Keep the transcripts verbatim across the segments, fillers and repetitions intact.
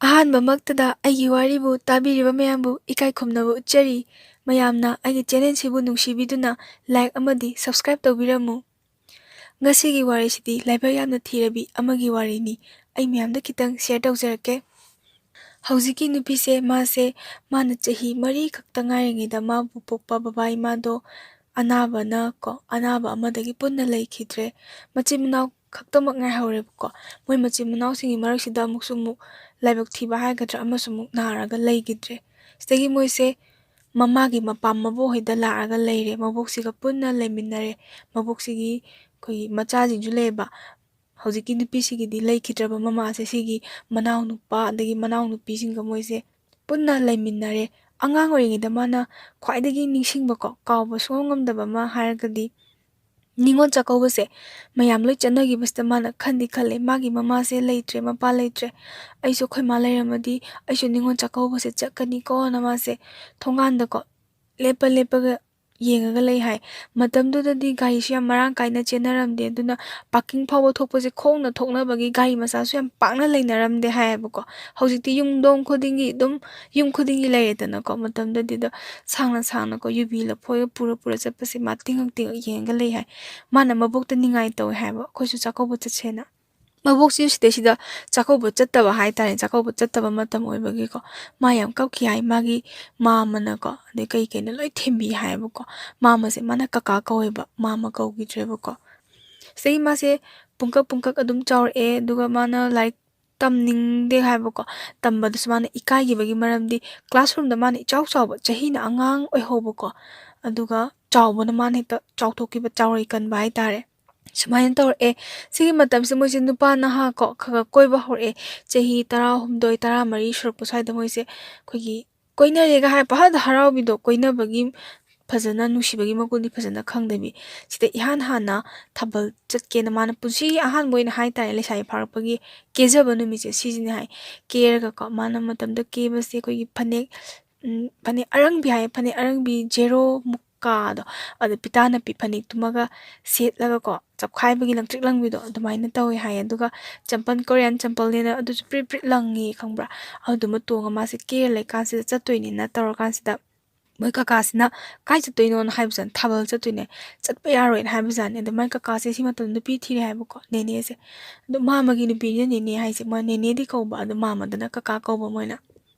ꯑꯍꯥꯟꯕꯃꯛꯇꯗ ꯑꯩꯒꯤ ꯋꯥꯔꯤꯕꯨ ꯇꯥꯕꯤꯔꯤꯕ ꯃꯌꯥꯝꯕꯨ ꯏꯀꯥꯏ ꯈꯨꯝꯅꯕ ꯎꯠꯆꯔꯤ꯫ ꯃꯌꯥꯝꯅ ꯑꯩꯒꯤ ꯆꯦꯅꯦꯜꯁꯤꯕꯨ ꯅꯨꯡꯁꯤꯕꯤꯗꯨꯅ ꯂꯥꯏꯛ ꯑꯃꯗꯤ ꯁꯕꯁꯀ꯭ꯔꯥꯏꯕ ꯇꯧꯕꯤꯔꯝꯃꯨ꯫ ꯉꯁꯤꯒꯤ ꯋꯥꯔꯤꯁꯤꯗꯤ ꯂꯥꯏꯕꯛ ꯌꯥꯝꯅ ꯊꯤꯔꯕꯤ ꯑꯃꯒꯤ ꯋꯥꯔꯤꯅꯤ꯫ ꯑꯩ ꯃꯌꯥꯝꯗ ꯈꯤꯇꯪ ꯁꯤꯌꯔ ꯇꯧꯖꯔꯛꯀꯦ꯫ ꯍꯧꯖꯤꯛꯀꯤ ꯅꯨꯄꯤꯁꯦ, ꯃꯥꯁꯦ, ꯃꯥꯅ ꯆꯍꯤ ꯃꯔꯤ ꯈꯛꯇ ꯉꯥꯏꯔꯤꯉꯩꯗ ꯃꯥꯕꯨ ꯄꯣꯛꯄ ꯕꯕꯥ ꯏꯃꯥꯗꯣ ꯑꯅꯥꯕꯅ ꯀꯣ, ꯑꯅꯥꯕ ꯑꯃꯗꯒꯤ ꯄꯨꯟꯅ ꯂꯩꯈꯤꯗ꯭ꯔꯦ꯫ ꯃꯆꯤꯟ ꯃꯅꯥꯎ ꯈꯛꯇꯃꯛ ꯉꯥꯏꯍꯧꯔꯦꯕꯀꯣ꯫ ꯃꯣꯏ ꯃꯆꯤꯟ ꯃꯅꯥꯎꯁꯤꯡꯒꯤ ꯃꯔꯛꯁꯤꯗ ꯑꯃꯨꯛꯁꯨ ꯑꯃꯨꯛ ꯂꯥꯏꯕꯛ ꯊꯤꯕ ꯍꯥꯏꯒꯗ꯭ꯔꯥ, ꯑꯃꯁꯨ ꯑꯃꯨꯛ ꯅꯥꯔꯒ ꯂꯩꯈꯤꯗ꯭ꯔꯦ꯫ ꯁꯤꯗꯒꯤ ꯃꯣꯏꯁꯦ ꯃꯃꯥꯒꯤ ꯃꯄꯥꯝ ꯃꯕꯣꯛꯍꯣꯏꯗ ꯂꯥꯛꯑꯒ ꯂꯩꯔꯦ꯫ ꯃꯕꯣꯛꯁꯤꯒ ꯄꯨꯟꯅ ꯂꯩꯃꯤꯟꯅꯔꯦ꯫ ꯃꯕꯣꯛꯁꯤꯒꯤ ꯑꯩꯈꯣꯏꯒꯤ ꯃꯆꯥꯁꯤꯡꯁꯨ ꯂꯩꯌꯦꯕ꯫ ꯍꯧꯖꯤꯛꯀꯤ ꯅꯨꯄꯤꯁꯤꯒꯤꯗꯤ ꯂꯩꯈꯤꯗ꯭ꯔꯕ ꯃꯃꯥꯁꯦ, ꯁꯤꯒꯤ ꯃꯅꯥꯎꯅꯨꯄꯥ ꯑꯗꯒꯤ ꯃꯅꯥꯎꯅꯨꯄꯤꯁꯤꯡꯒ ꯃꯣꯏꯁꯦ ꯄꯨꯟꯅ ꯂꯩꯃꯤꯟꯅꯔꯦ꯫ ꯑꯉꯥꯡ ꯑꯣꯏꯔꯤꯉꯩꯗ ꯃꯥꯅ ꯈ꯭ꯋꯥꯏꯗꯒꯤ ꯅꯤꯡꯁꯤꯡꯕꯀꯣ, ꯀꯥꯎꯕ ꯁꯨꯡꯉꯝ ꯉꯝꯗꯕ ꯑꯃ ꯍꯥꯏꯔꯒꯗꯤ, ꯅꯤꯉꯣꯜ ꯆꯥꯛꯀꯧꯕꯁꯦ ꯃꯌꯥꯝ ꯂꯣꯏ ꯆꯠꯅꯈꯤꯕꯁꯤꯗ ꯃꯥꯅ ꯈꯟꯗꯤ ꯈꯜꯂꯦ, "ꯃꯥꯒꯤ ꯃꯃꯥꯁꯦ ꯂꯩꯇ꯭ꯔꯦ, ꯃꯄꯥ ꯂꯩꯇ꯭ꯔꯦ, ꯑꯩꯁꯨ ꯑꯩꯈꯣꯏ ꯃꯥ ꯂꯩꯔꯝꯃꯗꯤ ꯑꯩꯁꯨ ꯅꯤꯉꯣꯜ ꯆꯥꯛꯀꯧꯕꯁꯦ ꯆꯠꯀꯅꯤꯀꯣꯅ" ꯃꯥꯁꯦ ꯊꯣꯡꯒꯥꯟꯗꯀꯣ ꯂꯦꯞꯄ ꯂꯦꯞꯄꯒ ꯌꯦꯡꯉꯒ ꯂꯩ ꯍꯥꯏ꯫ ꯃꯇꯝꯗꯨꯗꯗꯤ ꯒꯥꯔꯤꯁꯨ ꯌꯥꯝ ꯃꯔꯥꯡ ꯀꯥꯏꯅ ꯆꯦꯟꯅꯔꯝꯗꯦ, ꯑꯗꯨꯅ ꯄꯥꯔꯀꯤꯡ ꯐꯥꯎꯕ ꯊꯣꯛꯄꯁꯦ ꯈꯣꯡꯅ ꯊꯣꯛꯅꯕꯒꯤ ꯒꯥꯔꯤ ꯃꯆꯥꯁꯨ ꯌꯥꯝ ꯄꯥꯛꯅ ꯂꯩꯅꯔꯝꯗꯦ ꯍꯥꯏꯌꯦꯕꯀꯣ꯫ ꯍꯧꯖꯤꯛꯇꯤ ꯌꯨꯝꯊꯣꯡ ꯈꯨꯗꯤꯡꯒꯤ ꯑꯗꯨꯝ, ꯌꯨꯝ ꯈꯨꯗꯤꯡꯒꯤ ꯂꯩꯔꯦꯗꯅꯀꯣ꯫ ꯃꯇꯝꯗꯗꯤ ꯑꯗꯣ ꯁꯥꯡꯅ ꯁꯥꯡꯅꯀꯣ ꯌꯨꯕꯤ ꯂꯐꯣꯏꯒ ꯄꯨꯔ ꯄꯨꯔ ꯆꯠꯄꯁꯦ ꯃꯥ ꯇꯤꯡꯉꯛ ꯇꯤꯡꯉꯛ ꯌꯦꯡꯉꯒ ꯂꯩ ꯍꯥꯏ꯫ ꯃꯥꯅ ꯃꯕꯣꯛꯇ ꯅꯤꯡꯉꯥꯏ ꯇꯧꯋꯦ ꯍꯥꯏꯕ, "ꯑꯩꯈꯣꯏꯁꯨ ꯆꯥꯛꯀꯧꯕ ꯆꯠꯁꯦꯅ"꯫ ꯃꯕꯣꯛꯁꯤ ꯁꯤꯗꯩꯁꯤꯗ ꯆꯥꯛꯀꯧꯕ ꯆꯠꯇꯕ ꯍꯥꯏꯇꯥꯔꯦ, ꯆꯥꯛꯀꯧꯕ ꯆꯠꯇꯕ ꯃꯇꯝ ꯑꯣꯏꯕꯒꯤꯀꯣ꯫ ꯃꯥ ꯌꯥꯝ ꯀꯞꯈꯤ ꯍꯥꯏ, ꯃꯥꯒꯤ ꯃꯥꯝꯃꯅꯀꯣ, ꯑꯗꯩ ꯀꯩ ꯀꯩꯅꯣ ꯂꯣꯏ ꯊꯦꯝꯕꯤ ꯍꯥꯏꯌꯦꯕꯀꯣ꯫ ꯃꯥꯝꯃꯁꯦ ꯃꯥꯅ ꯀꯀꯥ ꯀꯧꯋꯦꯕ, ꯃꯥꯝꯃ ꯀꯧꯈꯤꯗ꯭ꯔꯦꯕꯀꯣ꯫ ꯁꯤꯗꯒꯤ ꯃꯥꯁꯦ ꯄꯨꯡꯀꯛ ꯄꯨꯡꯀꯛ ꯑꯗꯨꯝ ꯆꯥꯎꯔꯛꯑꯦ, ꯑꯗꯨꯒ ꯃꯥꯅ ꯂꯥꯏꯔꯤꯛ ꯇꯝꯅꯤꯡꯗꯦ ꯍꯥꯏꯕꯀꯣ꯫ ꯇꯝꯕꯗꯁꯨ ꯃꯥꯅ ꯏꯀꯥꯏꯈꯤꯕꯒꯤ ꯃꯔꯝꯗꯤ classroomꯗ ꯃꯥꯅ ꯏꯆꯥꯎ ꯆꯥꯎꯕ, ꯆꯍꯤꯅ ꯑꯉꯥꯡ ꯑꯣꯏꯍꯧꯕꯀꯣ, ꯑꯗꯨꯒ ꯆꯥꯎꯕꯅ ꯃꯥꯅ ꯍꯦꯛꯇ ꯆꯥꯎꯊꯣꯛꯈꯤꯕ, ꯆꯥꯎꯔꯩ ꯀꯟꯕ ꯍꯥꯏꯇꯥꯔꯦ꯫ ꯁꯨꯃꯥꯏꯅ ꯇꯧꯔꯛꯑꯦ꯫ ꯁꯤꯒꯤ ꯃꯇꯝꯁꯤꯗ ꯃꯣꯏꯁꯦ ꯅꯨꯄꯥ ꯅꯍꯥ ꯀꯣ ꯈꯔ ꯈꯔ ꯀꯣꯏꯕ ꯍꯧꯔꯛꯑꯦ꯫ ꯆꯍꯤ ꯇꯔꯥꯍꯨꯝꯗꯣꯏ, ꯇꯔꯥꯃꯔꯤ ꯁꯨꯔꯛꯄ ꯁ꯭ꯋꯥꯏꯗ ꯃꯣꯏꯁꯦ ꯑꯩꯈꯣꯏꯒꯤ ꯀꯣꯏꯅꯔꯦꯒ ꯍꯥꯏꯔ ꯄꯪꯍꯔꯥꯎꯗ ꯍꯔꯥꯎꯕꯤꯗꯣ, ꯀꯣꯏꯅꯕꯒꯤ ꯐꯖꯅ ꯅꯨꯡꯁꯤꯕꯒꯤ ꯃꯒꯨꯟꯗꯤ ꯐꯖꯅ ꯈꯪꯗꯕꯤ꯫ ꯁꯤꯗ ꯏꯍꯥꯟ ꯍꯥꯟꯅ ꯊꯥꯕꯜ ꯆꯠꯀꯦꯅ ꯃꯥꯅ ꯄꯨꯟꯁꯤꯒꯤ ꯑꯍꯥꯟꯕ ꯑꯣꯏꯅ ꯍꯥꯏꯇꯥꯔꯦ, ꯂꯩꯁꯥꯕꯤ ꯐꯥꯔꯛꯄꯒꯤ ꯀꯦꯖꯕ ꯅꯨꯃꯤꯠꯁꯦ ꯁꯤꯁꯤꯅꯦ ꯍꯥꯏ꯫ ꯀꯦꯔꯒꯀꯣ ꯃꯥꯅ ꯃꯇꯝꯗ ꯀꯦꯕꯁꯦ ꯑꯩꯈꯣꯏꯒꯤ ꯐꯅꯦꯛ, ꯎꯝ, ꯐꯅꯦꯛ ꯑꯔꯪꯕꯤ ꯍꯥꯏ, ꯐꯅꯦꯛ ꯑꯔꯪꯕꯤ ꯖꯦꯔꯣ ꯃꯨꯛ ꯀꯥꯗꯣ, ꯑꯗ ꯄꯤꯇꯥ ꯅꯞꯄꯤ ꯐꯅꯦꯛꯇꯨꯃꯒ ꯁꯦꯠꯂꯒꯀꯣ, ꯆꯞꯈꯥꯏꯕꯒꯤ ꯂꯪꯇ꯭ꯔꯤꯛ ꯂꯪꯕꯤꯗꯣ ꯑꯗꯨꯃꯥꯏꯅ ꯇꯧꯋꯦ ꯍꯥꯏꯌꯦ꯫ ꯑꯗꯨꯒ ꯆꯝꯄꯜ, ꯀꯣꯔꯤꯌꯥꯟ ꯆꯝꯄꯜꯅꯦꯅ ꯑꯗꯨꯁꯨ ꯄ꯭ꯔꯤꯠ ꯄ꯭ꯔꯤꯠ ꯂꯪꯉꯤ, ꯈꯪꯕ꯭ꯔꯥ? ꯑꯗꯨꯗꯨꯃ ꯇꯣꯡꯉ ꯃꯥꯁꯦ ꯀꯦꯔ ꯂꯩꯀꯥꯟꯁꯤꯗ, ꯆꯠꯇꯣꯏꯅꯦꯅ ꯇꯧꯔꯀꯥꯟꯁꯤꯗ, ꯃꯣꯏ ꯀꯀꯥꯁꯤꯅ ꯀꯥꯏ ꯆꯠꯇꯣꯏꯅꯣꯅ ꯍꯥꯏꯕꯖꯥꯠꯅꯤ꯫ "ꯊꯥꯕꯜ ꯆꯠꯇꯣꯏꯅꯦ, ꯆꯠꯄ ꯌꯥꯔꯣꯏꯅ" ꯍꯥꯏꯕꯖꯥꯠꯅꯤ꯫ ꯑꯗ ꯃꯥꯏ ꯀꯀꯥꯁꯦ ꯁꯤ ꯃꯇꯝꯗ ꯅꯨꯄꯤ ꯊꯤꯔꯦ ꯍꯥꯏꯕꯀꯣ, ꯅꯦꯅꯦꯁꯦ꯫ ꯑꯗꯣ ꯃꯥꯃꯒꯤ ꯅꯨꯄꯤꯅ ꯅꯦꯅꯦ ꯍꯥꯏꯁꯦ, ꯃꯣꯏ ꯅꯦꯅꯦꯗꯤ ꯀꯧꯕ, ꯑꯗꯣ ꯃꯥꯃꯗꯅ ꯀꯀꯥ ꯀꯧꯕ ꯃꯣꯏꯅ꯫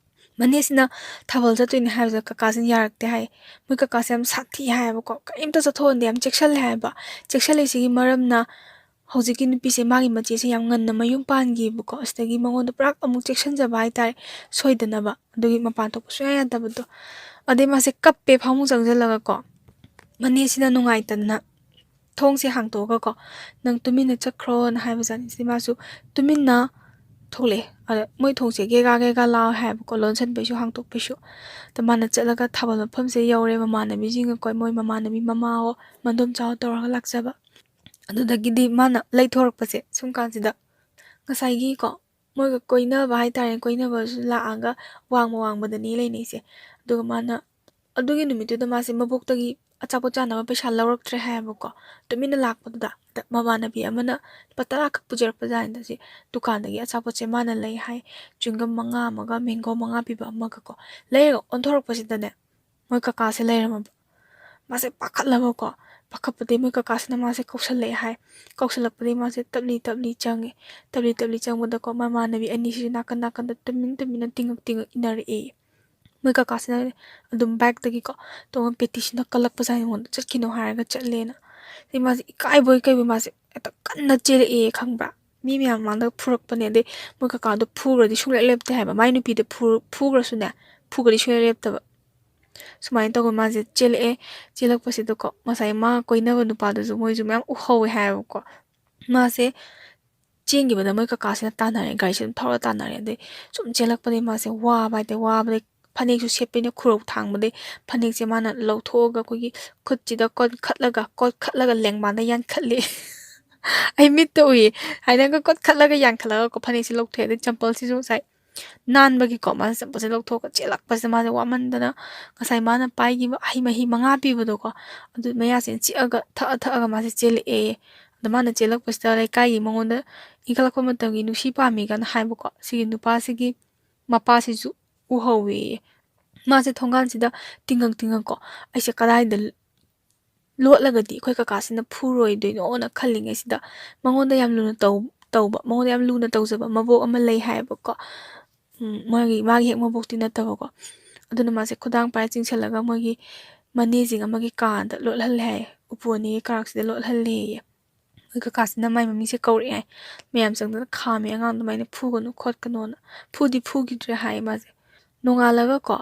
ꯃꯅꯦꯁꯤꯅ ꯊꯥꯕꯜ ꯆꯠꯇꯣꯏꯅꯦ ꯍꯥꯏꯕꯗ ꯀꯀꯥꯁꯤꯅ ꯌꯥꯔꯛꯇꯦ ꯍꯥꯏ꯫ ꯃꯣꯏ ꯀꯀꯥꯁꯦ ꯌꯥꯝ ꯁꯥꯊꯤ ꯍꯥꯏꯌꯦꯕꯀꯣ, ꯀꯔꯤꯝꯇ ꯆꯠꯊꯣꯛꯍꯟꯗꯦ, ꯌꯥꯝ ꯆꯦꯛꯁꯤꯜꯂꯦ ꯍꯥꯏꯕ꯫ ꯆꯦꯛꯁꯤꯜꯂꯤꯁꯤꯒꯤ ꯃꯔꯝꯅ ꯍꯧꯖꯤꯛꯀꯤ ꯅꯨꯄꯤꯁꯦ ꯃꯥꯒꯤ ꯃꯆꯦꯁꯦ ꯌꯥꯝ ꯉꯟꯅ ꯃꯌꯨꯝ ꯄꯥꯟꯈꯤꯕꯀꯣ, ꯑꯁꯤꯗꯒꯤ ꯃꯉꯣꯟꯗ ꯄꯨꯔꯥ ꯑꯃꯨꯛ ꯆꯦꯛꯁꯤꯟꯖꯕ ꯍꯥꯏꯇꯥꯔꯦ, ꯁꯣꯏꯗꯅꯕ꯫ ꯑꯗꯨꯒꯤ ꯃꯄꯥꯟ ꯊꯣꯛꯄ ꯁꯨꯡꯌꯥ ꯌꯥꯗꯕꯗꯣ꯫ ꯑꯗꯩ ꯃꯥꯁꯦ ꯀꯞꯄꯦ ꯐꯃꯨꯡ ꯆꯪꯁꯤꯜꯂꯒꯀꯣ꯫ ꯃꯅꯦꯁꯤꯅ ꯅꯨꯡꯉꯥꯏꯇꯗꯅ ꯊꯣꯡꯁꯦ ꯍꯥꯡꯇꯣꯛꯑꯒꯀꯣ, "ꯅꯪ ꯇꯨꯃꯤꯟꯅ ꯆꯠꯈ꯭ꯔꯣꯅ" ꯍꯥꯏꯕꯖꯥꯠꯅꯤ꯫ ꯁꯤꯗꯤ ꯃꯥꯁꯨ ꯇꯨꯃꯤꯟꯅ ꯊꯣꯛꯂꯛꯑꯦ꯫ ꯑꯗ ꯃꯣꯏ ꯊꯣꯡꯁꯦ ꯒꯦꯒꯥ ꯒꯦꯒꯥ ꯂꯥꯎꯋꯦ ꯍꯥꯏꯌꯦꯕꯀꯣ, ꯂꯣꯟꯁꯤꯟꯕꯩꯁꯨ ꯍꯥꯡꯇꯣꯛꯄꯩꯁꯨ꯫ ꯑꯗ ꯃꯥꯅ ꯆꯠꯂꯒ ꯊꯥꯕꯜ ꯃꯐꯝꯁꯦ ꯌꯧꯔꯦ꯫ ꯃꯃꯥꯟꯅꯕꯤꯁꯤꯡꯒꯀꯣ, ꯃꯣꯏ ꯃꯃꯥꯟꯅꯕꯤ ꯃꯃꯥꯍꯣ, ꯃꯗꯣꯝꯆꯥꯍꯣ ꯇꯧꯔꯒ ꯂꯥꯛꯆꯕ꯫ ꯑꯗꯨꯗꯒꯤꯗꯤ ꯃꯥꯅ ꯂꯩꯊꯣꯔꯛꯄꯁꯦ ꯁꯨꯝ ꯀꯥꯟꯁꯤꯗ ꯉꯁꯥꯏꯒꯤꯀꯣ, ꯃꯣꯏꯒ ꯀꯣꯏꯅꯕ ꯍꯥꯏꯇꯥꯔꯦ, ꯀꯣꯏꯅꯕꯁꯨ ꯂꯥꯛꯑꯒ ꯋꯥꯡꯃ ꯋꯥꯡꯃꯗꯅꯤ ꯂꯩꯅꯩꯁꯦ꯫ ꯑꯗꯨꯒ ꯃꯥꯅ ꯑꯗꯨꯒꯤ ꯅꯨꯃꯤꯠꯇꯨꯗ ꯃꯥꯁꯦ ꯃꯕꯣꯛꯇꯒꯤ ꯑꯆꯥꯄꯣꯠ ꯆꯥꯅꯕ ꯄꯩꯁꯥ ꯂꯧꯔꯛꯇ꯭ꯔꯦ ꯍꯥꯏꯌꯦꯕꯀꯣ꯫ ꯇꯨꯃꯤꯟꯅ ꯂꯥꯛꯄꯗꯨꯗ, ꯑꯗ ꯃꯃꯥꯟꯅꯕꯤ ꯑꯃꯅ ꯂꯨꯄꯥ ꯇꯔꯥ ꯈꯛ ꯄꯨꯖꯔꯛꯄ ꯖꯥꯠꯅꯤꯗ꯫ ꯁꯤ ꯗꯨꯀꯥꯟꯗꯒꯤ ꯑꯆꯥꯄꯣꯠꯁꯦ ꯃꯥꯅ ꯂꯩ ꯍꯥꯏ, ꯆ꯭ꯋꯤꯡꯒꯝ ꯃꯉꯥ ꯑꯃꯒ ꯃꯦꯡꯒꯣ ꯃꯉꯥ ꯄꯤꯕ ꯑꯃꯒꯀꯣ꯫ ꯂꯩꯔꯒ ꯑꯣꯟꯊꯣꯔꯛꯄꯁꯤꯗꯅꯦ, ꯃꯣꯏ ꯀꯀꯥꯁꯦ ꯂꯩꯔꯝꯃꯕ꯫ ꯃꯥꯁꯦ ꯄꯥꯈꯠꯂꯕꯀꯣ꯫ ꯄꯥꯈꯠꯄꯗꯒꯤ ꯃꯣꯏ ꯀꯀꯥꯁꯤꯅ ꯃꯥꯁꯦ ꯀꯧꯁꯜꯂꯛꯑꯦ ꯍꯥꯏ꯫ ꯀꯧꯁꯜꯂꯛꯄꯗꯒꯤ ꯃꯥꯁꯦ ꯇꯞꯂꯤ ꯇꯞꯂꯤ ꯆꯪꯉꯦ꯫ ꯇꯞꯂꯤ ꯇꯞꯂꯤ ꯆꯪꯕꯗꯀꯣ, ꯃꯃꯥꯟꯅꯕꯤ ꯑꯅꯤꯁꯤꯁꯨ ꯅꯥꯀꯟ ꯅꯥꯀꯟꯗ ꯇꯨꯃꯤꯟ ꯇꯨꯃꯤꯟꯅ ꯇꯤꯡꯉꯛ ꯇꯤꯡꯉꯛ ꯏꯟꯅꯔꯛꯑꯦ꯫ ꯃꯣꯏ ꯀꯀꯥꯁꯤꯅ ꯑꯗꯨꯝ ꯕꯥꯏꯛꯇꯒꯤꯀꯣ ꯇꯣꯡꯉ ꯄꯦꯇꯤꯁꯤꯅ ꯀꯜꯂꯛꯄꯖꯥꯠꯅꯤ ꯑꯩꯉꯣꯟꯗ, "ꯆꯠꯈꯤꯅꯣ" ꯍꯥꯏꯔꯒ ꯆꯠꯂꯦꯅ꯫ ꯑꯗꯩ ꯃꯥꯁꯦ ꯏꯀꯥꯏꯕꯣꯏ ꯀꯩꯕꯣꯏ ꯃꯥꯁꯦ ꯍꯦꯛꯇ ꯀꯟꯅ ꯆꯦꯜꯂꯛꯑꯦ, ꯈꯪꯕ꯭ꯔꯥ? ꯃꯤ ꯃꯌꯥꯝ ꯃꯃꯥꯡꯗ ꯐꯨꯔꯛꯄꯅꯦ꯫ ꯑꯗꯩ ꯃꯣꯏ ꯀꯀꯥꯗꯣ ꯐꯨꯈ꯭ꯔꯗꯤ ꯁꯨꯡꯂꯦꯞ ꯂꯦꯞꯇꯦ ꯍꯥꯏꯕ꯫ ꯃꯥꯏ ꯅꯨꯄꯤꯗꯣ ꯐꯨ-, ꯐꯨꯈ꯭ꯔꯁꯨꯅꯦ, ꯐꯨꯈ꯭ꯔꯗꯤ ꯁꯨꯡꯂꯦꯞ ꯂꯦꯞꯇꯕ꯫ ꯁꯨꯃꯥꯏꯅ ꯇꯧꯕ ꯃꯥꯁꯦ ꯆꯦꯜꯂꯛꯑꯦ꯫ ꯆꯦꯜꯂꯛꯄꯁꯤꯗꯀꯣ, ꯉꯁꯥꯏ ꯃꯥ ꯀꯣꯏꯅꯕ ꯅꯨꯄꯥꯗꯨꯁꯨ ꯃꯣꯏꯁꯨ ꯃꯌꯥꯝ ꯎꯍꯧꯋꯦ ꯍꯥꯏꯌꯦꯕꯀꯣ꯫ ꯃꯥꯁꯦ ꯆꯦꯟꯈꯤꯕꯗ ꯃꯣꯏ ꯀꯀꯥꯁꯤꯅ ꯇꯥꯟꯅꯔꯦ, ꯒꯥꯔꯤꯁꯦ ꯑꯗꯨꯝ ꯊꯧꯔ ꯇꯥꯟꯅꯔꯦ꯫ ꯑꯗꯩ ꯁꯨꯝ ꯆꯦꯜꯂꯛꯄꯗꯒꯤ ꯃꯥꯁꯦ ꯋꯥꯕ ꯍꯥꯏꯇꯥꯔꯦ, ꯋꯥꯕꯗꯒꯤ ꯐꯅꯦꯛꯁꯨ ꯁꯦꯠꯄꯅꯤꯅ ꯈꯨꯔꯧ ꯊꯥꯡꯕꯗꯒꯤ ꯐꯅꯦꯛꯁꯦ ꯃꯥꯅ ꯂꯧꯊꯣꯛꯑꯒ ꯑꯩꯈꯣꯏꯒꯤ ꯈꯨꯠꯁꯤꯗ ꯀꯣꯠꯈꯠꯂꯒ, ꯀꯣꯠꯈꯠꯂꯒ ꯂꯦꯡꯕꯥꯟꯗ ꯌꯥꯟꯈꯠꯂꯦ꯫ ꯑꯩ ꯃꯤꯠꯇ ꯎꯏꯌꯦ꯫ ꯍꯥꯏꯅꯒ ꯀꯣꯠꯈꯠꯂꯒ ꯌꯥꯟꯈꯠꯂꯒꯀꯣ ꯐꯅꯦꯛꯁꯦ ꯂꯧꯊꯣꯛꯑꯦ꯫ ꯑꯗꯩ ꯆꯝꯄꯜꯁꯤꯁꯨ ꯉꯁꯥꯏ ꯅꯥꯟꯕꯒꯤꯀꯣ, ꯃꯥꯁꯦ ꯆꯝꯄꯜꯁꯦ ꯂꯧꯊꯣꯛꯑꯒ ꯆꯦꯜꯂꯛꯄꯁꯤꯗ, ꯃꯥꯁꯦ ꯋꯥꯃꯟꯗꯅ ꯉꯁꯥꯏ ꯃꯥꯅ ꯄꯥꯏꯈꯤꯕ ꯍꯩ ꯃꯍꯤ ꯃꯉꯥ ꯄꯤꯕꯗꯣꯀꯣ, ꯑꯗꯨ ꯃꯌꯥꯁꯦ ꯆꯤꯛꯑꯒ ꯊꯛꯑ ꯊꯛꯑꯒ ꯃꯥꯁꯦ ꯆꯦꯜꯂꯛꯑꯦ꯫ ꯑꯗ ꯃꯥꯅ ꯆꯦꯜꯂꯛꯄꯁꯤꯗ ꯂꯩꯀꯥꯏꯒꯤ ꯃꯉꯣꯟꯗ ꯏꯟꯈꯠꯂꯛꯄ ꯃꯇꯝꯒꯤ ꯅꯨꯡꯁꯤ ꯄꯥꯝꯃꯤꯒꯅ ꯍꯥꯏꯕꯀꯣ, ꯁꯤꯒꯤ ꯅꯨꯄꯥꯁꯤꯒꯤ ꯃꯄꯥꯁꯤꯁꯨ ꯎꯍꯧꯋꯦꯌꯦ꯫ ꯃꯥꯁꯦ ꯊꯣꯡꯒꯥꯟꯁꯤꯗ ꯇꯤꯡꯉꯛ ꯇꯤꯡꯉꯛꯀꯣ, "ꯑꯩꯁꯦ ꯀꯗꯥꯏꯗ ꯂꯣꯠꯂꯒꯗꯤ ꯑꯩꯈꯣꯏ ꯀꯀꯥꯁꯤꯅ ꯐꯨꯔꯣꯏꯗꯣꯏꯅꯣꯅ" ꯈꯜꯂꯤꯉꯩꯁꯤꯗ, ꯃꯉꯣꯟꯗ ꯌꯥꯝ ꯂꯨꯅ ꯇꯧ-, ꯇꯧꯕ, ꯃꯉꯣꯟꯗ ꯌꯥꯝ ꯂꯨꯅ ꯇꯧꯖꯕ ꯃꯕꯣꯛ ꯑꯃ ꯂꯩ ꯍꯥꯏꯌꯦꯕꯀꯣ꯫ ꯎꯝ, ꯃꯥꯒꯤ, ꯃꯥꯒꯤ ꯍꯦꯛ ꯃꯕꯣꯛꯇꯤ ꯅꯠꯇꯕꯀꯣ꯫ ꯑꯗꯨꯅ ꯃꯥꯁꯦ ꯈꯨꯗꯥꯡ ꯄꯥꯏꯔ ꯆꯤꯡꯁꯜꯂꯒ ꯃꯣꯏꯒꯤ ꯃꯅꯦꯁꯤꯡ ꯑꯃꯒꯤ ꯀꯥꯗ ꯂꯣꯠꯍꯜꯂꯦ ꯍꯥꯏꯌꯦ, ꯎꯄꯨ ꯑꯅꯤꯒꯤ ꯀꯥꯔꯛꯁꯤꯗ ꯂꯣꯠꯍꯜꯂꯦꯌꯦ꯫ ꯃꯣꯏ ꯀꯀꯥꯁꯤꯅ ꯃꯥꯏ ꯃꯃꯤꯡꯁꯦ ꯀꯧꯔꯛꯑꯦ ꯍꯥꯏ꯫ ꯃꯌꯥꯝ ꯆꯪꯗꯅ ꯈꯥꯝꯃꯦ, "ꯑꯉꯥꯡ ꯑꯗꯨꯃꯥꯏꯅ ꯐꯨꯒꯅꯨ ꯈꯣꯠꯀꯅꯣꯅ"꯫ ꯐꯨꯗꯤ ꯐꯨꯈꯤꯗ꯭ꯔꯦ ꯍꯥꯏꯌꯦ ꯃꯥꯁꯦ꯫ ꯅꯣꯡꯉꯥꯜꯂꯒꯀꯣ,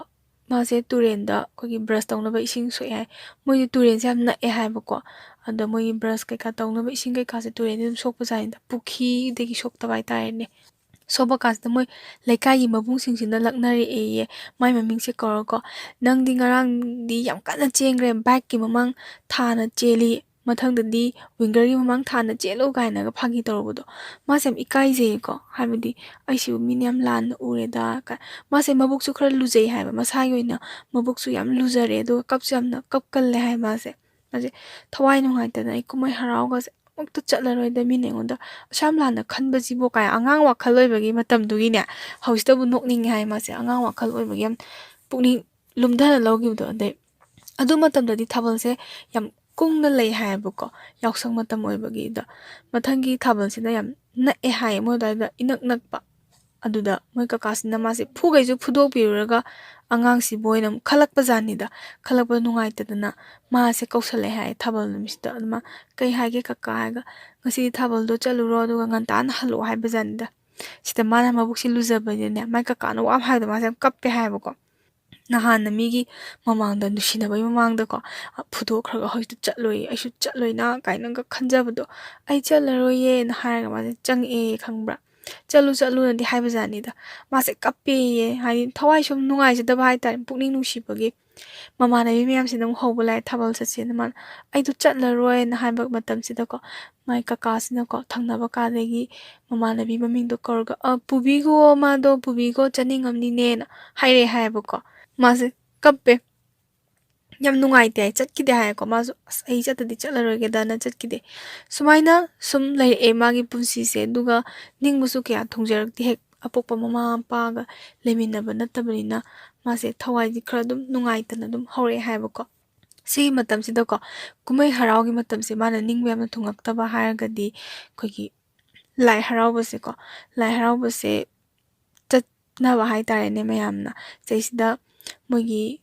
ꯃꯥꯁꯦ ꯇꯨꯔꯦꯟꯗ ꯑꯩꯈꯣꯏꯒꯤ ꯕ꯭ꯔꯁ ꯇꯧꯅꯕ ꯏꯁꯤꯡ ꯁꯣꯛꯑꯦ ꯍꯥꯏ꯫ ꯃꯣꯏꯗꯤ ꯇꯨꯔꯦꯟꯁꯦ ꯌꯥꯝ ꯅꯛꯑꯦ ꯍꯥꯏꯕꯀꯣ꯫ ꯑꯗꯣ ꯃꯣꯏꯒꯤ ꯕ꯭ꯔꯁ ꯀꯩꯀꯥ ꯇꯧꯅꯕ ꯏꯁꯤꯡ ꯀꯩꯀꯥꯁꯦ ꯇꯨꯔꯦꯟꯗ ꯑꯗꯨꯝ ꯁꯣꯛꯄꯖꯥꯠꯅꯤꯗ, ꯄꯨꯈ꯭ꯔꯤꯗꯒꯤ ꯁꯣꯛꯇꯕ ꯍꯥꯏꯇꯥꯔꯦꯅꯦ꯫ ꯁꯣꯛꯄ ꯀꯥꯟꯁꯤꯗ ꯃꯣꯏ ꯂꯩꯀꯥꯏꯒꯤ ꯃꯕꯨꯡꯁꯤꯡꯁꯤꯅ ꯂꯛꯅꯔꯛꯑꯦꯌꯦ꯫ ꯃꯥꯏ ꯃꯃꯤꯡꯁꯦ ꯀꯧꯔꯀꯣ, "ꯅꯪꯗꯤ ꯉꯔꯥꯡꯗꯤ ꯌꯥꯝ ꯀꯟꯅ ꯆꯦꯟꯈ꯭ꯔꯦ, ꯕꯥꯏꯛꯀꯤ ꯃꯃꯥꯡ ꯊꯥꯅ ꯆꯦꯜꯂꯤ, ꯃꯊꯪꯗꯗꯤ ꯋꯤꯡꯒꯔꯒꯤ ꯃꯃꯥꯡ ꯊꯥꯅ ꯆꯦꯜꯂꯨ" ꯀꯥꯏꯅꯒ ꯐꯥꯒꯤ ꯇꯧꯔꯨꯕꯗꯣ꯫ ꯃꯥꯁꯦ ꯌꯥꯝ ꯏꯀꯥꯏꯖꯩꯌꯦꯀꯣ, ꯍꯥꯏꯕꯗꯤ "ꯑꯩꯁꯤꯕꯨ ꯃꯤꯅ ꯌꯥꯝ ꯂꯥꯟꯅ ꯎꯔꯦꯗ" ꯀꯥꯏ꯫ ꯃꯥꯁꯦ ꯃꯕꯨꯛꯁꯨ ꯈꯔ ꯂꯨꯖꯩ ꯍꯥꯏꯕ, ꯃꯁꯥꯒꯤ ꯑꯣꯏꯅ ꯃꯕꯨꯛꯁꯨ ꯌꯥꯝ ꯂꯨꯖꯔꯦ, ꯑꯗꯨꯒ ꯀꯞꯁꯨ ꯌꯥꯝꯅ ꯀꯞꯀꯜꯂꯦ ꯍꯥꯏ ꯃꯥꯁꯦ꯫ ꯃꯥꯁꯦ ꯊꯋꯥꯏ ꯅꯨꯡꯉꯥꯏꯇꯅ "ꯑꯩ ꯀꯨꯝꯍꯩ ꯍꯔꯥꯎꯒꯁꯦ ꯑꯃꯨꯛꯇ ꯆꯠꯂꯔꯣꯏꯗ, ꯃꯤꯅ ꯑꯩꯉꯣꯟꯗ ꯑꯁꯨꯛ ꯌꯥꯝ ꯂꯥꯟꯅ ꯈꯟꯕꯁꯤꯕꯨ" ꯀꯥꯏ꯫ ꯑꯉꯥꯡ ꯋꯥꯈꯜ ꯑꯣꯏꯕꯒꯤ ꯃꯇꯝꯗꯨꯒꯤꯅꯦ, ꯍꯧꯖꯤꯛꯇꯕꯨ ꯅꯣꯛꯅꯤꯡꯉꯦ ꯍꯥꯏ ꯃꯥꯁꯦ, ꯑꯉꯥꯡ ꯋꯥꯈꯜ ꯑꯣꯏꯕꯒꯤ ꯌꯥꯝ ꯄꯨꯛꯅꯤꯡ ꯂꯨꯝꯊꯅ ꯂꯧꯈꯤꯕꯗꯣ꯫ ꯑꯗꯩ ꯑꯗꯨ ꯃꯇꯝꯗꯗꯤ ꯊꯥꯕꯜꯁꯦ ꯌꯥꯝ ꯀꯨꯡꯅ ꯂꯩ ꯍꯥꯏꯌꯦꯕꯀꯣ, ꯌꯥꯎꯁꯪ ꯃꯇꯝ ꯑꯣꯏꯕꯒꯤꯗ꯫ ꯃꯊꯪꯒꯤ ꯊꯥꯕꯜꯁꯤꯅ ꯌꯥꯝ ꯅꯛꯑꯦ ꯍꯥꯏꯌꯦ, ꯃꯣꯏ ꯑꯗꯨꯋꯥꯏꯗ ꯏꯅꯛ ꯅꯛꯄ꯫ ꯑꯗꯨꯗ ꯃꯣꯏ ꯀꯀꯥꯁꯤꯅ ꯃꯥꯁꯦ ꯐꯨꯒꯩꯁꯨ ꯐꯨꯗꯣꯛꯄꯤꯔꯨꯔꯒ ꯑꯉꯥꯡꯁꯤꯕꯨ ꯑꯣꯏꯅ ꯑꯃꯨꯛ ꯈꯜꯂꯛꯄ ꯖꯥꯠꯅꯤꯗ꯫ ꯈꯜꯂꯛꯄꯗ ꯅꯨꯡꯉꯥꯏꯇꯗꯅ ꯃꯥꯁꯦ ꯀꯧꯁꯜꯂꯛꯑꯦ ꯍꯥꯏꯌꯦ ꯊꯥꯕꯜ ꯅꯨꯃꯤꯠꯁꯤꯗ꯫ ꯑꯗꯨ ꯃꯥ "ꯀꯩ ꯍꯥꯏꯒꯦ ꯀꯀꯥ?" ꯍꯥꯏꯔꯒ, "ꯉꯁꯤꯗꯤ ꯊꯥꯕꯜꯗꯣ ꯆꯠꯂꯨꯔꯣ, ꯑꯗꯨꯒ ꯉꯟꯇꯥꯅ ꯍꯜꯂꯛꯑꯣ" ꯍꯥꯏꯕ ꯖꯥꯠꯅꯤꯗ꯫ ꯁꯤꯗ ꯃꯥꯅ ꯃꯕꯨꯛꯁꯦ ꯂꯨꯖꯕꯅꯤꯅꯅꯦ, ꯃꯥꯏ ꯀꯀꯥꯅ ꯋꯥ ꯑꯃ ꯍꯥꯏꯕꯗ ꯃꯥꯁꯦ ꯌꯥꯝ ꯀꯞꯄꯦ ꯍꯥꯏꯌꯦꯕꯀꯣ꯫ ꯅꯍꯥꯟꯅ ꯃꯤꯒꯤ ꯃꯃꯥꯡꯗ, ꯅꯨꯡꯁꯤꯅꯕꯒꯤ ꯃꯃꯥꯡꯗꯀꯣ, ꯐꯨꯗꯣꯛꯈ꯭ꯔꯒ ꯍꯧꯖꯤꯛꯇꯤ ꯆꯠꯂꯣꯏ, ꯑꯩꯁꯨ ꯆꯠꯂꯣꯏꯅ ꯀꯥꯏꯅꯒ ꯈꯟꯖꯕꯗꯣ, "ꯑꯩ ꯆꯠꯂꯔꯣꯏꯌꯦꯅ" ꯍꯥꯏꯔꯒ ꯃꯥꯁꯦ ꯆꯪꯉꯛꯑꯦ, ꯈꯪꯕ꯭ꯔꯥ? "ꯆꯠꯂꯨ, ꯆꯠꯂꯨꯅꯗꯤ" ꯍꯥꯏꯕꯖꯥꯠꯅꯤꯗ꯫ ꯃꯥꯁꯦ ꯀꯞꯄꯦꯌꯦ, ꯍꯥꯏꯗꯤ ꯊꯋꯥꯏ ꯁꯨꯝ ꯅꯨꯡꯉꯥꯏꯖꯗꯕ ꯍꯥꯏꯇꯥꯔꯦ, ꯄꯨꯛꯅꯤꯡ ꯅꯨꯡꯁꯤꯕꯒꯤ꯫ ꯃꯃꯥꯟꯅꯕꯤ ꯃꯌꯥꯝꯁꯤꯅ ꯑꯃꯨꯛ ꯍꯧꯕ ꯂꯥꯛꯑꯦ ꯊꯥꯕꯜ ꯆꯠꯁꯦꯅ꯫ ꯃꯥꯅ "ꯑꯩꯗꯣ ꯆꯠꯂꯔꯣꯏꯅ" ꯍꯥꯏꯕ ꯃꯇꯝꯁꯤꯗꯀꯣ, ꯃꯥꯏ ꯀꯀꯥꯁꯤꯅꯀꯣ ꯊꯪꯅꯕ ꯀꯥꯗꯒꯤ ꯃꯃꯥꯟꯅꯕꯤ ꯃꯃꯤꯡꯗꯣ ꯀꯧꯔꯒ, "ꯑ, ꯄꯨꯕꯤꯈꯣ, ꯃꯥꯗꯣ ꯄꯨꯕꯤꯈꯣ, ꯆꯠꯅꯤꯡꯉꯝꯅꯤꯅꯦꯅ" ꯍꯥꯏꯔꯛꯑꯦ ꯍꯥꯏꯌꯦꯕꯀꯣ꯫ ꯃꯥꯁꯦ ꯀꯞꯄꯦ, ꯌꯥꯝ ꯅꯨꯡꯉꯥꯏꯇꯦ ꯍꯥꯏ, ꯆꯠꯈꯤꯗꯦ ꯍꯥꯏꯌꯦꯀꯣ꯫ ꯃꯥꯁꯨ "ꯑꯁ, ꯑꯩ ꯆꯠꯇꯗꯤ ꯆꯠꯂꯔꯣꯏꯒꯦꯗꯅ" ꯆꯠꯈꯤꯗꯦ꯫ ꯁꯨꯃꯥꯏꯅ ꯁꯨꯝ ꯂꯩꯔꯛꯑꯦ ꯃꯥꯒꯤ ꯄꯨꯟꯁꯤꯁꯦ꯫ ꯑꯗꯨꯒ ꯅꯤꯡꯕꯁꯨ ꯀꯌꯥ ꯊꯨꯡꯖꯔꯛꯇꯦ, ꯍꯦꯛ ꯑꯄꯣꯛꯄ ꯃꯃꯥ ꯃꯄꯥꯒ ꯂꯩꯃꯤꯟꯅꯕ ꯅꯠꯇꯕꯅꯤꯅ꯫ ꯃꯥꯁꯦ ꯊꯋꯥꯏꯗꯤ ꯈꯔ ꯑꯗꯨꯝ ꯅꯨꯡꯉꯥꯏꯇꯅ ꯑꯗꯨꯝ ꯍꯧꯔꯛꯑꯦ ꯍꯥꯏꯕꯀꯣ꯫ ꯁꯤꯒꯤ ꯃꯇꯝꯁꯤꯗꯀꯣ, ꯀꯨꯝꯍꯩ ꯍꯔꯥꯎꯒꯤ ꯃꯇꯝꯁꯦ ꯃꯥꯅ ꯅꯤꯡꯕ ꯌꯥꯝꯅ ꯊꯨꯡꯉꯛꯇꯕ ꯍꯥꯏꯔꯒꯗꯤ ꯑꯩꯈꯣꯏꯒꯤ ꯂꯥꯏ ꯍꯔꯥꯎꯕꯁꯦꯀꯣ꯫ ꯂꯥꯏ ꯍꯔꯥꯎꯕꯁꯦ ꯆꯠꯅꯕ ꯍꯥꯏꯇꯥꯔꯦꯅꯦ ꯃꯌꯥꯝꯅ꯫ ꯁꯤꯗꯩꯁꯤꯗ ꯃꯣꯏꯒꯤ,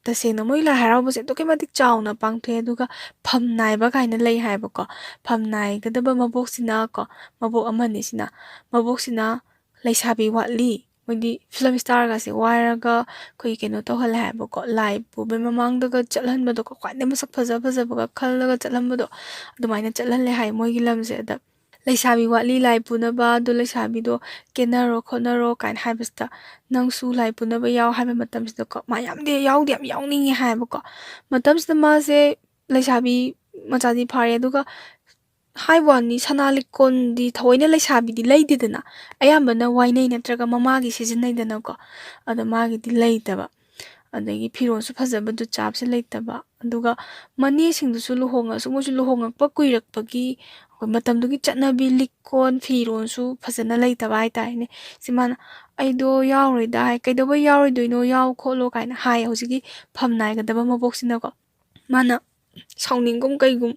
ꯇꯁꯦꯡꯅ ꯃꯣꯏ ꯂꯥꯏ ꯍꯔꯥꯎꯕꯁꯦ ꯑꯗꯨꯛꯀꯤ ꯃꯇꯤꯛ ꯆꯥꯎꯅ ꯄꯥꯡꯊꯣꯛꯑꯦ꯫ ꯑꯗꯨꯒ ꯐꯝ ꯅꯥꯏꯕ ꯀꯥꯏꯅ ꯂꯩ ꯍꯥꯏꯕꯀꯣ꯫ ꯐꯝ ꯅꯥꯏꯒꯗꯕ ꯃꯕꯣꯛꯁꯤꯅ ꯀꯣ, ꯃꯕꯣꯛ ꯑꯃꯅꯤꯁꯤꯅ, ꯃꯕꯣꯛꯁꯤꯅ ꯂꯩꯁꯥꯕꯤ ꯋꯥꯠꯂꯤ, ꯃꯣꯏꯗꯤ ꯐꯤꯂꯝ ꯏꯁꯇꯥꯔꯒꯁꯦ ꯋꯥꯏꯔꯒ ꯑꯩꯈꯣꯏꯒꯤ ꯀꯩꯅꯣ ꯇꯧꯍꯜꯂꯦ ꯍꯥꯏꯕꯀꯣ, ꯂꯥꯏ ꯄꯨꯕꯩ ꯃꯃꯥꯡꯗꯒ ꯆꯠꯍꯟꯕꯗꯣꯀꯣ, ꯈ꯭ꯋꯥꯏꯗꯩ ꯃꯁꯛ ꯐꯖ ꯐꯖꯕꯒ ꯈꯜꯂꯒ ꯆꯠꯍꯟꯕꯗꯣ, ꯑꯗꯨꯃꯥꯏꯅ ꯆꯠꯍꯜꯂꯦ ꯍꯥꯏ ꯃꯣꯏꯒꯤ ꯂꯝꯁꯦ꯫ ꯑꯗ ꯂꯩꯁꯥꯕꯤ ꯋꯥꯠꯂꯤ ꯂꯥꯏ ꯄꯨꯅꯕ, ꯑꯗꯣ ꯂꯩꯁꯥꯕꯤꯗꯣ ꯀꯦꯅꯔꯣ ꯈꯣꯠꯅꯔꯣ ꯀꯥꯏꯅ ꯍꯥꯏꯕꯁꯤꯗ, "ꯅꯪꯁꯨ ꯂꯥꯏ ꯄꯨꯅꯕ ꯌꯥꯎ" ꯍꯥꯏꯕ ꯃꯇꯝꯁꯤꯗꯀꯣ, ꯃꯥ ꯌꯥꯝꯗꯤ ꯌꯥꯎꯗꯤ ꯌꯥꯝ ꯌꯥꯎꯅꯤꯡꯉꯦ ꯍꯥꯏꯕꯀꯣ꯫ ꯃꯇꯝꯁꯤꯗ ꯃꯥꯁꯦ ꯂꯩꯁꯥꯕꯤ ꯃꯆꯥꯗꯤ ꯐꯥꯔꯦ, ꯑꯗꯨꯒ ꯍꯥꯏꯕ ꯋꯥꯅꯤ, ꯁꯅꯥ ꯂꯤꯛꯀꯣꯟꯗꯤ ꯊꯑꯣꯏꯅ ꯂꯩꯁꯥꯕꯤꯗꯤ ꯂꯩꯗꯦꯗꯅ, ꯑꯌꯥꯝꯕꯅ ꯋꯥꯏꯅꯩ ꯅꯠꯇ꯭ꯔꯒ ꯃꯃꯥꯒꯤ ꯁꯤꯖꯤꯟꯅꯩꯗꯅꯀꯣ꯫ ꯑꯗꯣ ꯃꯥꯒꯤꯗꯤ ꯂꯩꯇꯕ꯫ ꯑꯗꯒꯤ ꯐꯤꯔꯣꯜꯁꯨ ꯐꯖꯕ ꯖꯨꯠ ꯆꯥꯕꯁꯦ ꯂꯩꯇꯕ꯫ ꯑꯗꯨꯒ ꯃꯅꯦꯁꯤꯡꯗꯨꯁꯨ ꯂꯨꯍꯣꯡꯉꯁꯨ, ꯃꯣꯏꯁꯨ ꯂꯨꯍꯣꯡꯉꯛꯄ ꯀꯨꯏꯔꯛꯄꯒꯤ ꯑꯩꯈꯣꯏ ꯃꯇꯝꯗꯨꯒꯤ ꯆꯠꯅꯕꯤ ꯂꯤꯛꯀꯣꯟ ꯐꯤꯔꯣꯜꯁꯨ ꯐꯖꯅ ꯂꯩꯇꯕ ꯍꯥꯏꯇꯥꯔꯦꯅꯦ꯫ ꯁꯤ ꯃꯥꯅ "ꯑꯩꯗꯣ ꯌꯥꯎꯔꯣꯏꯗ" ꯍꯥꯏ꯫ "ꯀꯩꯗꯧꯕꯩ ꯌꯥꯎꯔꯣꯏꯗꯣꯏꯅꯣ? ꯌꯥꯎ ꯈꯣꯠꯂꯣ" ꯀꯥꯏꯅ ꯍꯥꯏ ꯍꯧꯖꯤꯛꯀꯤ ꯐꯝ ꯅꯥꯏꯒꯗꯕ ꯃꯕꯣꯛꯁꯤꯅꯀꯣ꯫ ꯃꯥꯅ ꯁꯥꯎꯅꯤꯡꯒꯨꯝ ꯀꯩꯒꯨꯝ,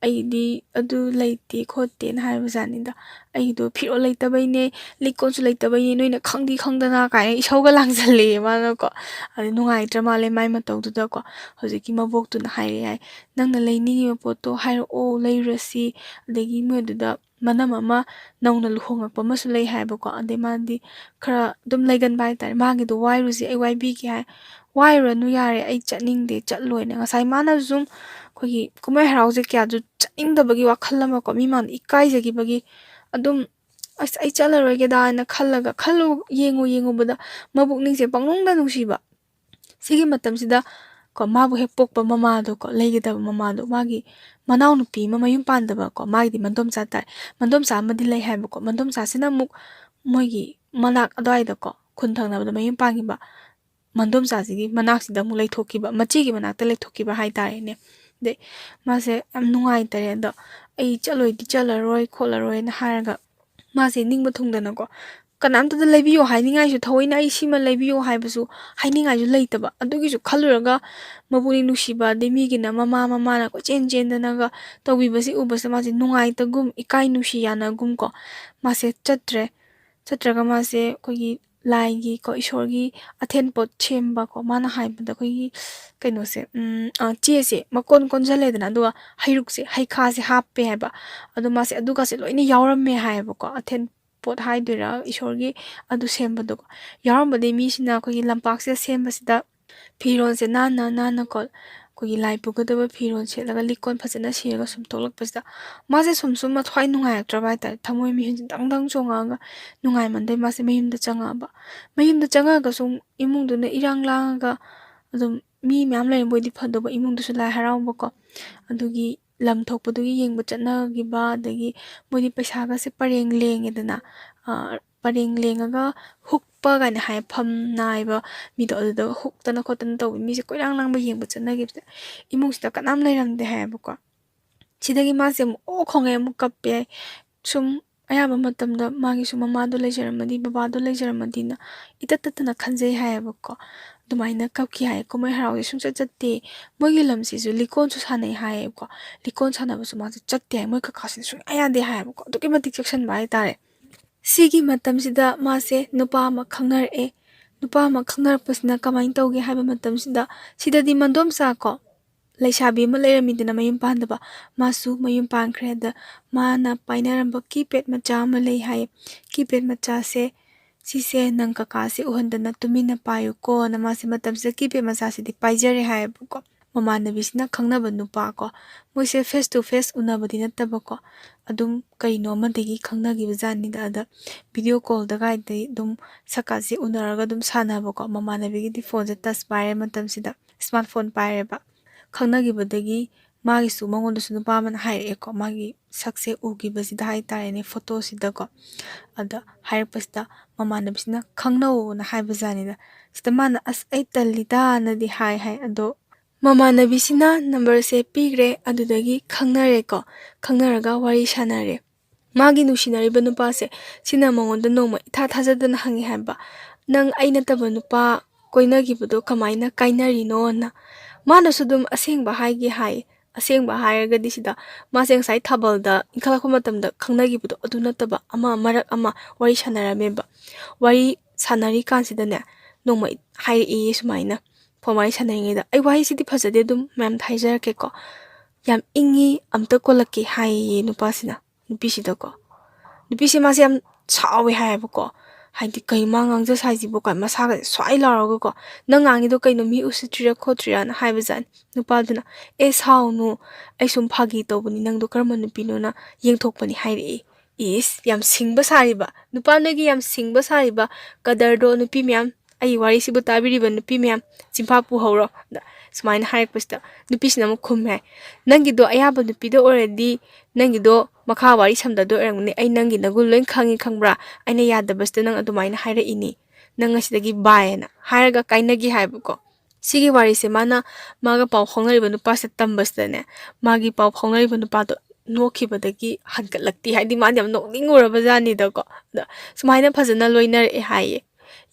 "ꯑꯩꯗꯤ ꯑꯗꯨ ꯂꯩꯇꯦ ꯈꯣꯠꯇꯦꯅ" ꯍꯥꯏꯕꯖꯥꯠꯅꯤꯗ꯫ "ꯑꯩꯗꯣ ꯐꯤꯔꯣꯜ ꯂꯩꯇꯕꯩꯅꯦ, ꯂꯤꯛꯀꯣꯟꯁꯨ ꯂꯩꯇꯕꯩꯅꯦ, ꯅꯣꯏꯅ ꯈꯪꯗꯤ ꯈꯪꯗꯅ" ꯀꯥꯏꯅ ꯏꯁꯧꯒ ꯂꯥꯡꯁꯜꯂꯛꯑꯦ ꯃꯥꯅꯀꯣ꯫ ꯑꯗꯩ ꯅꯨꯡꯉꯥꯏꯇ꯭ꯔ ꯃꯥꯜꯂꯦ ꯃꯥꯏ ꯃꯇꯧꯗꯨꯗꯀꯣ꯫ ꯍꯧꯖꯤꯛꯀꯤ ꯃꯕꯣꯛꯇꯨꯅ ꯍꯥꯏꯔꯛꯑꯦ ꯍꯥꯏ, "ꯅꯪꯅ ꯂꯩꯅꯤꯡꯉꯤꯕ ꯄꯣꯠꯇꯣ ꯍꯥꯏꯔꯛꯑꯣ, ꯂꯩꯔꯨꯔꯁꯤ"꯫ ꯑꯗꯒꯤ ꯃꯣꯏ ꯑꯗꯨꯗ ꯃꯅꯝ ꯑꯃ ꯅꯧꯅ ꯂꯨꯍꯣꯡꯉꯛꯄ ꯑꯃꯁꯨ ꯂꯩ ꯍꯥꯏꯕꯀꯣ꯫ ꯑꯗꯩ ꯃꯥꯗꯤ ꯈꯔ ꯑꯗꯨꯝ ꯂꯩꯒꯟꯕ ꯍꯥꯏꯇꯥꯔꯦ꯫ "ꯃꯥꯒꯤꯗꯣ ꯋꯥꯏꯔꯨꯁꯦ, ꯑꯩ ꯋꯥꯏꯕꯤꯒꯦ" ꯍꯥꯏ꯫ "ꯋꯥꯏꯔꯨꯔꯅꯨ ꯌꯥꯔꯦ, ꯑꯩ ꯆꯠꯅꯤꯡꯗꯦ, ꯆꯠꯂꯣꯏꯅ"꯫ ꯉꯁꯥꯏ ꯃꯥꯅ ꯁꯨꯝ ꯑꯩꯈꯣꯏꯒꯤ ꯀꯨꯝꯍꯩ ꯍꯔꯥꯎꯁꯦ ꯀꯌꯥꯁꯨ ꯆꯠꯅꯤꯡꯗꯕꯒꯤ ꯋꯥꯈꯜ ꯑꯃꯀꯣ, ꯃꯤ ꯃꯥꯡꯗ ꯏꯀꯥꯏꯖꯈꯤꯕꯒꯤ ꯑꯗꯨꯝ "ꯑꯁ, ꯑꯩ ꯆꯠꯂꯔꯣꯏꯒꯦꯗꯥ" ꯍꯥꯏꯅ ꯈꯜꯂꯒ, ꯈꯜꯂꯨ, ꯌꯦꯡꯉꯨ ꯌꯦꯡꯉꯨꯕꯗ ꯃꯕꯨꯛꯅꯤꯡꯁꯦ ꯄꯪꯅꯨꯡꯗ ꯅꯨꯡꯁꯤꯕ꯫ ꯁꯤꯒꯤ ꯃꯇꯝꯁꯤꯗ ꯀꯣ, ꯃꯥꯕꯨ ꯍꯦꯛ ꯄꯣꯛꯄ ꯃꯃꯥꯗꯣ ꯀꯣ, ꯂꯩꯒꯗꯕ ꯃꯃꯥꯗꯣ, ꯃꯥꯒꯤ ꯃꯅꯥꯎꯅꯨꯄꯤ ꯑꯃ ꯃꯌꯨꯝ ꯄꯥꯟꯗꯕ ꯀꯣ, ꯃꯥꯒꯤꯗꯤ ꯃꯗꯣꯝꯆꯥ ꯇꯥꯏ꯫ ꯃꯗꯣꯝꯆꯥ ꯑꯃꯗꯤ ꯂꯩ ꯍꯥꯏꯕꯀꯣ꯫ ꯃꯗꯣꯝꯆꯥꯁꯤꯅ ꯑꯃꯨꯛ ꯃꯣꯏꯒꯤ ꯃꯅꯥꯛ ꯑꯗꯨꯋꯥꯏꯗ ꯀꯣ, ꯈꯨꯟ ꯊꯪꯅꯕꯗ ꯃꯌꯨꯝ ꯄꯥꯟꯈꯤꯕ ꯃꯗꯣꯝꯆꯥꯁꯤꯒꯤ ꯃꯅꯥꯛꯁꯤꯗ ꯑꯃꯨꯛ ꯂꯩꯊꯣꯛꯈꯤꯕ, ꯃꯆꯦꯒꯤ ꯃꯅꯥꯛꯇ ꯂꯩꯊꯣꯛꯈꯤꯕ ꯍꯥꯏꯇꯥꯔꯦꯅꯦ꯫ ꯑꯗꯩ ꯃꯥꯁꯦ ꯌꯥꯝ ꯅꯨꯡꯉꯥꯏꯇꯔꯦ꯫ ꯑꯗꯣ "ꯑꯩ ꯆꯠꯂꯣꯏꯗꯤ ꯆꯠꯂꯔꯣꯏ ꯈꯣꯠꯂꯔꯣꯏꯅ" ꯍꯥꯏꯔꯒ ꯃꯥꯁꯦ ꯅꯤꯡꯕ ꯊꯨꯡꯗꯅꯀꯣ, ꯀꯅꯥꯝꯇꯗ ꯂꯩꯕꯤꯌꯣ ꯍꯥꯏꯅꯤꯡꯉꯥꯏꯁꯨ, ꯊꯑꯣꯏꯅ "ꯑꯩ ꯁꯤꯃ ꯂꯩꯕꯤꯌꯣ" ꯍꯥꯏꯕꯁꯨ ꯍꯥꯏꯅꯤꯡꯉꯥꯏꯁꯨ ꯂꯩꯇꯕ꯫ ꯑꯗꯨꯒꯤꯁꯨ ꯈꯜꯂꯨꯔꯒ ꯃꯄꯨꯛꯅꯤꯡ ꯅꯨꯡꯁꯤꯕ, ꯑꯗꯩ ꯃꯤꯒꯤꯅ ꯃꯃꯥ ꯃꯃꯥꯅ ꯀꯣꯏꯆꯦꯟ ꯆꯦꯟꯗꯅꯒ ꯇꯧꯕꯤꯕꯁꯤ ꯎꯕꯁꯤꯗ ꯃꯥꯁꯦ ꯅꯨꯡꯉꯥꯏꯇꯒꯨꯝ, ꯏꯀꯥꯏ ꯅꯨꯡꯁꯤ ꯌꯥꯅꯒꯨꯝ ꯀꯣ, ꯃꯥꯁꯦ ꯆꯠꯇ꯭ꯔꯦ꯫ ꯆꯠꯇ꯭ꯔꯒ ꯃꯥꯁꯦ ꯑꯩꯈꯣꯏꯒꯤ ꯂꯥꯏꯒꯤ ꯀꯣ, ꯏꯁꯣꯔꯒꯤ ꯑꯊꯦꯟ ꯄꯣꯠ ꯁꯦꯝꯕ ꯀꯣ, ꯃꯥꯅ ꯍꯥꯏꯕꯗ ꯑꯩꯈꯣꯏꯒꯤ ꯀꯩꯅꯣꯁꯦ, ꯎꯝ, ꯑ, ꯆꯦꯁꯦ ꯃꯀꯣꯟ ꯀꯣꯟꯁꯤꯜꯂꯦꯗꯅ, ꯑꯗꯨꯒ ꯍꯩꯔꯨꯛꯁꯦ, ꯍꯩꯈꯥꯁꯦ ꯍꯥꯞꯄꯦ ꯍꯥꯏꯕ꯫ ꯑꯗꯣ ꯃꯥꯁꯦ ꯑꯗꯨꯒꯁꯦ ꯂꯣꯏꯅ ꯌꯥꯎꯔꯝꯃꯦ ꯍꯥꯏꯌꯦꯕꯀꯣ, ꯑꯊꯦꯟ ꯄꯣꯠ ꯍꯥꯏꯗꯣꯏꯔꯥ, ꯏꯁꯣꯔꯒꯤ ꯑꯗꯨ ꯁꯦꯝꯕꯗꯣ꯫ ꯌꯥꯎꯔꯝꯕꯗꯒꯤ ꯃꯤꯁꯤꯅ ꯑꯩꯈꯣꯏꯒꯤ ꯂꯝꯄꯥꯛꯁꯤꯗ ꯁꯦꯝꯕꯁꯤꯗ ꯐꯤꯔꯣꯜꯁꯦ ꯅꯥꯟꯅ ꯅꯥꯟꯅꯀꯣ, ꯑꯩꯈꯣꯏꯒꯤ ꯂꯥꯏ ꯄꯨꯒꯗꯕ ꯐꯤꯔꯣꯜ ꯁꯦꯠꯂꯒ, ꯂꯤꯛꯀꯣꯟ ꯐꯖꯅ ꯁꯤꯔꯒ ꯁꯨꯝ ꯊꯣꯛꯂꯛꯄꯁꯤꯗ ꯃꯥꯁꯦ ꯁꯨꯝ ꯁꯨꯝ ꯃꯊ꯭ꯋꯥꯏ ꯅꯨꯡꯉꯥꯏꯔꯛꯇ꯭ꯔꯕ ꯍꯥꯏꯇꯥꯔꯦ꯫ ꯊꯃꯣꯏ ꯃꯤꯍꯨꯟꯁꯦ ꯗꯪ ꯗꯪ ꯆꯣꯡꯉꯛꯑꯒ ꯅꯨꯡꯉꯥꯏꯃꯟꯗꯩ ꯃꯥꯁꯦ ꯃꯌꯨꯝꯗ ꯆꯪꯉꯛꯑꯕ꯫ ꯃꯌꯨꯝꯗ ꯆꯪꯉꯛꯑꯒꯁꯨ ꯏꯃꯨꯡꯗꯨꯅ ꯏꯔꯥꯡ ꯂꯥꯡꯉꯒ ꯑꯗꯨꯝ ꯃꯤ ꯃꯌꯥꯝ ꯂꯩꯔꯝꯕ ꯑꯣꯏꯗꯤ ꯐꯗꯧꯕ, ꯏꯃꯨꯡꯗꯨꯁꯨ ꯂꯥꯏ ꯍꯔꯥꯎꯕꯀꯣ, ꯑꯗꯨꯒꯤ ꯂꯝ ꯊꯣꯛꯄꯗꯨꯒꯤ ꯌꯦꯡꯕ ꯆꯠꯅꯈꯤꯕ, ꯑꯗꯒꯤ ꯃꯣꯏꯗꯤ ꯄꯩꯁꯥꯒꯁꯦ ꯄꯔꯦꯡ ꯂꯦꯡꯉꯦꯗꯅ, ꯑ, ꯄꯔꯦꯡ ꯂꯦꯡꯉꯒ ꯍꯨꯛꯄ ꯀꯥꯏꯅ ꯍꯥꯏ, ꯐꯝ ꯅꯥꯏꯕ ꯃꯤꯗꯣ, ꯑꯗꯨꯗ ꯍꯨꯛꯇꯅ ꯈꯣꯠꯇꯅ ꯇꯧꯕ, ꯃꯤꯁꯦ ꯀꯣꯏꯂꯥꯡ ꯂꯥꯡꯕ ꯌꯦꯡꯕ ꯆꯠꯅꯈꯤꯕꯁꯦ ꯏꯃꯨꯡꯁꯤꯗ ꯀꯅꯥꯝ ꯂꯩꯔꯝꯗꯦ ꯍꯥꯏꯌꯦꯕꯀꯣ꯫ ꯁꯤꯗꯒꯤ ꯃꯥꯁꯦ ꯑꯃꯨꯛ ꯑꯣ ꯈꯣꯡꯉꯦ, ꯑꯃꯨꯛ ꯀꯞꯄꯦ ꯍꯥꯏ꯫ ꯁꯨꯝ ꯑꯌꯥꯝꯕ ꯃꯇꯝꯗ ꯃꯥꯒꯤꯁꯨ ꯃꯃꯥꯗꯣ ꯂꯩꯖꯔꯝꯃꯗꯤ, ꯕꯕꯥꯗꯣ ꯂꯩꯖꯔꯝꯃꯗꯤꯅ ꯏꯇꯠ ꯇꯠꯇꯅ ꯈꯟꯖꯩ ꯍꯥꯏꯌꯦꯕꯀꯣ꯫ ꯑꯗꯨꯃꯥꯏꯅ ꯀꯞꯈꯤ ꯍꯥꯏ꯫ ꯀꯨꯝꯍꯩ ꯍꯔꯥꯎꯁꯦ ꯁꯨꯡꯆꯠ ꯆꯠꯇꯦ꯫ ꯃꯣꯏꯒꯤ ꯂꯝꯁꯤꯁꯨ ꯂꯤꯀꯣꯟꯁꯨ ꯁꯥꯟꯅꯩ ꯍꯥꯏꯌꯦꯕꯀꯣ꯫ ꯂꯤꯀꯣꯟ ꯁꯥꯟꯅꯕꯁꯨ ꯃꯥꯁꯦ ꯆꯠꯇꯦ ꯍꯥꯏ꯫ ꯃꯣꯏ ꯀꯀꯥꯁꯤꯅ ꯁꯨꯡꯌꯥ ꯌꯥꯗꯦ ꯍꯥꯏꯌꯦꯕꯀꯣ꯫ ꯑꯗꯨꯛꯀꯤ ꯃꯇꯤꯛ ꯆꯦꯛꯁꯤꯟꯕ ꯍꯥꯏꯇꯥꯔꯦ꯫ ꯁꯤꯒꯤ ꯃꯇꯝꯁꯤꯗ ꯃꯥꯁꯦ ꯅꯨꯄꯥ ꯑꯃ ꯈꯪꯅꯔꯛꯑꯦ꯫ ꯅꯨꯄꯥ ꯑꯃ ꯈꯪꯅꯔꯛꯄꯁꯤꯅ ꯀꯃꯥꯏꯅ ꯇꯧꯒꯦ ꯍꯥꯏꯕ ꯃꯇꯝꯁꯤꯗ, ꯁꯤꯗꯗꯤ ꯃꯗꯣꯝꯆꯥ ꯀꯣ, ꯂꯩꯁꯥꯕꯤ ꯑꯃ ꯂꯩꯔꯝꯃꯤꯗꯅ ꯃꯌꯨꯝ ꯄꯥꯟꯗꯕ, ꯃꯥꯁꯨ ꯃꯌꯨꯝ ꯄꯥꯟꯈ꯭ꯔꯦ꯫ ꯑꯗ ꯃꯥꯅ ꯄꯥꯏꯅꯔꯝꯕ ꯀꯤꯄꯦꯗ ꯃꯆꯥ ꯑꯃ ꯂꯩ ꯍꯥꯏꯌꯦ꯫ ꯀꯤꯄꯦꯗ ꯃꯆꯥꯁꯦ, "ꯁꯤꯁꯦ ꯅꯪ ꯀꯀꯥꯁꯦ ꯎꯍꯟꯗꯅ ꯇꯨꯃꯤꯟꯅ ꯄꯥꯏꯌꯨꯀꯣꯅ" ꯃꯥꯁꯦ ꯃꯇꯝꯁꯤꯗ ꯀꯤꯄꯦꯗ ꯃꯆꯥꯁꯤꯗꯤ ꯄꯥꯏꯖꯔꯦ ꯍꯥꯏꯌꯦꯕꯀꯣ꯫ ꯃꯃꯥꯟꯅꯕꯤꯁꯤꯅ ꯈꯪꯅꯕ ꯅꯨꯄꯥ ꯀꯣ, ꯃꯣꯏꯁꯦ face to face ꯎꯅꯕꯗꯤ ꯅꯠꯇꯕꯀꯣ, ꯑꯗꯨꯝ ꯀꯩꯅꯣ ꯑꯃꯗꯒꯤ ꯈꯪꯅꯈꯤꯕ ꯖꯥꯠꯅꯤꯗ꯫ ꯑꯗ video callꯗ ꯀꯥꯏꯗꯩ ꯑꯗꯨꯝ ꯁꯛꯀꯥꯁꯦ ꯎꯅꯔꯒ ꯑꯗꯨꯝ ꯁꯥꯟꯅꯕꯀꯣ꯫ ꯃꯃꯥꯟꯅꯕꯤꯒꯤꯗꯤ phoneꯁꯦ touch ꯄꯥꯏꯔꯦ, ꯃꯇꯝꯁꯤꯗ smartphone ꯄꯥꯏꯔꯦꯕ꯫ ꯈꯪꯅꯈꯤꯕꯗꯒꯤ ꯃꯥꯒꯤꯁꯨ, ꯃꯉꯣꯟꯗꯁꯨ ꯅꯨꯄꯥ ꯑꯃꯅ ꯍꯥꯏꯔꯛꯑꯦꯀꯣ, ꯃꯥꯒꯤ ꯁꯛꯁꯦ ꯎꯈꯤꯕꯁꯤꯗ ꯍꯥꯏꯇꯥꯔꯦꯅꯦ, photoꯁꯤꯗꯀꯣ꯫ ꯑꯗ ꯍꯥꯏꯔꯛꯄꯁꯤꯗ ꯃꯃꯥꯟꯅꯕꯤꯁꯤꯅ "ꯈꯪꯅꯧꯅ" ꯍꯥꯏꯕ ꯖꯥꯠꯅꯤꯗ꯫ ꯁꯤꯗ ꯃꯥꯅ "ꯑꯁ, ꯑꯩ ꯇꯜꯂꯤꯗꯥꯅꯗꯤ" ꯍꯥꯏ ꯍꯥꯏ꯫ ꯑꯗꯣ ꯃꯃꯥꯟꯅꯕꯤꯁꯤꯅ numberꯁꯦ ꯄꯤꯈ꯭ꯔꯦ, ꯑꯗꯨꯗꯒꯤ ꯈꯪꯅꯔꯦꯀꯣ꯫ ꯈꯪꯅꯔꯒ ꯋꯥꯔꯤ ꯁꯥꯟꯅꯔꯦ꯫ ꯃꯥꯒꯤ ꯅꯨꯡꯁꯤꯅꯔꯤꯕ ꯅꯨꯄꯥꯁꯦ ꯁꯤꯅ ꯃꯉꯣꯟꯗ ꯅꯣꯡꯃ ꯏꯊꯥ ꯊꯥꯖꯗꯅ ꯍꯪꯉꯦ ꯍꯥꯏꯕ, "ꯅꯪ ꯑꯩ ꯅꯠꯇꯕ ꯅꯨꯄꯥ ꯀꯣꯏꯅꯈꯤꯕꯗꯣ ꯀꯃꯥꯏꯅ ꯀꯥꯏꯅꯔꯤꯅꯣꯅ?" ꯃꯥꯅꯁꯨ ꯑꯗꯨꯝ ꯑꯁꯦꯡꯕ ꯍꯥꯏꯒꯦ ꯍꯥꯏ꯫ ꯑꯁꯦꯡꯕ ꯍꯥꯏꯔꯒꯗꯤ ꯁꯤꯗ ꯃꯥꯁꯦ ꯉꯁꯥꯏ ꯊꯥꯕꯜꯗ ꯏꯟꯈꯠꯂꯛꯄ ꯃꯇꯝꯗ ꯈꯪꯅꯈꯤꯕꯗꯣ ꯑꯗꯨ ꯅꯠꯇꯕ ꯑꯃ, ꯃꯔꯛ ꯑꯃ ꯋꯥꯔꯤ ꯁꯥꯟꯅꯔꯝꯃꯦꯕ꯫ ꯋꯥꯔꯤ ꯁꯥꯟꯅꯔꯤꯀꯥꯟꯁꯤꯗꯅꯦ, ꯅꯣꯡꯃ ꯍꯥꯏꯔꯛꯏꯌꯦ ꯁꯨꯃꯥꯏꯅ, phone ꯋꯥꯔꯤ ꯁꯥꯟꯅꯔꯤꯉꯩꯗ꯫ ꯑꯩ ꯋꯥꯍꯩꯁꯤꯗꯤ ꯐꯖꯗꯦ, ꯑꯗꯨꯝ ꯃꯌꯥꯝꯗ ꯍꯥꯏꯖꯔꯛꯀꯦꯀꯣ꯫ "ꯌꯥꯝ ꯏꯪꯉꯤ, ꯑꯝꯇ ꯀꯣꯜꯂꯛꯀꯦ" ꯍꯥꯏꯌꯦ ꯅꯨꯄꯥꯁꯤꯅ, ꯅꯨꯄꯤꯁꯤꯗꯀꯣ꯫ ꯅꯨꯄꯤꯁꯦ ꯃꯥꯁꯦ ꯌꯥꯝ ꯁꯥꯎꯋꯦ ꯍꯥꯏꯌꯦꯕꯀꯣ꯫ ꯍꯥꯏꯗꯤ "ꯀꯩ ꯃꯥ ꯉꯥꯡꯖ ꯁꯥꯏꯁꯤꯕꯣ?" ꯀꯥꯏ ꯃꯁꯥꯒ ꯁ꯭ꯋꯥꯏ ꯂꯥꯎꯔꯒꯀꯣ, "ꯅꯪ ꯉꯥꯡꯉꯤꯗꯣ ꯀꯩꯅꯣ, ꯃꯤ ꯎꯁꯤꯠꯇ꯭ꯔꯤꯔꯥ ꯈꯣꯠꯇ꯭ꯔꯤꯔꯥꯅ?" ꯍꯥꯏꯕꯖꯥꯠꯅꯤ꯫ ꯅꯨꯄꯥꯗꯨꯅ, "ꯑꯦ, ꯁꯥꯎꯅꯨ, ꯑꯩ ꯁꯨꯝ ꯐꯥꯒꯤ ꯇꯧꯕꯅꯤ, ꯅꯪꯗꯣ ꯀꯔꯝꯕ ꯅꯨꯄꯤꯅꯣꯅ ꯌꯦꯡꯊꯣꯛꯄꯅꯤ" ꯍꯥꯏꯔꯛꯏ꯫ ꯏꯁ, ꯌꯥꯝ ꯁꯤꯡꯕ ꯁꯥꯔꯤꯕ, ꯅꯨꯄꯥ ꯅꯣꯏꯒꯤ ꯌꯥꯝ ꯁꯤꯡꯕ ꯁꯥꯔꯤꯕ ꯀꯗꯔꯗꯣ, ꯅꯨꯄꯤ ꯃꯌꯥꯝ, ꯑꯩ ꯋꯥꯔꯤꯁꯤꯕꯨ ꯇꯥꯕꯤꯔꯤꯕ ꯅꯨꯄꯤ ꯃꯌꯥꯝ, ꯆꯤꯟꯐꯥ ꯄꯨꯍꯧꯔꯣ꯫ ꯑꯗ ꯁꯨꯃꯥꯏꯅ ꯍꯥꯏꯔꯛꯄꯁꯤꯗ ꯅꯨꯄꯤꯁꯤꯅ ꯑꯃꯨꯛ ꯈꯨꯝꯃꯦ ꯍꯥꯏ, "ꯅꯪꯒꯤꯗꯣ ꯑꯌꯥꯕ ꯅꯨꯄꯤꯗ ꯑꯣꯏꯔꯗꯤ ꯅꯪꯒꯤꯗꯣ ꯃꯈꯥ ꯋꯥꯔꯤ ꯁꯝꯗꯗꯣꯏ ꯑꯣꯏꯔꯝꯒꯅꯤ, ꯑꯩ ꯅꯪꯒꯤ ꯅꯒꯨꯟ ꯂꯣꯏ ꯈꯪꯉꯤ ꯈꯪꯕ꯭ꯔꯥ? ꯑꯩꯅ ꯌꯥꯗꯕꯁꯤꯗ ꯅꯪ ꯑꯗꯨꯃꯥꯏꯅ ꯍꯥꯏꯔꯛꯏꯅꯤ, ꯅꯪ ꯉꯁꯤꯗꯒꯤ bye" ꯍꯥꯏꯅ ꯍꯥꯏꯔꯒ ꯀꯥꯏꯅꯒꯤ ꯍꯥꯏꯕꯀꯣ꯫ ꯁꯤꯒꯤ ꯋꯥꯔꯤꯁꯦ ꯃꯥꯅ ꯃꯥꯒ ꯄꯥꯎ ꯐꯥꯎꯅꯔꯤꯕ ꯅꯨꯄꯥꯁꯦ ꯇꯝꯕꯁꯤꯗꯅꯦ, ꯃꯥꯒꯤ ꯄꯥꯎ ꯐꯥꯎꯅꯔꯤꯕ ꯅꯨꯄꯥꯗꯣ ꯅꯣꯛꯈꯤꯕꯗꯒꯤ ꯍꯟꯒꯠꯂꯛꯇꯦ꯫ ꯍꯥꯏꯗꯤ ꯃꯥꯗꯤ ꯌꯥꯝ ꯅꯣꯛꯅꯤꯡꯉꯨꯔꯕ ꯖꯥꯠꯅꯤꯗꯀꯣ꯫ ꯑꯗ ꯁꯨꯃꯥꯏꯅ ꯐꯖꯅ ꯂꯣꯏꯅꯔꯛꯑꯦ ꯍꯥꯏꯌꯦ,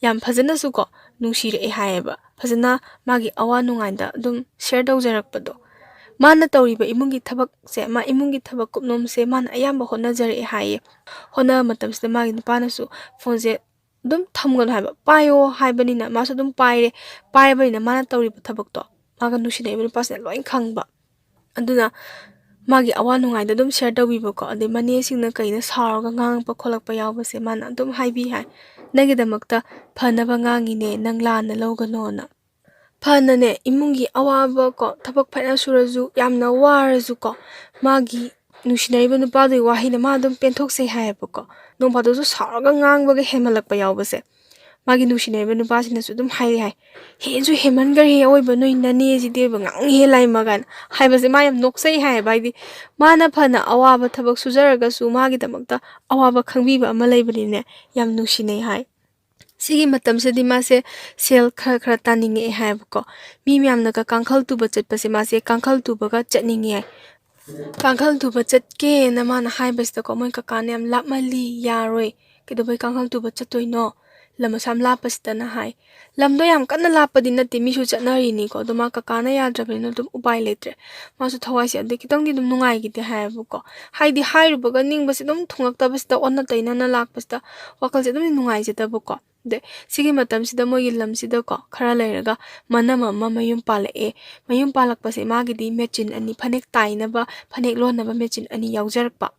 ꯌꯥꯝ ꯐꯖꯅꯁꯨꯀꯣ ꯅꯨꯡꯁꯤꯔꯛꯑꯦ ꯍꯥꯏꯌꯦꯕ꯫ ꯐꯖꯅ ꯃꯥꯒꯤ ꯑꯋꯥ ꯅꯨꯡꯉꯥꯏꯗ ꯑꯗꯨꯝ share ꯇꯧꯖꯔꯛꯄꯗꯣ꯫ ꯃꯥꯅ ꯇꯧꯔꯤꯕ ꯏꯃꯨꯡꯒꯤ ꯊꯕꯛꯁꯦ, ꯃꯥ ꯏꯃꯨꯡꯒꯤ ꯊꯕꯛ ꯀꯨꯞꯅꯣꯝꯁꯦ ꯃꯥꯅ ꯑꯌꯥꯝꯕ ꯍꯣꯠꯅꯖꯔꯛꯑꯦ ꯍꯥꯏꯌꯦ꯫ ꯍꯣꯠꯅꯕ ꯃꯇꯝꯁꯤꯗ ꯃꯥꯒꯤ ꯅꯨꯄꯥꯅꯁꯨ phoneꯁꯦ ꯑꯗꯨꯝ ꯊꯝꯒꯅꯨ ꯍꯥꯏꯕ, ꯄꯥꯏꯌꯣ ꯍꯥꯏꯕꯅꯤꯅ ꯃꯥꯁꯨ ꯑꯗꯨꯝ ꯄꯥꯏꯔꯦ꯫ ꯄꯥꯏꯔꯕꯅꯤꯅ ꯃꯥꯅ ꯇꯧꯔꯤꯕ ꯊꯕꯛꯇꯣ ꯃꯥꯒ ꯅꯨꯡꯁꯤꯅꯔꯤꯕ ꯅꯨꯄꯥꯁꯤꯅ ꯂꯣꯏ ꯈꯪꯕ꯫ ꯑꯗꯨꯅ ꯃꯥꯒꯤ ꯑꯋꯥ ꯅꯨꯡꯉꯥꯏꯗ ꯑꯗꯨꯝ share ꯇꯧꯕꯤꯕꯀꯣ꯫ ꯑꯗꯩ ꯃꯅꯦꯁꯤꯡꯅ ꯀꯩꯅ ꯁꯥꯎꯔꯒ ꯉꯥꯡꯉꯛꯄ ꯈꯣꯠꯂꯛꯄ ꯌꯥꯎꯕꯁꯦ ꯃꯥꯅ ꯑꯗꯨꯝ ꯍꯥꯏꯕꯤ ꯍꯥꯏ, "ꯅꯪꯒꯤꯗꯃꯛꯇ ꯐꯅꯕ ꯉꯥꯡꯉꯤꯅꯦ, ꯅꯪ ꯂꯥꯟꯅ ꯂꯧꯒꯅꯣꯅ"꯫ ꯐꯅꯅꯦ, ꯏꯃꯨꯡꯒꯤ ꯑꯋꯥꯕ ꯀꯣ, ꯊꯕꯛ ꯐꯅ ꯁꯨꯔꯁꯨ, ꯌꯥꯝꯅ ꯋꯥꯔꯁꯨ ꯀꯣ, ꯃꯥꯒꯤ ꯅꯨꯡꯁꯤꯅꯔꯤꯕ ꯅꯨꯄꯥꯗꯨꯒꯤ ꯋꯥꯍꯩꯅ ꯃꯥ ꯑꯗꯨꯝ ꯄꯦꯟꯊꯣꯛꯆꯩ ꯍꯥꯏꯌꯦꯕꯀꯣ꯫ ꯅꯣꯡ ꯐꯥꯗꯣꯛꯁꯨ ꯁꯥꯎꯔꯒ ꯉꯥꯡꯕꯒ ꯍꯦꯟꯃꯜꯂꯛꯄ ꯌꯥꯎꯕꯁꯦ, ꯃꯥꯒꯤ ꯅꯨꯡꯁꯤꯅꯔꯤꯕ ꯅꯨꯄꯥꯁꯤꯅꯁꯨ ꯑꯗꯨꯝ ꯍꯥꯏꯔꯤ ꯍꯥꯏ, "ꯍꯦꯟꯁꯨ ꯍꯦꯟꯃꯟꯈ꯭ꯔꯦ, ꯑꯋꯣꯏꯕ ꯅꯣꯏ ꯅꯅꯦꯁꯤꯗꯤ ꯑꯣꯏꯕ ꯉꯥꯡꯉꯤꯍꯦ ꯂꯥꯏꯃ" ꯀꯥꯏꯅ ꯍꯥꯏꯕꯁꯦ ꯃꯥ ꯌꯥꯝ ꯅꯣꯛꯆꯩ ꯍꯥꯏꯌꯦꯕ꯫ ꯍꯥꯏꯗꯤ ꯃꯥꯅ ꯐꯅ ꯑꯋꯥꯕ ꯊꯕꯛ ꯁꯨꯖꯔꯒꯁꯨ ꯃꯥꯒꯤꯗꯃꯛꯇ ꯑꯋꯥꯕ ꯈꯪꯕꯤꯕ ꯑꯃ ꯂꯩꯕꯅꯤꯅꯦ, ꯌꯥꯝ ꯅꯨꯡꯁꯤꯅꯩ ꯍꯥꯏ꯫ ꯁꯤꯒꯤ ꯃꯇꯝꯁꯤꯗꯗꯤ ꯃꯥꯁꯦ ꯁꯦꯜ ꯈꯔ ꯈꯔ ꯇꯥꯅꯤꯡꯉꯛꯑꯦ ꯍꯥꯏꯌꯦꯕꯀꯣ꯫ ꯃꯤ ꯃꯌꯥꯝꯅꯒ ꯀꯥꯡꯈꯜ ꯇꯨꯕ ꯆꯠꯄꯁꯦ ꯃꯥꯁꯦ ꯀꯥꯡꯈꯜ ꯇꯨꯕꯒ ꯆꯠꯅꯤꯡꯉꯦ ꯍꯥꯏ꯫ ꯀꯥꯡꯈꯜ ꯇꯨꯕ ꯆꯠꯀꯦꯅ ꯃꯥꯅ ꯍꯥꯏꯕꯁꯤꯗꯀꯣ, ꯃꯣꯏ ꯀꯀꯥꯅ ꯌꯥꯝ ꯂꯥꯞꯃꯜꯂꯤ, ꯌꯥꯔꯣꯏ, ꯀꯩꯗꯧꯕꯩ ꯀꯥꯡꯈꯜ ꯇꯨꯕ ꯆꯠꯇꯣꯏꯅꯣ, ꯂꯝ ꯑꯁꯥꯝ ꯂꯥꯞꯄꯁꯤꯗꯅ ꯍꯥꯏ꯫ ꯂꯝꯗꯣ ꯌꯥꯝ ꯀꯟꯅ ꯂꯥꯞꯄꯗꯤ ꯅꯠꯇꯦ, ꯃꯤꯁꯨ ꯆꯠꯅꯔꯤꯅꯤꯀꯣ, ꯑꯗꯣ ꯃꯥ ꯀꯀꯥꯅ ꯌꯥꯗ꯭ꯔꯕꯅꯤꯅ ꯑꯗꯨꯝ ꯎꯄꯥꯏ ꯂꯩꯇ꯭ꯔꯦ꯫ ꯃꯥꯁꯨ ꯊꯋꯥꯏꯁꯦ ꯑꯗꯩ ꯈꯤꯇꯪꯗꯤ ꯑꯗꯨꯝ ꯅꯨꯡꯉꯥꯏꯈꯤꯗꯦ ꯍꯥꯏꯌꯦꯕꯀꯣ꯫ ꯍꯥꯏꯗꯤ ꯍꯥꯏꯔꯨꯕꯒ ꯅꯤꯡꯕꯁꯦ ꯑꯗꯨꯝ ꯊꯨꯡꯉꯛꯇꯕꯁꯤꯗ, ꯑꯣꯟꯅ ꯇꯩꯅꯅ ꯂꯥꯛꯄꯁꯤꯗ ꯋꯥꯈꯜꯁꯦ ꯑꯗꯨꯝ ꯅꯨꯡꯉꯥꯏꯖꯗꯕꯀꯣ꯫ ꯑꯗꯩ ꯁꯤꯒꯤ ꯃꯇꯝꯁꯤꯗ ꯃꯣꯏꯒꯤ ꯂꯝꯁꯤꯗꯀꯣ, ꯈꯔ ꯂꯩꯔꯒ ꯃꯅꯝ ꯑꯃ ꯃꯌꯨꯝ ꯄꯥꯜꯂꯛꯑꯦ꯫ ꯃꯌꯨꯝ ꯄꯥꯜꯂꯛꯄꯁꯦ ꯃꯥꯒꯤꯗꯤ ꯃꯦꯆꯤꯟ ꯑꯅꯤ, ꯐꯅꯦꯛ ꯇꯥꯏꯅꯕ, ꯐꯅꯦꯛ ꯂꯣꯟꯅꯕ ꯃꯦꯆꯤꯟ ꯑꯅꯤ ꯌꯥꯎꯖꯔꯛꯄ꯫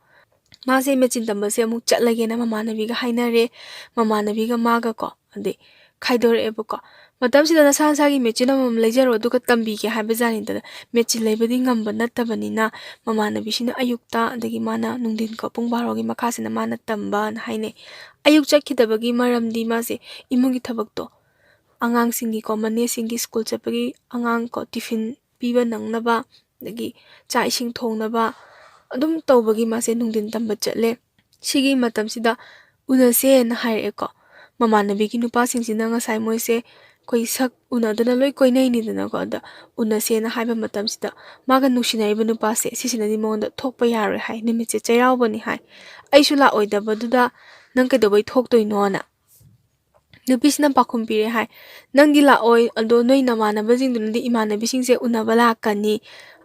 ꯃꯥꯁꯦ ꯃꯦꯆꯤꯟ ꯇꯝꯕꯁꯦ ꯑꯃꯨꯛ ꯆꯠꯂꯒꯦꯅ ꯃꯃꯥꯟꯅꯕꯤꯒ ꯍꯥꯏꯅꯔꯦ꯫ ꯃꯃꯥꯟꯅꯕꯤꯒ ꯃꯥꯒꯀꯣ, ꯑꯗꯩ ꯈꯥꯏꯗꯣꯔꯛꯑꯦꯕꯀꯣ꯫ ꯃꯇꯝꯁꯤꯗ ꯅꯁꯥ ꯅꯁꯥꯒꯤ ꯃꯦꯆꯤꯟ ꯑꯃꯃꯝ ꯂꯩꯖꯔꯣ, ꯑꯗꯨꯒ ꯇꯝꯕꯤꯒꯦ ꯍꯥꯏꯕ ꯖꯥꯠꯅꯤꯗꯅ꯫ ꯃꯦꯆꯤꯟ ꯂꯩꯕꯗꯤ ꯉꯝꯕ ꯅꯠꯇꯕꯅꯤꯅ, ꯃꯃꯥꯟꯅꯕꯤꯁꯤꯅ ꯑꯌꯨꯛꯇ, ꯑꯗꯒꯤ ꯃꯥꯅ ꯅꯨꯡꯊꯤꯟꯀꯣ, ꯄꯨꯡ ꯕꯥꯔꯣꯒꯤ ꯃꯈꯥꯁꯤꯅ ꯃꯥꯅ ꯇꯝꯕꯅ ꯍꯥꯏꯅꯩ꯫ ꯑꯌꯨꯛ ꯆꯠꯈꯤꯗꯕꯒꯤ ꯃꯔꯝꯗꯤ ꯃꯥꯁꯦ ꯏꯃꯨꯡꯒꯤ ꯊꯕꯛꯇꯣ, ꯑꯉꯥꯡꯁꯤꯡꯒꯤꯀꯣ, ꯃꯅꯦꯁꯤꯡꯒꯤ ꯁ꯭ꯀꯨꯜ ꯆꯠꯄꯒꯤ ꯑꯉꯥꯡ ꯀꯣ, ꯇꯤꯐꯤꯟ ꯄꯤꯕ ꯅꯪꯅꯕ, ꯑꯗꯒꯤ ꯆꯥꯛ ꯏꯁꯤꯡ ꯊꯣꯡꯅꯕ ꯑꯗꯨꯝ ꯇꯧꯕꯒꯤ ꯃꯥꯁꯦ ꯅꯨꯡꯊꯤꯟ ꯇꯝꯕ ꯆꯠꯂꯦ꯫ ꯁꯤꯒꯤ ꯃꯇꯝꯁꯤꯗ ꯎꯅꯁꯦꯅ ꯍꯥꯏꯔꯛꯑꯦꯀꯣ꯫ ꯃꯃꯥꯟꯅꯕꯤꯒꯤ ꯅꯨꯄꯥꯁꯤꯡꯁꯤꯅ ꯉꯁꯥꯏ ꯃꯣꯏꯁꯦ ꯑꯩꯈꯣꯏ ꯁꯛ ꯎꯅꯗꯅ ꯂꯣꯏ ꯀꯣꯏꯅꯩꯅꯤꯗꯅꯀꯣ꯫ ꯑꯗ ꯎꯅꯁꯦꯅ ꯍꯥꯏꯕ ꯃꯇꯝꯁꯤꯗ ꯃꯥꯒ ꯅꯨꯡꯁꯤꯅꯔꯤꯕ ꯅꯨꯄꯥꯁꯦ ꯁꯤꯁꯤꯅꯗꯤ ꯃꯉꯣꯟꯗ ꯊꯣꯛꯄ ꯌꯥꯔꯣꯏ ꯍꯥꯏ, ꯅꯨꯃꯤꯠꯁꯦ ꯆꯩꯔꯥꯎꯕꯅꯤ ꯍꯥꯏ꯫ "ꯑꯩꯁꯨ ꯂꯥꯛꯑꯣꯏꯗꯕꯗꯨꯗ ꯅꯪ ꯀꯩꯗꯧꯕꯩ ꯊꯣꯛꯇꯣꯏꯅꯣꯅ?" ꯅꯨꯄꯤꯁꯤꯅ ꯄꯥꯎꯈꯨꯝ ꯄꯤꯔꯦ ꯍꯥꯏ, "ꯅꯪꯗꯤ ꯂꯥꯛꯑꯣꯏ, ꯑꯗꯣ ꯅꯣꯏ ꯅꯃꯥꯟꯅꯕꯁꯤꯡꯗꯨꯅꯗꯤ ꯏꯃꯥꯟꯅꯕꯤꯁꯤꯡꯁꯦ ꯎꯅꯕ ꯂꯥꯛꯀꯅꯤ,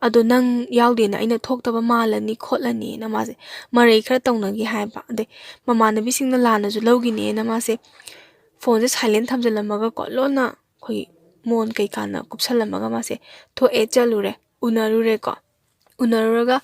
ꯑꯗꯣ ꯅꯪ ꯌꯥꯎꯗꯦꯅ ꯑꯩꯅ ꯊꯣꯛꯇꯕ ꯃꯥꯜꯂꯅꯤ ꯈꯣꯠꯂꯅꯤꯅ" ꯃꯥꯁꯦ ꯃꯔꯩ ꯈꯔ ꯇꯧꯅꯒꯦ ꯍꯥꯏꯕ꯫ ꯑꯗꯩ ꯃꯃꯥꯟꯅꯕꯤꯁꯤꯡꯅ ꯂꯥꯟꯅꯁꯨ ꯂꯧꯈꯤꯅꯦꯅ ꯃꯥꯁꯦ ꯐꯣꯟꯁꯦ ꯁꯥꯏꯂꯦꯟ ꯊꯝꯖꯤꯜꯂꯝꯃꯒꯀꯣ, ꯂꯣꯟꯅ ꯑꯩꯈꯣꯏꯒꯤ ꯃꯣꯟ ꯀꯩꯀꯥꯅ ꯀꯨꯞꯁꯜꯂꯝꯃꯒ ꯃꯥꯁꯦ ꯊꯣꯛꯑꯦ, ꯆꯠꯂꯨꯔꯦ, ꯎꯅꯔꯨꯔꯦꯀꯣ꯫ ꯎꯅꯔꯨꯔꯒ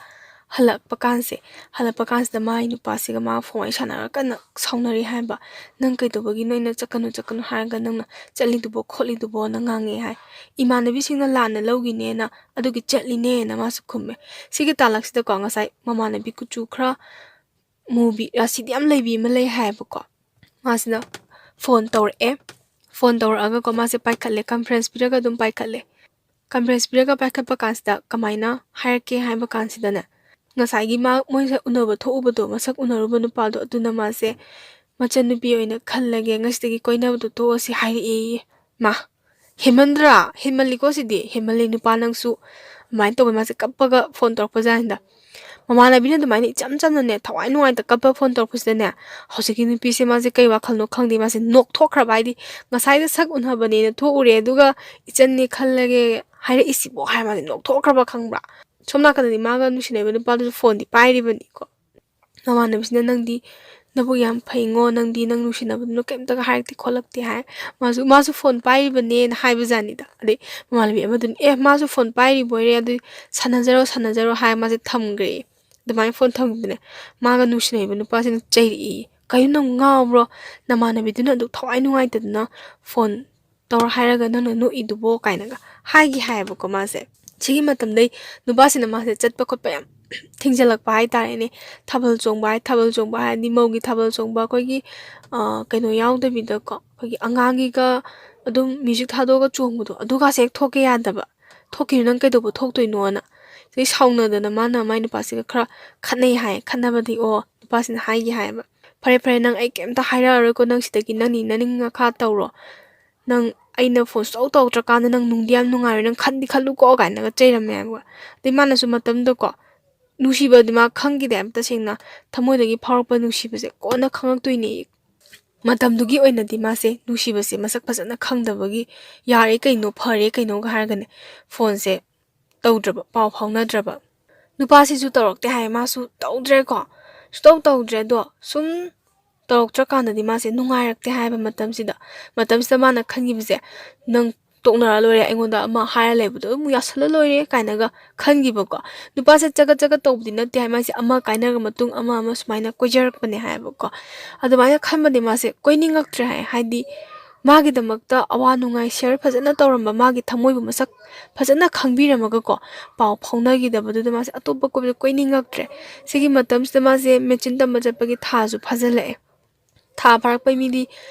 ꯍꯜꯂꯛꯄ ꯀꯥꯟꯁꯦ, ꯍꯜꯂꯛꯄ ꯀꯥꯟꯁꯤꯗ ꯃꯥꯒꯤ ꯅꯨꯄꯥꯁꯤꯒ ꯃꯥꯒ ꯐꯣꯟ ꯋꯥꯔꯤ ꯁꯥꯟꯅꯔꯒ ꯀꯟꯅ ꯁꯥꯎꯅꯔꯤ ꯍꯥꯏꯕ꯫ "ꯅꯪ ꯀꯩꯗꯧꯕꯒꯤ ꯅꯣꯏꯅ ꯆꯠꯀꯅꯨ ꯆꯠꯀꯅꯨ ꯍꯥꯏꯔꯒ ꯅꯪꯅ ꯆꯠꯂꯤꯗꯨꯕꯣ ꯈꯣꯠꯂꯤꯗꯨꯕꯣꯅ" ꯉꯥꯡꯉꯦ ꯍꯥꯏ꯫ "ꯏꯃꯥꯟꯅꯕꯤꯁꯤꯡꯅ ꯂꯥꯟꯅ ꯂꯧꯒꯤꯅꯦꯅ ꯑꯗꯨꯒꯤ ꯆꯠꯂꯤꯅꯦꯅ" ꯃꯥꯁꯨ ꯈꯨꯝꯃꯦ꯫ ꯁꯤꯒꯤ ꯇꯥꯂꯛꯁꯤꯗꯀꯣ ꯉꯁꯥꯏ ꯃꯃꯥꯟꯅꯕꯤ ꯀꯨꯆꯨ ꯈꯔ ꯃꯨꯕꯤ, ꯔꯥꯁꯤꯗꯤ ꯌꯥꯝ ꯂꯩꯕꯤ ꯑꯃ ꯂꯩ ꯍꯥꯏꯌꯦꯕꯀꯣ꯫ ꯃꯥꯁꯤꯅ ꯐꯣꯟ ꯇꯧꯔꯛꯑꯦ꯫ ꯐꯣꯟ ꯇꯧꯔꯛꯑꯒꯀꯣ ꯃꯥꯁꯦ ꯄꯥꯏꯈꯠꯂꯦ, ꯀꯟꯐ꯭ꯔꯦꯟꯁ ꯄꯤꯔꯒ ꯑꯗꯨꯝ ꯄꯥꯏꯈꯠꯂꯦ꯫ ꯀꯟꯐ꯭ꯔꯦꯟꯁ ꯄꯤꯔꯒ ꯄꯥꯏꯈꯠꯄ ꯀꯥꯟꯁꯤꯗ ꯀꯃꯥꯏꯅ ꯍꯥꯏꯔꯛꯀꯦ ꯍꯥꯏꯕ ꯀꯥꯟꯁꯤꯗꯅꯦ, ꯉꯁꯥꯏꯒꯤ ꯃꯥ ꯃꯣꯏꯁꯦ ꯎꯅꯕ ꯊꯣꯛꯎꯕꯗꯣ, ꯃꯁꯛ ꯎꯅꯔꯨꯕ ꯅꯨꯄꯥꯗꯣ, ꯑꯗꯨꯅ ꯃꯥꯁꯦ ꯃꯆꯟꯅꯨꯄꯤ ꯑꯣꯏꯅ ꯈꯜꯂꯒꯦ, ꯉꯁꯤꯗꯒꯤ ꯀꯣꯏꯅꯕꯗꯣ ꯇꯣꯛꯑꯁꯤ ꯍꯥꯏꯔꯛꯑꯦꯌꯦ꯫ ꯃꯥ ꯍꯦꯟꯃꯟꯗ꯭ꯔꯥ? ꯍꯦꯟꯃꯜꯂꯤꯀꯣ ꯁꯤꯗꯤ, ꯍꯦꯟꯃꯜꯂꯤ ꯅꯨꯄꯥ ꯅꯪꯁꯨ꯫ ꯑꯗꯨꯃꯥꯏꯅ ꯇꯧꯕ ꯃꯥꯁꯦ ꯀꯞꯄꯒ ꯐꯣꯟ ꯇꯧꯔꯛꯄꯖꯥꯠꯅꯤꯗ꯫ ꯃꯃꯥꯟꯅꯕꯤꯅ ꯑꯗꯨꯃꯥꯏꯅ ꯏꯆꯝ ꯆꯝꯅꯅꯦ, ꯊꯋꯥꯏ ꯅꯨꯡꯉꯥꯏꯇ ꯀꯞꯄ ꯐꯣꯟ ꯇꯧꯔꯛꯄꯁꯤꯗꯅꯦ, ꯍꯧꯖꯤꯛꯀꯤ ꯅꯨꯄꯤꯁꯦ ꯃꯥꯁꯦ ꯀꯩ ꯋꯥꯈꯜꯅꯣ ꯈꯪꯗꯦ, ꯃꯥꯁꯦ ꯅꯣꯛꯊꯣꯛꯈ꯭ꯔꯕ꯫ ꯍꯥꯏꯗꯤ ꯉꯁꯥꯏꯗ ꯁꯛ ꯎꯅꯕꯅꯦꯅ ꯊꯣꯛꯎꯔꯦ, ꯑꯗꯨꯒ "ꯏꯆꯟꯅꯦ ꯈꯜꯂꯒꯦ" ꯍꯥꯏꯔꯛꯏꯁꯤꯕꯣ ꯍꯥꯏꯔ ꯃꯥꯁꯦ ꯅꯣꯛꯊꯣꯛꯈ꯭ꯔꯕ, ꯈꯪꯕ꯭ꯔꯥ? ꯁꯣꯝ ꯅꯥꯀꯟꯗꯗꯤ ꯃꯥꯒ ꯅꯨꯡꯁꯤꯅꯔꯤꯕ ꯅꯨꯄꯥꯗꯨꯁꯨ ꯐꯣꯟꯗꯤ ꯄꯥꯏꯔꯤꯕꯅꯤꯀꯣ꯫ ꯃꯃꯥꯟꯅꯕꯤꯁꯤꯅ "ꯅꯪꯗꯤ ꯅꯕꯨꯛ ꯌꯥꯝ ꯐꯩꯉꯣ, ꯅꯪꯗꯤ ꯅꯪ ꯅꯨꯡꯁꯤꯅꯕꯗꯨꯅ ꯀꯩꯝꯇꯒ ꯍꯥꯏꯔꯛꯇꯦ ꯈꯣꯠꯂꯛꯇꯦ" ꯍꯥꯏ꯫ ꯃꯥꯁꯨ, ꯃꯥꯁꯨ ꯐꯣꯟ ꯄꯥꯏꯔꯤꯕꯅꯦꯅ ꯍꯥꯏꯕꯖꯥꯠꯅꯤꯗ꯫ ꯑꯗꯩ ꯃꯃꯥꯟꯅꯕꯤ ꯑꯃꯗꯨꯅ, "ꯑꯦ, ꯃꯥꯁꯨ ꯐꯣꯟ ꯄꯥꯏꯔꯤꯕꯣꯏꯔꯦ, ꯑꯗꯨꯗꯤ ꯁꯥꯟꯅꯖꯔꯣ, ꯁꯥꯟꯅꯖꯔꯣ" ꯍꯥꯏ ꯃꯥꯁꯦ ꯊꯝꯈ꯭ꯔꯦ꯫ ꯑꯗꯨꯃꯥꯏꯅ ꯐꯣꯟ ꯊꯝꯈꯤꯕꯅꯦ꯫ ꯃꯥꯒ ꯅꯨꯡꯁꯤꯅꯔꯤꯕ ꯅꯨꯄꯥꯁꯤꯅ ꯆꯩꯔꯛꯏ, "ꯀꯩꯅꯣ ꯅꯪ ꯉꯥꯎꯕ꯭ꯔꯣ? ꯅꯃꯥꯟꯅꯕꯤꯗꯨꯅ ꯑꯗꯨꯛ ꯊꯋꯥꯏ ꯅꯨꯡꯉꯥꯏꯇꯗꯅ ꯐꯣꯟ ꯇꯧꯔ ꯍꯥꯏꯔꯒ ꯅꯪꯅ ꯅꯣꯛꯏꯗꯨꯕꯣ?" ꯀꯥꯏꯅꯒ ꯍꯥꯏꯒꯤ ꯍꯥꯏꯌꯦꯕꯀꯣ ꯃꯥꯁꯦ꯫ ꯁꯤꯒꯤ ꯃꯇꯝꯗꯩ ꯅꯨꯄꯥꯁꯤꯅ ꯃꯥꯁꯦ ꯆꯠꯄ ꯈꯣꯠꯄ ꯌꯥꯝ ꯊꯤꯡꯖꯤꯜꯂꯛꯄ ꯍꯥꯏꯇꯥꯔꯦꯅꯦ꯫ ꯊꯥꯕꯜ ꯆꯣꯡꯕ ꯍꯥꯏ, ꯊꯥꯕꯜ ꯆꯣꯡꯕ ꯍꯥꯏꯔꯗꯤ ꯃꯧꯒꯤ ꯊꯥꯕꯜ ꯆꯣꯡꯕ, ꯑꯩꯈꯣꯏꯒꯤ, ꯑ, ꯀꯩꯅꯣ ꯌꯥꯎꯗꯕꯤꯗꯀꯣ, ꯑꯩꯈꯣꯏꯒꯤ ꯑꯉꯥꯡꯒꯤꯒ ꯑꯗꯨꯝ ꯃ꯭ꯌꯨꯖꯤꯛ ꯊꯥꯗꯣꯛꯑꯒ ꯆꯣꯡꯕꯗꯣ, ꯑꯗꯨꯒꯁꯦ ꯍꯦꯛ ꯊꯣꯛꯀꯦ ꯌꯥꯗꯕ꯫ "ꯊꯣꯛꯈꯤꯅꯨ, ꯅꯪ ꯀꯩꯗꯧꯕ ꯊꯣꯛꯇꯣꯏꯅꯣꯅ?" ꯑꯗꯩ ꯁꯥꯎꯅꯗꯅ ꯃꯥꯅ ꯃꯥꯏ ꯅꯨꯄꯥꯁꯤꯒ ꯈꯔ ꯈꯠꯅꯩ ꯍꯥꯏ꯫ ꯈꯠꯅꯕꯗꯤ, ꯑꯣ, ꯅꯨꯄꯥꯁꯤꯅ ꯍꯥꯏꯒꯤ ꯍꯥꯏꯌꯦꯕ, "ꯐꯔꯦ, ꯐꯔꯦ, ꯅꯪ ꯑꯩ ꯀꯩꯝꯇ ꯍꯥꯏꯔꯛꯑꯔꯣꯏꯀꯣ, ꯅꯪ ꯁꯤꯗꯒꯤ ꯅꯪꯅꯤ ꯅꯅꯤꯡ ꯅꯈꯥ ꯇꯧꯔꯣ꯫ ꯅꯪ, ꯑꯩꯅ ꯐꯣꯟ ꯁꯨꯡꯇꯧ ꯇꯧꯔꯛꯇ꯭ꯔꯀꯥꯟꯗ ꯅꯪ ꯅꯨꯡꯗꯤ ꯌꯥꯝ ꯅꯨꯡꯉꯥꯏꯔꯣꯏ, ꯅꯪ ꯈꯟꯗꯤ ꯈꯜꯂꯨꯀꯣ" ꯀꯥꯏꯅꯒ ꯆꯩꯔꯝꯃꯦ ꯍꯥꯏꯕ꯫ ꯑꯗꯩ ꯃꯥꯅꯁꯨ ꯃꯇꯝꯗꯀꯣ, ꯅꯨꯡꯁꯤꯕꯗꯤ ꯃꯥ ꯈꯪꯈꯤꯗꯦ ꯍꯥꯏꯕ, ꯇꯁꯦꯡꯅ ꯊꯃꯣꯏꯗꯒꯤ ꯐꯥꯎꯔꯛꯄ ꯅꯨꯡꯁꯤꯕꯁꯦ ꯀꯣꯟꯅ ꯈꯪꯉꯛꯇꯣꯏꯅꯦ꯫ ꯃꯇꯝꯗꯨꯒꯤ ꯑꯣꯏꯅꯗꯤ ꯃꯥꯁꯦ ꯅꯨꯡꯁꯤꯕꯁꯦ ꯃꯁꯛ ꯐꯖꯅ ꯈꯪꯗꯕꯒꯤ ꯌꯥꯔꯦ ꯀꯩꯅꯣ, ꯐꯔꯦ ꯀꯩꯅꯣꯒ ꯍꯥꯏꯔꯒꯅꯦ, ꯐꯣꯟꯁꯦ ꯇꯧꯗ꯭ꯔꯕ, ꯄꯥꯎ ꯐꯥꯎꯅꯗ꯭ꯔꯕ꯫ ꯅꯨꯄꯥꯁꯤꯁꯨ ꯇꯧꯔꯛꯇꯦ ꯍꯥꯏ, ꯃꯥꯁꯨ ꯇꯧꯗ꯭ꯔꯦꯀꯣ, ꯁꯨꯡꯇꯧ ꯇꯧꯗ꯭ꯔꯦ꯫ ꯑꯗꯣ ꯁꯨꯝ ꯇꯧꯔꯛꯇ꯭ꯔꯀꯥꯟꯗꯗꯤ ꯃꯥꯁꯦ ꯅꯨꯡꯉꯥꯏꯔꯛꯇꯦ ꯍꯥꯏꯕ ꯃꯇꯝꯁꯤꯗ, ꯃꯇꯝꯁꯤꯗ ꯃꯥꯅ ꯈꯟꯈꯤꯕꯁꯦ, "ꯅꯪ ꯇꯣꯛꯅꯔ ꯂꯣꯏꯔꯦ, ꯑꯩꯉꯣꯟꯗ ꯑꯃ ꯍꯥꯏꯔ ꯂꯩꯕꯗꯣ ꯑꯗꯨꯝ ꯌꯥꯁꯜꯂ ꯂꯣꯏꯔꯦ ꯀꯥꯏꯅꯒ ꯈꯟꯈꯤꯕꯀꯣ꯫ ꯅꯨꯄꯥꯁꯦ ꯆꯒꯠ ꯆꯒꯠ ꯇꯧꯕꯗꯤ ꯅꯠꯇꯦ ꯍꯥꯏ, ꯃꯥꯁꯦ ꯑꯃ ꯀꯥꯏꯅꯔ ꯃꯇꯨꯡ ꯑꯃ, ꯑꯃ ꯁꯨꯃꯥꯏꯅ ꯀꯣꯏꯖꯔꯛꯄꯅꯦ ꯍꯥꯏꯕꯀꯣ꯫ ꯑꯗꯨꯃꯥꯏꯅ ꯈꯟꯕꯗꯤ ꯃꯥꯁꯦ ꯀꯣꯏꯅꯤꯡꯉꯛꯇ꯭ꯔꯦ ꯍꯥꯏ꯫ ꯍꯥꯏꯗꯤ ꯃꯥꯒꯤꯗꯃꯛꯇ ꯑꯋꯥ ꯅꯨꯡꯉꯥꯏ share ꯐꯖꯅ ꯇꯧꯔꯝꯕ, ꯃꯥꯒꯤ ꯊꯃꯣꯏꯕꯨ ꯃꯁꯛ ꯐꯖꯅ ꯈꯪꯕꯤꯔꯝꯃꯒꯀꯣ, ꯄꯥꯎ ꯐꯥꯎꯅꯈꯤꯗꯕꯗꯨꯗ ꯃꯥꯁꯦ ꯑꯇꯣꯞꯄ ꯀꯣꯏꯕꯗ ꯀꯣꯏꯅꯤꯡꯉꯛꯇ꯭ꯔꯦ꯫ ꯁꯤꯒꯤ ꯃꯇꯝꯁꯤꯗ ꯃꯥꯁꯦ ꯃꯦꯆꯤꯟ ꯇꯝꯕ ꯆꯠꯄꯒꯤ ꯊꯥꯁꯨ ꯐꯥꯖꯤꯜꯂꯛꯑꯦ꯫ ꯊꯥ ꯐꯥꯔꯛꯄꯩ ꯃꯤꯗꯤ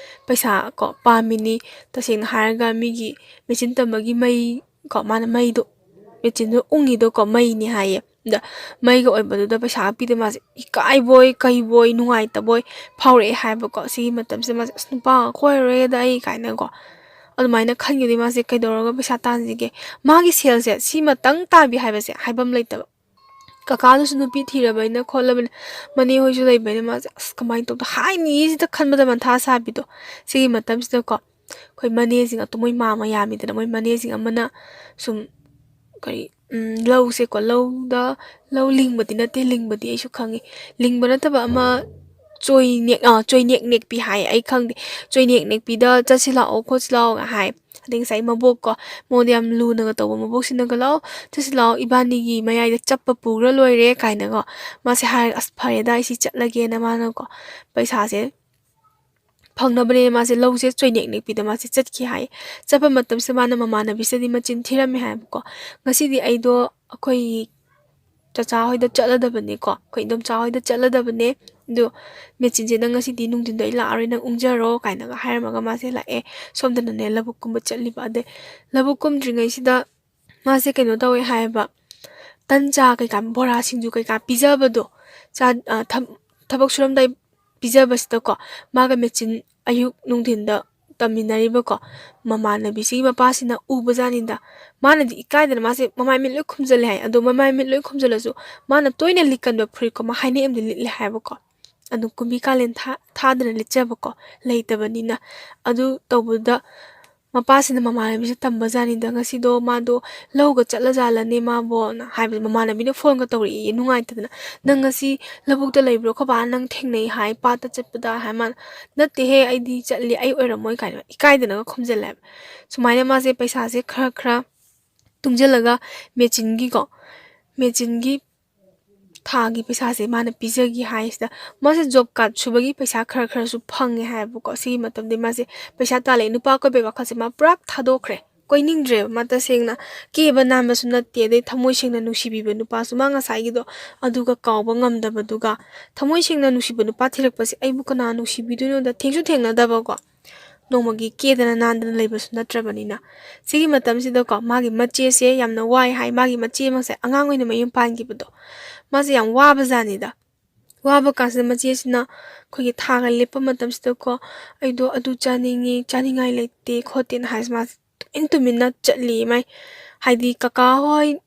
ꯄꯩꯁꯥ ꯀꯣ ꯄꯥꯝꯃꯤꯅꯤ꯫ ꯇꯁꯦꯡꯅ ꯍꯥꯏꯔꯒ ꯃꯤꯒꯤ ꯃꯦꯆꯤꯟ ꯇꯝꯕꯒꯤ ꯃꯩ ꯀꯣ, ꯃꯥꯅ ꯃꯩꯗꯣ, ꯃꯦꯆꯤꯟꯗꯣ ꯎꯪꯉꯤꯗꯣ ꯀꯣ ꯃꯩꯅꯤ ꯍꯥꯏꯌꯦ꯫ ꯑꯗ ꯃꯩꯒ ꯑꯣꯏꯕꯗꯨꯗ ꯄꯩꯁꯥ ꯄꯤꯗ ꯃꯥꯁꯦ ꯏꯀꯥꯏꯕꯣꯏ ꯀꯩꯕꯣꯏ ꯅꯨꯡꯉꯥꯏꯇꯕꯣꯏ ꯐꯥꯎꯔꯛꯑꯦ ꯍꯥꯏꯕꯀꯣ꯫ ꯁꯤꯒꯤ ꯃꯇꯝꯁꯤꯗ ꯃꯥꯁꯦ "ꯑꯁ, ꯅꯨꯄꯥꯒ ꯀꯣꯏꯔꯔꯣꯏꯗ ꯑꯩ" ꯀꯥꯏꯅꯀꯣ꯫ ꯑꯗꯨꯃꯥꯏꯅ ꯈꯟꯈꯤꯕꯗꯒꯤ ꯃꯥꯁꯦ ꯀꯩꯗꯧꯔꯒ ꯄꯩꯁꯥ ꯇꯥꯟꯁꯤꯒꯦ? ꯃꯥꯒꯤ ꯁꯦꯜꯁꯦ ꯁꯤꯃꯇꯪ ꯇꯥꯕꯤ ꯍꯥꯏꯕꯁꯦ ꯍꯥꯏꯐꯝ ꯂꯩꯇꯕ꯫ ꯀꯀꯥꯗꯨꯁꯨ ꯅꯨꯄꯤ ꯊꯤꯔꯕꯅꯤꯅ ꯈꯣꯠꯂꯕꯅꯤꯅ, ꯃꯅꯦ ꯍꯣꯏꯁꯨ ꯂꯩꯕꯅꯤꯅ ꯃꯥꯁꯦ "ꯑꯁ, ꯀꯃꯥꯏꯅ ꯇꯧꯗꯣ?" ꯍꯥꯏꯅꯤꯁꯤꯗ ꯈꯟꯕꯗ ꯃꯊꯥ ꯁꯥꯕꯤꯗꯣ꯫ ꯁꯤꯒꯤ ꯃꯇꯝꯁꯤꯗꯀꯣ ꯑꯩꯈꯣꯏ ꯃꯅꯦꯁꯤꯡ ꯑꯇꯣ-, ꯃꯣꯏ ꯃꯥꯝꯃ ꯌꯥꯝꯃꯤꯗꯅ, ꯃꯣꯏ ꯃꯅꯦꯁꯤꯡ ꯑꯃꯅ ꯁꯨꯝ ꯀꯔꯤ, ꯎꯝ, ꯂꯧꯁꯦꯀꯣ, ꯂꯧꯗ, ꯂꯧ ꯂꯤꯡꯕꯗꯤ ꯅꯠꯇꯦ, ꯂꯤꯡꯕꯗꯤ ꯑꯩꯁꯨ ꯈꯪꯉꯤ, ꯂꯤꯡꯕ ꯅꯠꯇꯕ ꯑꯃ ꯆꯣꯏꯅꯦꯛ-, ꯑꯥ, ꯆꯣꯏꯅꯦꯛ ꯅꯦꯛꯄꯤ ꯍꯥꯏ, ꯑꯩ ꯈꯪꯗꯦ, ꯆꯣꯏꯅꯦꯛ ꯅꯦꯛꯄꯤꯗ ꯆꯠꯁꯤ ꯂꯥꯛꯑꯣ ꯈꯣꯠꯁꯤ ꯂꯥꯛꯑꯣꯒ ꯍꯥꯏ꯫ ꯑꯗꯩ ꯉꯁꯥꯏ ꯃꯕꯣꯛꯀꯣ, ꯃꯉꯣꯟꯗ ꯌꯥꯝ ꯂꯨꯅꯒ ꯇꯧꯕ ꯃꯕꯣꯛꯁꯤꯅꯒ "ꯂꯥꯛꯑꯣ, ꯆꯠꯁꯤ ꯂꯥꯛꯑꯣ, ꯏꯕꯥꯅꯤꯒꯤ ꯃꯌꯥꯏꯗ ꯆꯞꯄ ꯄꯨꯈ꯭ꯔ ꯂꯣꯏꯔꯦ" ꯀꯥꯏꯅꯀꯣ꯫ ꯃꯥꯁꯦ ꯍꯥꯏꯔꯒ "ꯑꯁ, ꯐꯔꯦꯗ, ꯑꯩ ꯁꯤ ꯆꯠꯂꯒꯦꯅ" ꯃꯥꯅꯀꯣ ꯄꯩꯁꯥꯁꯦ ꯐꯪꯅꯕꯅꯦꯅ ꯃꯥꯁꯦ ꯂꯧꯁꯦ ꯆꯣꯏꯅꯦꯛ ꯅꯦꯛꯄꯤꯗ ꯃꯥꯁꯦ ꯆꯠꯈꯤ ꯍꯥꯏ꯫ ꯆꯠꯄ ꯃꯇꯝꯁꯤꯗ ꯃꯥꯅ ꯃꯃꯥꯟꯅꯕꯤꯁꯤꯗꯗꯤ ꯃꯆꯤꯟ ꯊꯤꯔꯝꯃꯦ ꯍꯥꯏꯕꯀꯣ꯫ "ꯉꯁꯤꯗꯤ ꯑꯩꯗꯣ ꯑꯩꯈꯣꯏꯒꯤ ꯆꯆꯥ ꯍꯣꯏꯗ ꯆꯠꯂꯗꯕꯅꯦꯀꯣ, ꯑꯩꯈꯣꯏ ꯏꯗꯣꯝꯆꯥ ꯍꯣꯏꯗ ꯆꯠꯂꯗꯕꯅꯦ, ꯑꯗꯣ ꯃꯦꯆꯤꯟꯁꯦ ꯅꯪ ꯉꯁꯤꯗꯤ ꯅꯨꯡꯊꯤꯟꯗꯣ ꯑꯩ ꯂꯥꯛꯑꯔꯣꯏ, ꯅꯪ ꯎꯪꯖꯔꯣ" ꯀꯥꯏꯅꯒ ꯍꯥꯏꯔꯝꯃꯒ ꯃꯥꯁꯦ ꯂꯥꯛꯑꯦ꯫ ꯁꯣꯝꯗꯅꯅꯦ ꯂꯧꯕꯨꯛꯀꯨꯝꯕ ꯆꯠꯂꯤꯕ꯫ ꯑꯗꯩ ꯂꯧꯕꯨꯛ ꯀꯨꯝꯗ꯭ꯔꯤꯉꯩꯁꯤꯗ ꯃꯥꯁꯦ ꯀꯩꯅꯣ ꯇꯧꯋꯦ ꯍꯥꯏꯌꯦꯕ, ꯇꯟ ꯆꯥ ꯀꯩꯀꯥ, ꯕꯣꯔꯥ, ꯁꯤꯡꯖꯨ ꯀꯩꯀꯥ ꯄꯤꯖꯕꯗꯣ, ꯆꯥ-, ꯑ, ꯊꯝ-, ꯊꯕꯛ ꯁꯨꯔꯝꯗꯥꯏ ꯄꯤꯖꯕꯁꯤꯗꯀꯣ, ꯃꯥꯒ ꯃꯦꯆꯤꯟ ꯑꯌꯨꯛ ꯅꯨꯡꯊꯤꯟꯗ ꯇꯝꯃꯤꯟꯅꯔꯤꯕꯀꯣ ꯃꯃꯥꯟꯅꯕꯤꯁꯤꯒꯤ ꯃꯄꯥꯁꯤꯅ ꯎꯕꯖꯥꯠꯅꯤꯗ꯫ ꯃꯥꯅꯗꯤ ꯏꯀꯥꯏꯗꯅ ꯃꯥꯁꯦ ꯃꯃꯥꯏ ꯃꯤꯠ ꯂꯣꯏ ꯈꯨꯝꯖꯤꯜꯂꯦ ꯍꯥꯏ꯫ ꯑꯗꯣ ꯃꯃꯥꯏ ꯃꯤꯠ ꯂꯣꯏ ꯈꯨꯝꯖꯤꯜꯂꯁꯨ ꯃꯥꯅ ꯇꯣꯏꯅ ꯂꯤꯠꯀꯟꯕ ꯐꯨꯔꯤꯠꯀꯣ, ꯃꯍꯥꯏꯅꯦꯛ ꯑꯃꯗꯤ ꯂꯤꯠꯂꯦ ꯍꯥꯏꯕꯀꯣ꯫ ꯑꯗꯨ ꯀꯨꯝꯕꯤ ꯀꯥꯂꯦꯟ ꯊꯥ-, ꯊꯥꯗꯅ ꯂꯤꯠꯆꯕꯀꯣ, ꯂꯩꯇꯕꯅꯤꯅ꯫ ꯑꯗꯨ ꯇꯧꯕꯗ ꯃꯄꯥꯁꯤꯅ ꯃꯃꯥꯟꯅꯕꯤꯁꯦ ꯇꯝꯕꯖꯥꯠꯅꯤꯗ, "ꯉꯁꯤꯗꯣ ꯃꯥꯗꯣ ꯂꯧꯒ ꯆꯠꯂꯖꯥꯠꯂꯅꯦ ꯃꯥꯕꯣꯅ" ꯍꯥꯏꯕꯗ, ꯃꯃꯥꯟꯅꯕꯤꯅ ꯐꯣꯟꯒ ꯇꯧꯔꯛꯏꯌꯦ ꯅꯨꯡꯉꯥꯏꯇꯗꯅ, "ꯅꯪ ꯉꯁꯤ ꯂꯧꯕꯨꯛꯇ ꯂꯩꯕ꯭ꯔꯣ? ꯑꯩꯈꯣꯏ ꯕꯥꯅ ꯅꯪ ꯊꯦꯡꯅꯩ ꯍꯥꯏ ꯄꯥꯠꯇ ꯆꯠꯄꯗ" ꯍꯥꯏ꯫ ꯃꯥꯅ, "ꯅꯠꯇꯦꯍꯦ, ꯑꯩꯗꯤ ꯆꯠꯂꯤ, ꯑꯩ ꯑꯣꯏꯔꯝꯃꯣꯏ" ꯀꯥꯏꯅ ꯏꯀꯥꯏꯗꯅꯒ ꯈꯨꯝꯖꯜꯂꯦꯕ꯫ ꯁꯨꯃꯥꯏꯅ ꯃꯥꯁꯦ ꯄꯩꯁꯥꯁꯦ ꯈꯔ ꯈꯔ ꯇꯨꯡꯁꯤꯜꯂꯒ ꯃꯦꯆꯤꯟꯒꯤꯀꯣ, ꯃꯦꯆꯤꯟꯒꯤ ꯊꯥꯒꯤ ꯄꯩꯁꯥꯁꯦ ꯃꯥꯅ ꯄꯤꯖꯒꯦ ꯍꯥꯏꯁꯤꯗ, ꯃꯥꯁꯦ ꯖꯣꯕ ꯀꯥꯔꯗ ꯁꯨꯕꯒꯤ ꯄꯩꯁꯥ ꯈꯔ ꯈꯔꯁꯨ ꯐꯪꯉꯦ ꯍꯥꯏꯌꯦꯕꯀꯣ꯫ ꯁꯤꯒꯤ ꯃꯇꯝꯗꯩ ꯃꯥꯁꯦ ꯄꯩꯁꯥ ꯇꯥꯜꯂꯛꯑꯦ, ꯅꯨꯄꯥ ꯀꯣꯏꯕꯩ ꯋꯥꯈꯜꯁꯦ ꯃꯥ ꯄꯨꯔꯥ ꯊꯥꯗꯣꯛꯈ꯭ꯔꯦ꯫ ꯀꯣꯏꯅꯤꯡꯗ꯭ꯔꯦꯕ ꯃꯥ ꯇꯁꯦꯡꯅ꯫ ꯀꯦꯕ ꯅꯥꯟꯕꯁꯨ ꯅꯠꯇꯦ, ꯑꯗꯩ ꯊꯃꯣꯏ ꯁꯦꯡꯅ ꯅꯨꯡꯁꯤꯕꯤꯕ ꯅꯨꯄꯥꯁꯨ ꯃꯥ ꯉꯁꯥꯏꯒꯤꯗꯣ ꯑꯗꯨꯒ ꯀꯥꯎꯕ ꯉꯝꯗꯕꯗꯨꯒ, ꯊꯃꯣꯏ ꯁꯦꯡꯅ ꯅꯨꯡꯁꯤꯕ ꯅꯨꯄꯥ ꯊꯤꯔꯛꯄꯁꯦ ꯑꯩꯕꯨ ꯀꯅꯥ ꯅꯨꯡꯁꯤꯕꯤꯗꯣꯏꯅꯣꯗ, ꯊꯦꯡꯁꯨ ꯊꯦꯡꯅꯗꯕꯀꯣ, ꯅꯣꯡꯃꯒꯤ ꯀꯦꯗꯅ ꯅꯥꯟꯗꯅ ꯂꯩꯕꯁꯨ ꯅꯠꯇ꯭ꯔꯕꯅꯤꯅ꯫ ꯁꯤꯒꯤ ꯃꯇꯝꯁꯤꯗꯀꯣ ꯃꯥꯒꯤ ꯃꯆꯦꯁꯦ ꯌꯥꯝꯅ ꯋꯥꯏ ꯍꯥꯏ꯫ ꯃꯥꯒꯤ ꯃꯆꯦ ꯑꯃꯁꯦ ꯑꯉꯥꯡ ꯑꯣꯏꯅ ꯃꯌꯨꯝ ꯄꯥꯟꯈꯤꯕꯗꯣ, ꯃꯥꯁꯦ ꯌꯥꯝ ꯋꯥꯕ ꯖꯥꯠꯅꯤꯗ꯫ ꯋꯥꯕ ꯀꯥꯟꯁꯤꯗ ꯃꯆꯦꯁꯤꯅ ꯑꯩꯈꯣꯏꯒꯤ ꯊꯥꯒ ꯂꯦꯞꯄ ꯃꯇꯝꯁꯤꯗꯀꯣ, "ꯑꯩꯗꯣ ꯑꯗꯨ ꯆꯥꯅꯤꯡꯉꯤ, ꯆꯥꯅꯤꯡꯉꯥꯏ ꯂꯩꯇꯦ" ꯈꯣꯠꯇꯦꯅ ꯍꯥꯏꯁꯦ, ꯃꯥꯁꯦ ꯇꯨꯃꯤꯟ ꯇꯨꯃꯤꯟꯅ ꯆꯠꯂꯤ꯫ ꯃꯥꯏ ꯍꯥꯏꯗꯤ ꯀꯀꯥ ꯍꯣꯏ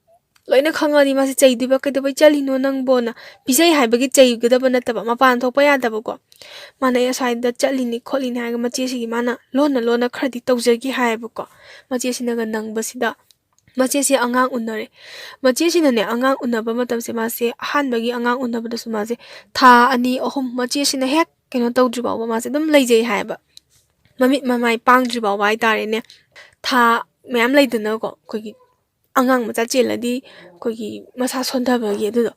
ꯂꯣꯏꯅ ꯈꯪꯉꯗꯤ ꯃꯥꯁꯦ ꯆꯩꯗꯣꯏꯕ, "ꯀꯩꯗꯧꯕꯩ ꯆꯠꯂꯤꯅꯣ ꯅꯪꯕꯣꯅ?" ꯄꯤꯖꯩ ꯍꯥꯏꯕꯒꯤ ꯆꯩꯒꯗꯕ ꯅꯠꯇꯕ, ꯃꯄꯥꯟ ꯊꯣꯛꯄ ꯌꯥꯗꯕꯀꯣ꯫ ꯃꯥꯅ "ꯑꯩ ꯑꯁ꯭ꯋꯥꯏꯗ ꯆꯠꯂꯤꯅꯤ ꯈꯣꯠꯂꯤꯅꯤ" ꯍꯥꯏꯔꯒ ꯃꯆꯦꯁꯤꯒꯤ ꯃꯥꯅ ꯂꯣꯟꯅ ꯂꯣꯟꯅ ꯈꯔꯗꯤ ꯇꯧꯖꯈꯤ ꯍꯥꯏꯌꯦꯕꯀꯣ꯫ ꯃꯆꯦꯁꯤꯅꯒ ꯅꯪꯕꯁꯤꯗ ꯃꯆꯦꯁꯤ ꯑꯉꯥꯡ ꯎꯅꯔꯦ꯫ ꯃꯆꯦꯁꯤꯅꯅꯦ, ꯑꯉꯥꯡ ꯎꯅꯕ ꯃꯇꯝꯁꯦ ꯃꯥꯁꯦ, ꯑꯍꯥꯟꯕꯒꯤ ꯑꯉꯥꯡ ꯎꯅꯕꯗꯁꯨ ꯃꯥꯁꯦ ꯊꯥ ꯑꯅꯤ, ꯑꯍꯨꯝ, ꯃꯆꯦꯁꯤꯅ ꯍꯦꯛ ꯀꯩꯅꯣ ꯇꯧꯗ꯭ꯔꯤ ꯐꯥꯎꯕ ꯃꯥꯁꯦ ꯑꯗꯨꯝ ꯂꯩꯖꯩ ꯍꯥꯏꯌꯦꯕ꯫ ꯃꯃꯤꯠ ꯃꯃꯥꯏ ꯄꯥꯡꯗ꯭ꯔꯤ ꯐꯥꯎꯕ ꯍꯥꯏꯇꯥꯔꯦꯅꯦ꯫ ꯊꯥ ꯃꯌꯥꯝ ꯂꯩꯗꯅꯀꯣ, ꯑꯩꯈꯣꯏꯒꯤ ꯑꯉꯥꯡ ꯃꯆꯥ ꯆꯦꯜꯂꯗꯤ ꯑꯩꯈꯣꯏꯒꯤ ꯃꯁꯥ ꯁꯣꯟꯊꯕꯒꯤ ꯑꯗꯨꯗꯣ꯫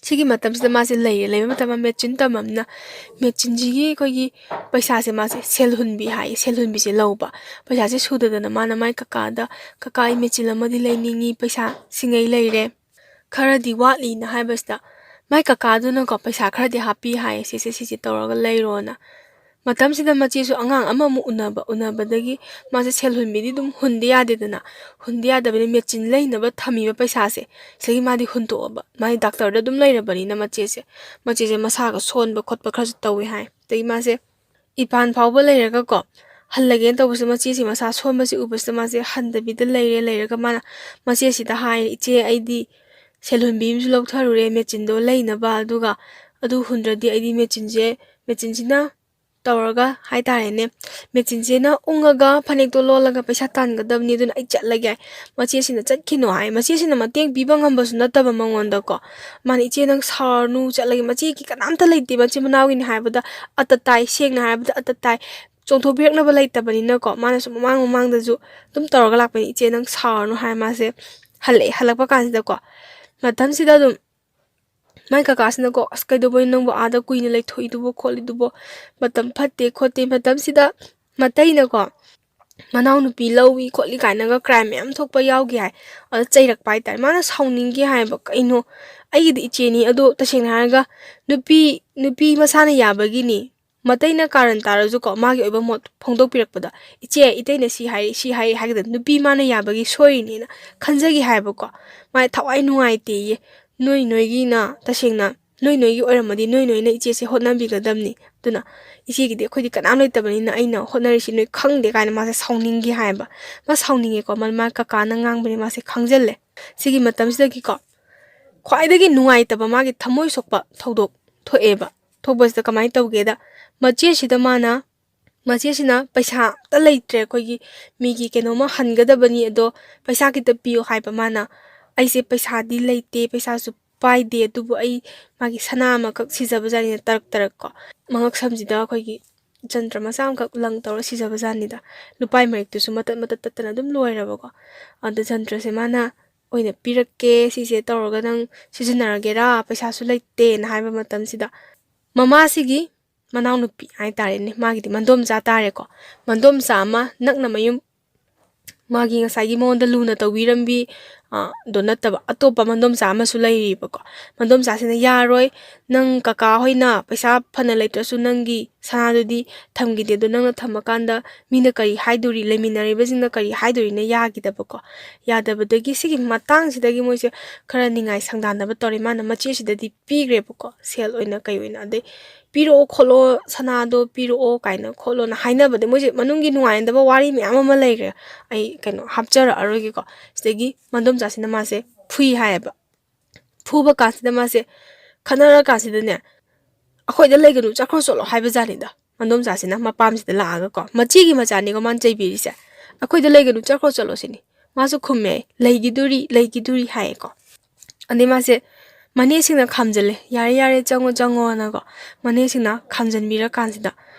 ꯁꯤꯒꯤ ꯃꯇꯝꯁꯤꯗ ꯃꯥꯁꯦ ꯂꯩꯔꯦ꯫ ꯂꯩꯕ ꯃꯇꯝꯗ ꯃꯦꯆꯤꯟ ꯇꯝꯃꯝꯅ ꯃꯦꯆꯤꯟꯁꯤꯒꯤ ꯑꯩꯈꯣꯏꯒꯤ ꯄꯩꯁꯥꯁꯦ ꯃꯥꯁꯦ ꯁꯦꯜ ꯍꯨꯟꯕꯤ ꯍꯥꯏꯌꯦ, ꯁꯦꯜ ꯍꯨꯟꯕꯤꯁꯦ ꯂꯧꯕ꯫ ꯄꯩꯁꯥꯁꯦ ꯁꯨꯗꯗꯅ ꯃꯥꯅ ꯃꯥꯏ ꯀꯀꯥꯗ, "ꯀꯀꯥ, ꯑꯩ ꯃꯦꯆꯤꯟ ꯑꯃꯗꯤ ꯂꯩꯅꯤꯡꯉꯤ, ꯄꯩꯁꯥ ꯁꯤꯡꯉꯩ ꯂꯩꯔꯦ, ꯈꯔꯗꯤ ꯋꯥꯠꯂꯤꯅ" ꯍꯥꯏꯕꯁꯤꯗ, ꯃꯥꯏ ꯀꯀꯥꯗꯨꯅꯀꯣ ꯄꯩꯁꯥ ꯈꯔꯗꯤ ꯍꯥꯞꯄꯤ ꯍꯥꯏꯌꯦ, "ꯁꯤꯁꯦ, ꯁꯤꯁꯦ ꯇꯧꯔꯒ ꯂꯩꯔꯣꯅ"꯫ ꯃꯇꯝꯁꯤꯗ ꯃꯆꯦꯁꯨ ꯑꯉꯥꯡ ꯑꯃꯃꯨꯛ ꯎꯅꯕ, ꯎꯅꯕꯗꯒꯤ ꯃꯥꯁꯦ ꯁꯦꯜ ꯍꯨꯟꯕꯤꯗꯤ ꯑꯗꯨꯝ ꯍꯨꯟꯗ ꯌꯥꯗꯦꯗꯅ꯫ ꯍꯨꯟꯗ ꯌꯥꯗꯕꯅꯤꯅ ꯃꯦꯆꯤꯟ ꯂꯩꯅꯕ ꯊꯝꯃꯤꯕ ꯄꯩꯁꯥꯁꯦ, ꯁꯤꯗꯒꯤ ꯃꯥꯗꯤ ꯍꯨꯟꯗꯣꯛꯑꯕ꯫ ꯃꯥꯗꯤ ꯗꯥꯛꯇꯔꯗ ꯑꯗꯨꯝ ꯂꯩꯔꯕꯅꯤꯅ ꯃꯆꯦꯁꯦ, ꯃꯆꯦꯁꯦ ꯃꯁꯥꯒ ꯁꯣꯟꯕ ꯈꯣꯠꯄ ꯈꯔꯁꯨ ꯇꯧꯋꯦ ꯍꯥꯏ꯫ ꯑꯗꯒꯤ ꯃꯥꯁꯦ ꯏꯝꯐꯥꯜ ꯐꯥꯎꯕ ꯂꯩꯔꯒꯀꯣ, ꯍꯜꯂꯒꯦꯅ ꯇꯧꯕꯁꯦ, ꯃꯆꯦꯁꯦ ꯃꯁꯥ ꯁꯣꯟꯕꯁꯦ ꯎꯕꯁꯤꯗ ꯃꯥꯁꯦ ꯍꯟꯗꯕꯤꯗ ꯂꯩꯔꯦ꯫ ꯂꯩꯔꯒ ꯃꯥꯅ ꯃꯆꯦꯁꯤꯗ ꯍꯥꯏꯔꯦ, "ꯏꯆꯦ, ꯑꯩꯗꯤ ꯁꯦꯜ ꯍꯨꯟꯕꯤ ꯑꯃꯁꯨ ꯂꯧꯊꯔꯨꯔꯦ ꯃꯦꯆꯤꯟꯗꯣ ꯂꯩꯅꯕ, ꯑꯗꯨꯒ ꯑꯗꯨ ꯍꯨꯟꯗ꯭ꯔꯗꯤ ꯑꯩꯗꯤ ꯃꯦꯆꯤꯟꯁꯦ, ꯃꯦꯆꯤꯟꯁꯤꯅ ꯇꯧꯔꯒ ꯍꯥꯏꯇꯥꯔꯦꯅꯦ, ꯃꯦꯆꯤꯟꯁꯤꯅ ꯎꯪꯉꯒ ꯐꯅꯦꯛꯇꯣ ꯂꯣꯜꯂꯒ ꯄꯩꯁꯥ ꯇꯥꯟꯒꯗꯕꯅꯤ, ꯑꯗꯨꯅ ꯑꯩ ꯆꯠꯂꯒꯦ, ꯃꯆꯦꯁꯤꯅ ꯆꯠꯈꯤꯅꯣ ꯍꯥꯏ꯫ ꯃꯆꯦꯁꯤꯅ ꯃꯇꯦꯡ ꯄꯤꯕ ꯉꯝꯕꯁꯨ ꯅꯠꯇꯕ ꯃꯉꯣꯟꯗꯀꯣ, ꯃꯥꯅ "ꯏꯆꯦ, ꯅꯪ ꯁꯥꯎꯔꯅꯨ, ꯆꯠꯂꯒꯦ, ꯃꯆꯦꯒꯤ ꯀꯅꯥꯝꯇ ꯂꯩꯇꯦ, ꯃꯆꯤꯟ ꯃꯅꯥꯎꯒꯤꯅꯤ ꯍꯥꯏꯕꯗ ꯑꯇ ꯇꯥꯏ, ꯁꯦꯡꯅ ꯍꯥꯏꯔꯕꯗ ꯑꯇ ꯇꯥꯏ, ꯆꯣꯡꯊꯣꯛꯄꯤꯔꯛꯅꯕ ꯂꯩꯇꯕꯅꯤꯅꯀꯣ", ꯃꯥꯅꯁꯨ ꯃꯃꯥꯡ ꯃꯃꯥꯡꯗꯁꯨ ꯑꯗꯨꯝ ꯇꯧꯔꯒ ꯂꯥꯛꯄꯅꯤ꯫ "ꯏꯆꯦ, ꯅꯪ ꯁꯥꯎꯔꯅꯨ" ꯍꯥꯏꯔ ꯃꯥꯁꯦ ꯍꯜꯂꯛꯑꯦ꯫ ꯍꯜꯂꯛꯄ ꯀꯥꯟꯁꯤꯗꯀꯣ, ꯃꯇꯝꯁꯤꯗ ꯑꯗꯨꯝ ꯃꯥꯏ ꯀꯀꯥꯁꯤꯅꯀꯣ, "ꯑꯁ, ꯀꯩꯗꯧꯕꯩ ꯅꯪꯕꯨ ꯑꯥꯗ ꯀꯨꯏꯅ ꯂꯩꯊꯣꯛꯏꯗꯨꯕꯣ ꯈꯣꯠꯂꯤꯗꯨꯕꯣ? ꯃꯇꯝ ꯐꯠꯇꯦ ꯈꯣꯠꯇꯦ"꯫ ꯃꯇꯝꯁꯤꯗ ꯃꯇꯩꯅꯀꯣ, ꯃꯅꯥꯎꯅꯨꯄꯤ ꯂꯧꯏ ꯈꯣꯠꯂꯤ ꯀꯥꯏꯅꯒ ꯀ꯭ꯔꯥꯏꯝ ꯃꯌꯥꯝ ꯊꯣꯛꯄ ꯌꯥꯎꯈꯤ ꯍꯥꯏ꯫ ꯑꯗ ꯆꯩꯔꯛꯄ ꯍꯥꯏꯇꯥꯔꯦ꯫ ꯃꯥꯅ ꯁꯥꯎꯅꯤꯡꯈꯤ ꯍꯥꯏꯕ, "ꯀꯩꯅꯣ, ꯑꯩꯒꯤꯗꯤ ꯏꯆꯦꯅꯤ, ꯑꯗꯣ ꯇꯁꯦꯡꯅ ꯍꯥꯏꯔꯒ ꯅꯨꯄꯤ, ꯅꯨꯄꯤ ꯃꯁꯥꯅ ꯌꯥꯕꯒꯤꯅꯤ"꯫ ꯃꯇꯩꯅ ꯀꯥꯔꯟ ꯇꯥꯔꯁꯨꯀꯣ, ꯃꯥꯒꯤ ꯑꯣꯏꯕ ꯃꯣꯠ ꯐꯣꯡꯗꯣꯛꯄꯤꯔꯛꯄꯗ, "ꯏꯆꯦ, ꯏꯇꯩꯅ ꯁꯤ ꯍꯥꯏꯔꯤ, ꯁꯤ ꯍꯥꯏꯔꯤ" ꯍꯥꯏꯒꯗꯕ, ꯅꯨꯄꯤ ꯃꯥꯅ ꯌꯥꯕꯒꯤ ꯁꯣꯏꯔꯤꯅꯦꯅ ꯈꯟꯖꯈꯤ ꯍꯥꯏꯕꯀꯣ꯫ ꯃꯥ ꯊꯋꯥꯏ ꯅꯨꯡꯉꯥꯏꯇꯦꯌꯦ꯫ "ꯅꯣꯏ ꯅꯣꯏꯒꯤꯅ ꯇꯁꯦꯡꯅ ꯅꯣꯏ ꯅꯣꯏꯒꯤ ꯑꯣꯏꯔꯝꯃꯗꯤ ꯅꯣꯏ ꯅꯣꯏꯅ ꯏꯆꯦꯁꯦ ꯍꯣꯠꯅꯕꯤꯒꯗꯕꯅꯤ꯫ ꯑꯗꯨꯅ ꯏꯆꯦꯒꯤꯗꯤ ꯑꯩꯈꯣꯏꯗꯤ ꯀꯅꯥꯝ ꯂꯩꯇꯕꯅꯤꯅ ꯑꯩꯅ ꯍꯣꯠꯅꯔꯤꯁꯤ ꯅꯣꯏ ꯈꯪꯗꯦ" ꯀꯥꯏꯅ ꯃꯥꯁꯦ ꯁꯥꯎꯅꯤꯡꯈꯤ ꯍꯥꯏꯕ꯫ ꯃꯥ ꯁꯥꯎꯅꯤꯡꯉꯦꯀꯣ, ꯃꯥ, ꯃꯥ ꯀꯀꯥꯅ ꯉꯥꯡꯕꯅꯤ ꯃꯥꯁꯦ ꯈꯪꯖꯜꯂꯦ꯫ ꯁꯤꯒꯤ ꯃꯇꯝꯁꯤꯗꯒꯤꯀꯣ, ꯈ꯭ꯋꯥꯏꯗꯒꯤ ꯅꯨꯡꯉꯥꯏꯇꯕ ꯃꯥꯒꯤ ꯊꯃꯣꯏ ꯁꯣꯛꯄ ꯊꯧꯗꯣꯛ ꯊꯣꯛꯑꯦꯕ꯫ ꯊꯣꯛꯄꯁꯤꯗ ꯀꯃꯥꯏꯅ ꯇꯧꯒꯦꯗ, ꯃꯆꯦꯁꯤꯗ ꯃꯥꯅ, ꯃꯆꯦꯁꯤꯅ ꯄꯩꯁꯥ ꯑꯝꯇ ꯂꯩꯇ꯭ꯔꯦ, ꯑꯩꯈꯣꯏꯒꯤ ꯃꯤꯒꯤ ꯀꯩꯅꯣꯝꯃ ꯍꯟꯒꯗꯕꯅꯤ, ꯑꯗꯣ ꯄꯩꯁꯥ ꯈꯤꯇ ꯄꯤꯌꯣ ꯍꯥꯏꯕ ꯃꯥꯅ꯫ "ꯑꯩꯁꯦ ꯄꯩꯁꯥꯗꯤ ꯂꯩꯇꯦ, ꯄꯩꯁꯥꯁꯨ ꯄꯥꯏꯗꯦ, ꯑꯗꯨꯕꯨ ꯑꯩ ꯃꯥꯒꯤ ꯁꯅꯥ ꯑꯃꯈꯛ ꯁꯤꯖꯕ ꯖꯥꯠꯅꯤꯅ", ꯇꯔꯛ ꯇꯔꯛ ꯀꯣ, ꯃꯉꯛ ꯁꯝꯁꯤꯗ ꯑꯩꯈꯣꯏꯒꯤ ꯖꯟꯇ꯭ꯔ ꯃꯆꯥ ꯑꯃꯈꯛ ꯂꯪ ꯇꯧꯔ ꯁꯤꯖꯕ ꯖꯥꯠꯅꯤꯗ꯫ ꯂꯨꯄꯥꯏ ꯃꯔꯤꯛꯇꯨꯁꯨ ꯃꯇꯠ ꯃꯇꯠ ꯇꯠꯇꯅ ꯑꯗꯨꯝ ꯂꯣꯏꯔꯕꯀꯣ꯫ ꯑꯗꯣ ꯖꯟꯇ꯭ꯔꯁꯦ ꯃꯥꯅ ꯑꯣꯏꯅ ꯄꯤꯔꯛꯀꯦ, ꯁꯤꯁꯦ ꯇꯧꯔꯒ ꯅꯪ ꯁꯤꯖꯤꯟꯅꯔꯒꯦꯔꯥ, ꯄꯩꯁꯥꯁꯨ ꯂꯩꯇꯦꯅ ꯍꯥꯏꯕ ꯃꯇꯝꯁꯤꯗ, ꯃꯃꯥꯁꯤꯒꯤ ꯃꯅꯥꯎꯅꯨꯄꯤ ꯍꯥꯏꯇꯥꯔꯦꯅꯦ, ꯃꯥꯒꯤꯗꯤ ꯃꯟꯗꯣꯝꯆꯥ ꯇꯥꯔꯦꯀꯣ, ꯃꯟꯗꯣꯝꯆꯥ ꯑꯃ ꯅꯛꯅ ꯃꯌꯨꯝ, ꯃꯥꯒꯤ ꯉꯁꯥꯏꯒꯤ ꯃꯉꯣꯟꯗ ꯂꯨꯅ ꯇꯧꯕꯤꯔꯝꯕꯤ, ꯑ, ꯗꯣ ꯅꯠꯇꯕ ꯑꯇꯣꯞꯄ ꯃꯟꯗꯣꯝꯆꯥ ꯑꯃꯁꯨ ꯂꯩꯔꯤꯕꯀꯣ꯫ ꯃꯟꯗꯣꯝꯆꯥꯁꯤꯅ, "ꯌꯥꯔꯣꯏ, ꯅꯪ ꯀꯀꯥ ꯍꯣꯏꯅ ꯄꯩꯁꯥ ꯐꯅ ꯂꯩꯇ꯭ꯔꯁꯨ ꯅꯪꯒꯤ ꯁꯅꯥꯗꯨꯗꯤ ꯊꯝꯈꯤꯗꯦ, ꯑꯗꯣ ꯅꯪꯅ ꯊꯝꯃꯀꯥꯟꯗ ꯃꯤꯅ ꯀꯔꯤ ꯍꯥꯏꯗꯣꯔꯤ, ꯂꯩꯃꯤꯟꯅꯔꯤꯕꯁꯤꯡꯅ ꯀꯔꯤ ꯍꯥꯏꯗꯣꯔꯤꯅ" ꯌꯥꯈꯤꯗꯕꯀꯣ꯫ ꯌꯥꯗꯕꯗꯒꯤ ꯁꯤꯒꯤ ꯃꯇꯥꯡꯁꯤꯗꯒꯤ ꯃꯣꯏꯁꯦ ꯈꯔ ꯅꯤꯡꯉꯥꯏ ꯁꯪꯗꯥꯟꯅꯕ ꯇꯧꯔꯦ꯫ ꯃꯥꯅ ꯃꯆꯦꯁꯤꯗꯗꯤ ꯄꯤꯈ꯭ꯔꯦꯕꯀꯣ, ꯁꯦꯜ ꯑꯣꯏꯅ ꯀꯩ ꯑꯣꯏꯅ, ꯑꯗꯩ "ꯄꯤꯔꯛꯑꯣ ꯈꯣꯠꯂꯣ, ꯁꯅꯥꯗꯣ ꯄꯤꯔꯛꯑꯣ" ꯀꯥꯏꯅ ꯈꯣꯠꯂꯣꯅ ꯍꯥꯏꯅꯕꯗ ꯃꯣꯏꯁꯦ ꯃꯅꯨꯡꯒꯤ ꯅꯨꯡꯉꯥꯏꯅꯗꯕ ꯋꯥꯔꯤ ꯃꯌꯥꯝ ꯑꯃ ꯂꯩꯈ꯭ꯔꯦ꯫ ꯑꯩ ꯀꯩꯅꯣ ꯍꯥꯞꯆꯔꯛꯑꯔꯣꯏꯒꯦꯀꯣ꯫ ꯁꯤꯗꯒꯤ ꯃꯟꯗꯣꯝꯆꯥꯁꯤꯅ ꯃꯥꯁꯦ ꯐꯨꯏ ꯍꯥꯏꯌꯦꯕ꯫ ꯐꯨꯕ ꯀꯥꯟꯁꯤꯗ ꯃꯥꯁꯦ ꯈꯠꯅꯔ ꯀꯥꯟꯁꯤꯗꯅꯦ, "ꯑꯩꯈꯣꯏꯗ ꯂꯩꯒꯅꯨ, ꯆꯠꯈ꯭ꯔꯣ ꯆꯠꯂꯣ" ꯍꯥꯏꯕ ꯖꯥꯠꯅꯤꯗ꯫ ꯃꯗꯣꯝꯆꯥꯁꯤꯅ ꯃꯄꯥꯝꯁꯤꯗ ꯂꯥꯛꯑꯒꯀꯣ, ꯃꯆꯦꯒꯤ ꯃꯆꯥꯅꯤꯀꯣ ꯃꯥꯅ ꯆꯩꯕꯤꯔꯤꯁꯦ, "ꯑꯩꯈꯣꯏꯗ ꯂꯩꯒꯅꯨ, ꯆꯠꯈ꯭ꯔꯣ ꯆꯠꯂꯣ" ꯁꯤꯅꯤ꯫ ꯃꯥꯁꯨ ꯈꯨꯝꯃꯦ, "ꯂꯩꯈꯤꯗꯣꯔꯤ, ꯂꯩꯈꯤꯗꯣꯔꯤ" ꯍꯥꯏꯌꯦꯀꯣ꯫ ꯑꯗꯩ ꯃꯥꯁꯦ ꯃꯅꯦꯁꯤꯡꯅ ꯈꯥꯝꯖꯜꯂꯦ, "ꯌꯥꯔꯦ ꯌꯥꯔꯦ, ꯆꯪꯉꯣ ꯆꯪꯉꯣꯅꯀꯣ" ꯃꯅꯦꯁꯤꯡꯅ ꯈꯥꯝꯖꯟꯕꯤꯔꯀꯥꯟꯁꯤꯗ,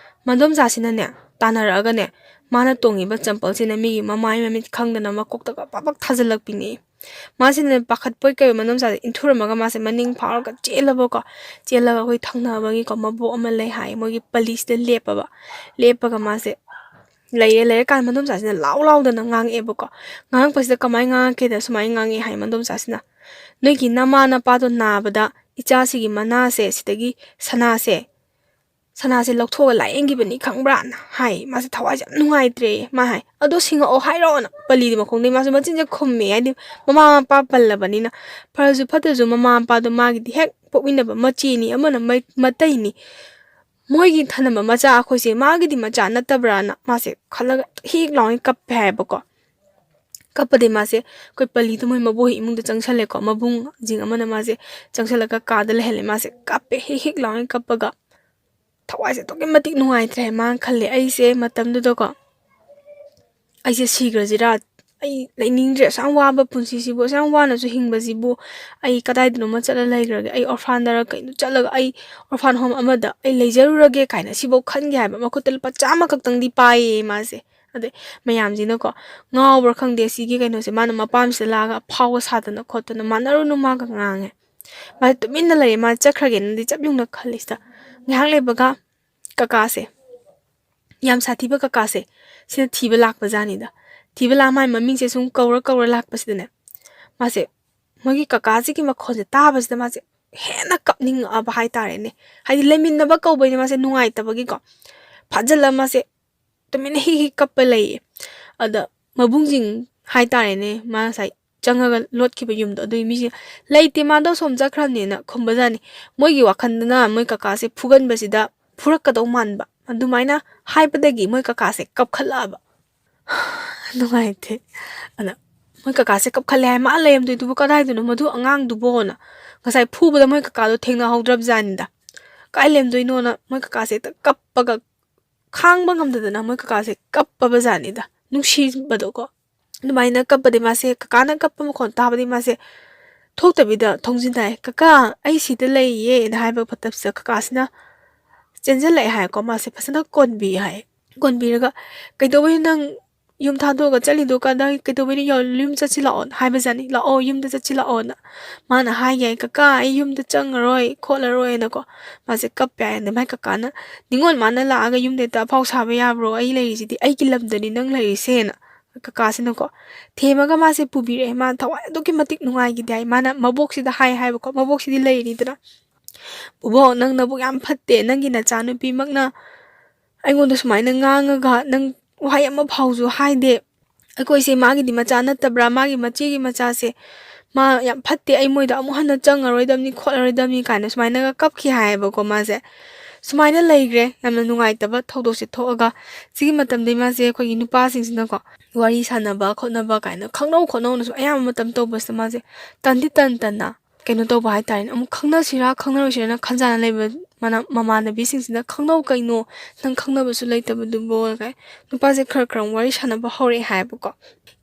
ꯃꯗꯣꯝꯆꯥꯁꯤꯅꯅꯦ, ꯇꯥꯟꯅꯔꯛꯑꯒꯅꯦ, ꯃꯥꯅ ꯇꯣꯡꯉꯤꯕ ꯆꯝꯄꯜꯁꯤꯅ ꯃꯤꯒꯤ ꯃꯃꯥꯏ ꯃꯃꯤꯠ ꯈꯪꯗꯅ ꯃꯀꯣꯛꯇꯒ ꯄꯥꯛ ꯄꯥꯛ ꯊꯥꯖꯤꯜꯂꯛꯄꯤꯅꯦ꯫ ꯃꯥꯁꯤꯅ ꯄꯥꯈꯠꯄꯣꯏ ꯀꯩ ꯃꯗꯣꯝꯆꯥꯁꯦ ꯏꯟꯊꯨꯔꯝꯃꯒ ꯃꯥꯁꯦ ꯃꯅꯤꯡ ꯐꯥꯎꯔꯒ ꯆꯦꯜꯂꯕꯀꯣ꯫ ꯆꯦꯜꯂꯒ ꯑꯩꯈꯣꯏ ꯊꯪꯅꯕꯒꯤꯀꯣ ꯃꯕꯣꯛ ꯑꯃ ꯂꯩ ꯍꯥꯏ, ꯃꯣꯏꯒꯤ ꯄꯂꯤꯁꯤꯗ ꯂꯦꯞꯄꯕ꯫ ꯂꯦꯞꯄꯒ ꯃꯥꯁꯦ ꯂꯩꯔꯦ꯫ ꯂꯩꯔꯀꯥꯟꯗ ꯃꯗꯣꯝꯆꯥꯁꯤꯅ ꯂꯥꯎ ꯂꯥꯎꯗꯅ ꯉꯥꯡꯉꯛꯑꯦꯕꯀꯣ꯫ ꯉꯥꯡꯉꯛꯄꯁꯤꯗ ꯀꯃꯥꯏꯅ ꯉꯥꯡꯉꯛꯀꯦꯗ ꯁꯨꯃꯥꯏꯅ ꯉꯥꯡꯉꯛꯑꯦ ꯍꯥꯏ ꯃꯗꯣꯝꯆꯥꯁꯤꯅ, "ꯅꯣꯏꯒꯤ ꯅꯃꯥ ꯅꯄꯥꯗꯣ ꯅꯥꯕꯗ ꯏꯆꯥꯁꯤꯒꯤ ꯃꯅꯥꯁꯦ ꯁꯤꯗꯒꯤ ꯁꯅꯥꯁꯦ ꯁꯅꯥꯁꯦ ꯂꯧꯊꯣꯛꯑꯒ ꯂꯥꯏꯌꯦꯡꯈꯤꯕꯅꯤ ꯈꯪꯕ꯭ꯔꯥꯅ" ꯍꯥꯏ꯫ ꯃꯥꯁꯦ ꯊꯋꯥꯏꯁꯦ ꯌꯥꯝ ꯅꯨꯡꯉꯥꯏꯇ꯭ꯔꯦ꯫ ꯃꯥ ꯍꯥꯏ, "ꯑꯗꯣ ꯁꯤꯡꯉꯛꯑꯣ ꯍꯥꯏꯔꯛꯑꯣꯅ" ꯄꯂꯤꯗꯤ ꯃꯈꯣꯡꯗꯒꯤ ꯃꯥꯁꯨ ꯃꯆꯤꯟꯁꯦ ꯈꯨꯝꯃꯦ꯫ ꯍꯥꯏꯗꯤ ꯃꯃꯥ ꯃꯄꯥ ꯄꯜꯂꯕꯅꯤꯅ꯫ ꯐꯔꯁꯨ ꯐꯠꯇ꯭ꯔꯁꯨ ꯃꯃꯥ ꯃꯄꯥꯗꯣ ꯃꯥꯒꯤꯗꯤ ꯍꯦꯛ ꯄꯣꯛꯃꯤꯟꯅꯕ ꯃꯆꯦꯅꯤ, ꯑꯃꯅ ꯃꯩ-, ꯃꯇꯩꯅꯤ꯫ ꯃꯣꯏꯒꯤ ꯊꯅꯝꯕ ꯃꯆꯥ ꯑꯩꯈꯣꯏꯁꯦ ꯃꯥꯒꯤꯗꯤ ꯃꯆꯥ ꯅꯠꯇꯕ꯭ꯔꯥꯅ ꯃꯥꯁꯦ ꯈꯜꯂꯒ ꯍꯤꯛ ꯂꯥꯎꯅ ꯀꯞꯄꯦ ꯍꯥꯏꯕꯀꯣ꯫ ꯀꯞꯄꯗꯤ ꯃꯥꯁꯦ ꯑꯩꯈꯣꯏ ꯄꯂꯤꯗꯣ ꯃꯣꯏ ꯃꯕꯣꯛ ꯍꯣꯏ ꯏꯃꯨꯡꯗ ꯆꯪꯁꯜꯂꯦꯀꯣ꯫ ꯃꯕꯨꯡꯁꯤꯡ ꯑꯃꯅ ꯃꯥꯁꯦ ꯆꯪꯁꯜꯂꯒ ꯀꯥꯗ ꯂꯩꯍꯜꯂꯦ꯫ ꯃꯥꯁꯦ ꯀꯞꯄꯦ, ꯍꯤꯛ ꯍꯤꯛ ꯂꯥꯎꯅ ꯀꯞꯄꯒ꯫ ꯊꯋꯥꯏꯁꯦ ꯑꯗꯨꯛꯀꯤ ꯃꯇꯤꯛ ꯅꯨꯡꯉꯥꯏꯇ꯭ꯔꯦ꯫ ꯃꯥꯅ ꯈꯜꯂꯦ, "ꯑꯩꯁꯦ ꯃꯇꯝꯗꯨꯗꯀꯣ, ꯑꯩꯁꯦ ꯁꯤꯈ꯭ꯔꯁꯤꯔꯥ? ꯑꯩ ꯂꯩꯅꯤꯡꯗ꯭ꯔꯦ꯫ ꯑꯁꯨꯛ ꯌꯥꯝ ꯋꯥꯕ ꯄꯨꯟꯁꯤꯁꯤꯕꯨ, ꯑꯁꯨꯛ ꯌꯥꯝ ꯋꯥꯅꯁꯨ ꯍꯤꯡꯕꯁꯤꯕꯨ, ꯑꯩ ꯀꯗꯥꯏꯗꯅꯣꯃ ꯆꯠꯂ ꯂꯩꯈ꯭ꯔꯒꯦ꯫ ꯑꯩ ꯑꯣꯔꯐꯥꯟꯗꯔ ꯀꯩꯅꯣ ꯆꯠꯂꯒ ꯑꯩ orphan home ꯑꯃꯗ ꯑꯩ ꯂꯩꯖꯔꯨꯔꯒꯦ" ꯀꯥꯏꯅ ꯁꯤꯐꯧ ꯈꯟꯒꯦ ꯍꯥꯏꯕ꯫ ꯃꯈꯨꯠꯇ ꯂꯨꯄꯥ ꯆꯥꯝꯃ ꯈꯛꯇꯪꯗꯤ ꯄꯥꯏꯌꯦ ꯃꯥꯁꯦ꯫ ꯑꯗꯩ ꯃꯌꯥꯝꯁꯤꯅꯀꯣ, ꯉꯥꯎꯕ꯭ꯔꯥ ꯈꯪꯗꯦ, ꯁꯤꯒꯤ ꯀꯩꯅꯣꯁꯦ ꯃꯥꯅ ꯃꯄꯥꯝꯁꯤꯗ ꯂꯥꯛꯑꯒ ꯑꯐꯥꯎꯕ ꯁꯥꯗꯅ ꯈꯣꯠꯇꯅ, "ꯃꯥꯟꯅꯔꯨꯅꯨ" ꯃꯥꯒ ꯉꯥꯡꯉꯦ꯫ ꯃꯥꯁꯦ ꯇꯨꯃꯤꯟꯅ ꯂꯩꯔꯦ꯫ ꯃꯥ ꯆꯠꯈ꯭ꯔꯒꯦꯅꯗꯤ ꯆꯞ ꯌꯨꯡꯅ ꯈꯜꯂꯤꯁꯤꯗ, ꯉꯥꯏꯍꯥꯛ ꯂꯩꯕꯒ ꯀꯀꯥꯁꯦ, ꯌꯥꯝ ꯁꯥꯊꯤꯕ ꯀꯀꯥꯁꯦ, ꯁꯤꯅ ꯊꯤꯕ ꯂꯥꯛꯄ ꯖꯥꯠꯅꯤꯗ꯫ ꯊꯤꯕ ꯂꯥꯛꯑ ꯃꯥꯏ ꯃꯃꯤꯡꯁꯦ ꯁꯨꯝ ꯀꯧꯔ ꯀꯧꯔ ꯂꯥꯛꯄꯁꯤꯗꯅꯦ, ꯃꯥꯁꯦ ꯃꯣꯏꯒꯤ ꯀꯀꯥꯁꯤꯒꯤ ꯃꯈꯣꯟꯁꯦ ꯇꯥꯕꯁꯤꯗ ꯃꯥꯁꯦ ꯍꯦꯟꯅ ꯀꯞꯅꯤꯡꯉꯛꯑꯕ ꯍꯥꯏꯇꯥꯔꯦꯅꯦ꯫ ꯍꯥꯏꯗꯤ ꯂꯩꯃꯤꯟꯅꯕ ꯀꯧꯕꯩꯅꯦ ꯃꯥꯁꯦ ꯅꯨꯡꯉꯥꯏꯇꯕꯒꯤꯀꯣ꯫ ꯐꯥꯖꯤꯜꯂ ꯃꯥꯁꯦ ꯇꯨꯃꯤꯟꯅ ꯍꯤꯛ ꯍꯤꯛ ꯀꯞꯄ ꯂꯩꯌꯦ꯫ ꯑꯗ ꯃꯕꯨꯡꯁꯤꯡ ꯍꯥꯏꯇꯥꯔꯦꯅꯦ, ꯃꯥ ꯉꯁꯥꯏ ꯆꯪꯉꯒ ꯂꯣꯠꯈꯤꯕ ꯌꯨꯝꯗꯣ, ꯑꯗꯨꯒꯤ ꯃꯤꯁꯦ, "ꯂꯩꯇꯦ, ꯃꯥꯗꯣ ꯁꯣꯝ ꯆꯠꯈ꯭ꯔꯕꯅꯦꯅ" ꯈꯨꯝꯕꯖꯥꯠꯅꯤ꯫ ꯃꯣꯏꯒꯤ ꯋꯥꯈꯜꯗꯅ ꯃꯣꯏ ꯀꯀꯥꯁꯦ ꯐꯨꯒꯟꯕꯁꯤꯗ ꯐꯨꯔꯛꯀꯗꯧ ꯃꯥꯟꯕ꯫ ꯑꯗꯨꯃꯥꯏꯅ ꯍꯥꯏꯕꯗꯒꯤ ꯃꯣꯏ ꯀꯀꯥꯁꯦ ꯀꯞꯈꯠꯂꯛꯑꯕ꯫ ꯅꯨꯡꯉꯥꯏꯇꯦ꯫ ꯑꯗ ꯃꯣꯏ ꯀꯀꯥꯁꯦ ꯀꯞꯈꯠꯂꯦ ꯍꯥꯏ, "ꯃꯥ ꯂꯩꯔꯝꯗꯣꯏꯗꯨꯕꯨ ꯀꯗꯥꯏꯗꯅꯣ? ꯃꯗꯨ ꯑꯉꯥꯡꯗꯨꯕꯣꯅ" ꯉꯁꯥꯏ ꯐꯨꯕꯗ ꯃꯣꯏ ꯀꯀꯥꯗꯣ ꯊꯦꯡꯅꯍꯧꯗ꯭ꯔꯕ ꯖꯥꯠꯅꯤꯗ꯫ ꯀꯥꯏ ꯂꯩꯔꯝꯗꯣꯏꯅꯣꯅ ꯃꯣꯏ ꯀꯀꯥꯁꯦ ꯍꯦꯛꯇ ꯀꯞꯄꯒ ꯈꯥꯡꯕ ꯉꯝꯗꯗꯅ ꯃꯣꯏ ꯀꯀꯥꯁꯦ ꯀꯞꯄꯕ ꯖꯥꯠꯅꯤꯗ, ꯅꯨꯡꯁꯤꯕꯗꯣꯀꯣ꯫ ꯑꯗꯨꯃꯥꯏꯅ ꯀꯞꯄꯗꯤ ꯃꯥꯁꯦ, ꯀꯀꯥꯅ ꯀꯞꯄ ꯃꯈꯣꯟ ꯇꯥꯕꯗꯤ ꯃꯥꯁꯦ ꯊꯣꯛꯇꯕꯤꯗ ꯊꯣꯡꯖꯤꯟ ꯍꯥꯏ, "ꯀꯀꯥ, ꯑꯩ ꯁꯤꯗ ꯂꯩꯌꯦꯅ" ꯍꯥꯏꯕ ꯃꯇꯝꯁꯤꯗ ꯀꯀꯥꯁꯤꯅ ꯆꯦꯟꯁꯤꯜꯂꯛꯑꯦ ꯍꯥꯏꯀꯣ꯫ ꯃꯥꯁꯦ ꯐꯖꯅ ꯀꯣꯟꯕꯤ ꯍꯥꯏ꯫ ꯀꯣꯟꯕꯤꯔꯒ, "ꯀꯩꯗꯧꯕꯩꯅꯣ ꯅꯪ ꯌꯨꯝ ꯊꯥꯗꯣꯛꯑꯒ ꯆꯠꯂꯤꯗꯣ? ꯀꯗꯥꯏ, ꯀꯩꯗꯧꯕꯩꯅꯣ? ꯌꯥꯎ-, ꯌꯨꯝ ꯆꯠꯁꯤ ꯂꯥꯛꯑꯣ" ꯍꯥꯏꯕꯖꯥꯠꯅꯤ꯫ "ꯂꯥꯛꯑꯣ, ꯌꯨꯝꯗ ꯆꯠꯁꯤ ꯂꯥꯛꯑꯣꯅ" ꯃꯥꯅ ꯍꯥꯏꯒꯦ ꯍꯥꯏ, "ꯀꯀꯥ, ꯑꯩ ꯌꯨꯝꯗ ꯆꯪꯉꯔꯣꯏ ꯈꯣꯠꯂꯔꯣꯏꯅꯀꯣ" ꯃꯥꯁꯦ ꯀꯞꯄꯦ ꯍꯥꯏ꯫ ꯑꯗꯩ ꯃꯥꯏ ꯀꯀꯥꯅ, "ꯅꯤꯉꯣꯜ ꯃꯥꯅ ꯂꯥꯛꯑꯒ ꯌꯨꯝꯗ ꯍꯦꯛꯇ ꯑꯐꯥꯎ ꯁꯥꯕ ꯌꯥꯕ꯭ꯔꯣ? ꯑꯩ ꯂꯩꯔꯤꯁꯤꯗꯤ, ꯑꯩꯒꯤ ꯂꯝꯗꯅꯤ ꯅꯪ ꯂꯩꯔꯤꯁꯦꯅ" ꯀꯀꯥꯁꯤꯅꯀꯣ ꯊꯦꯝꯃꯒ ꯃꯥꯁꯦ ꯄꯨꯕꯤꯔꯛꯑꯦ꯫ ꯃꯥ ꯊꯋꯥꯏ ꯑꯗꯨꯛꯀꯤ ꯃꯇꯤꯛ ꯅꯨꯡꯉꯥꯏꯈꯤꯗꯦ ꯍꯥꯏ꯫ ꯃꯥꯅ ꯃꯕꯣꯛꯁꯤꯗ ꯍꯥꯏ ꯍꯥꯏꯕꯀꯣ, ꯃꯕꯣꯛꯁꯤꯗꯤ ꯂꯩꯔꯤꯅꯤꯗꯅ, "ꯕꯣꯕꯣꯛ, ꯅꯪ ꯅꯕꯨꯛ ꯌꯥꯝ ꯐꯠꯇꯦ, ꯅꯪꯒꯤ ꯅꯆꯥꯅꯨꯄꯤꯃꯛꯅ ꯑꯩꯉꯣꯟꯗ ꯁꯨꯃꯥꯏꯅ ꯉꯥꯡꯉꯒ ꯅꯪ ꯋꯥꯍꯩ ꯑꯃ ꯐꯥꯎꯁꯨ ꯍꯥꯏꯗꯦ꯫ ꯑꯩꯈꯣꯏꯁꯦ ꯃꯥꯒꯤꯗꯤ ꯃꯆꯥ ꯅꯠꯇꯕ꯭ꯔꯥ? ꯃꯥꯒꯤ ꯃꯆꯦꯒꯤ ꯃꯆꯥꯁꯦ, ꯃꯥ ꯌꯥꯝ ꯐꯠꯇꯦ, ꯑꯩ ꯃꯣꯏꯗ ꯑꯃꯨꯛ ꯍꯟꯅ ꯆꯪꯉꯔꯣꯏꯗꯕꯅꯤ ꯈꯣꯠꯂꯔꯣꯏꯗꯕꯅꯤ" ꯀꯥꯏꯅ ꯁꯨꯃꯥꯏꯅꯒ ꯀꯞꯈꯤ ꯍꯥꯏꯌꯦꯕꯀꯣ ꯃꯥꯁꯦ꯫ ꯁꯨꯃꯥꯏꯅ ꯂꯩꯈ꯭ꯔꯦ, ꯌꯥꯝꯅ ꯅꯨꯡꯉꯥꯏꯇꯕ ꯊꯧꯗꯣꯛꯁꯦ ꯊꯣꯛꯑꯒ꯫ ꯁꯤꯒꯤ ꯃꯇꯝꯗꯩ ꯃꯥꯁꯦ ꯑꯩꯈꯣꯏꯒꯤ ꯅꯨꯄꯥꯁꯤꯡꯁꯤꯅꯀꯣ ꯋꯥꯔꯤ ꯁꯥꯟꯅꯕ ꯈꯣꯠꯅꯕ ꯀꯥꯏꯅ ꯈꯪꯅꯧ ꯈꯣꯠꯅꯧꯅꯁꯨ ꯑꯌꯥꯝꯕ ꯃꯇꯝ ꯇꯧꯕꯁꯤꯗ ꯃꯥꯁꯦ ꯇꯟꯗꯤ ꯇꯟ ꯇꯟꯅ ꯀꯩꯅꯣ ꯇꯧꯕ ꯍꯥꯏꯇꯥꯔꯦꯅꯦ, ꯑꯃꯨꯛ ꯈꯪꯅꯁꯤꯔꯥ ꯈꯪꯅꯔꯣꯏꯁꯤꯔꯥꯅ ꯈꯟꯖꯥꯅ ꯂꯩꯕ ꯃꯅ-, ꯃꯃꯥꯟꯅꯕꯤꯁꯤꯡꯁꯤꯅ, "ꯈꯪꯅꯧ ꯀꯩꯅꯣ, ꯅꯪ ꯈꯪꯅꯕꯁꯨ ꯂꯩꯇꯕꯗꯨꯕꯨ" ꯀꯥꯏ ꯅꯨꯄꯥꯁꯦ ꯈꯔ ꯈꯔ ꯋꯥꯔꯤ ꯁꯥꯟꯅꯕ ꯍꯧꯔꯛꯑꯦ ꯍꯥꯏꯕꯀꯣ꯫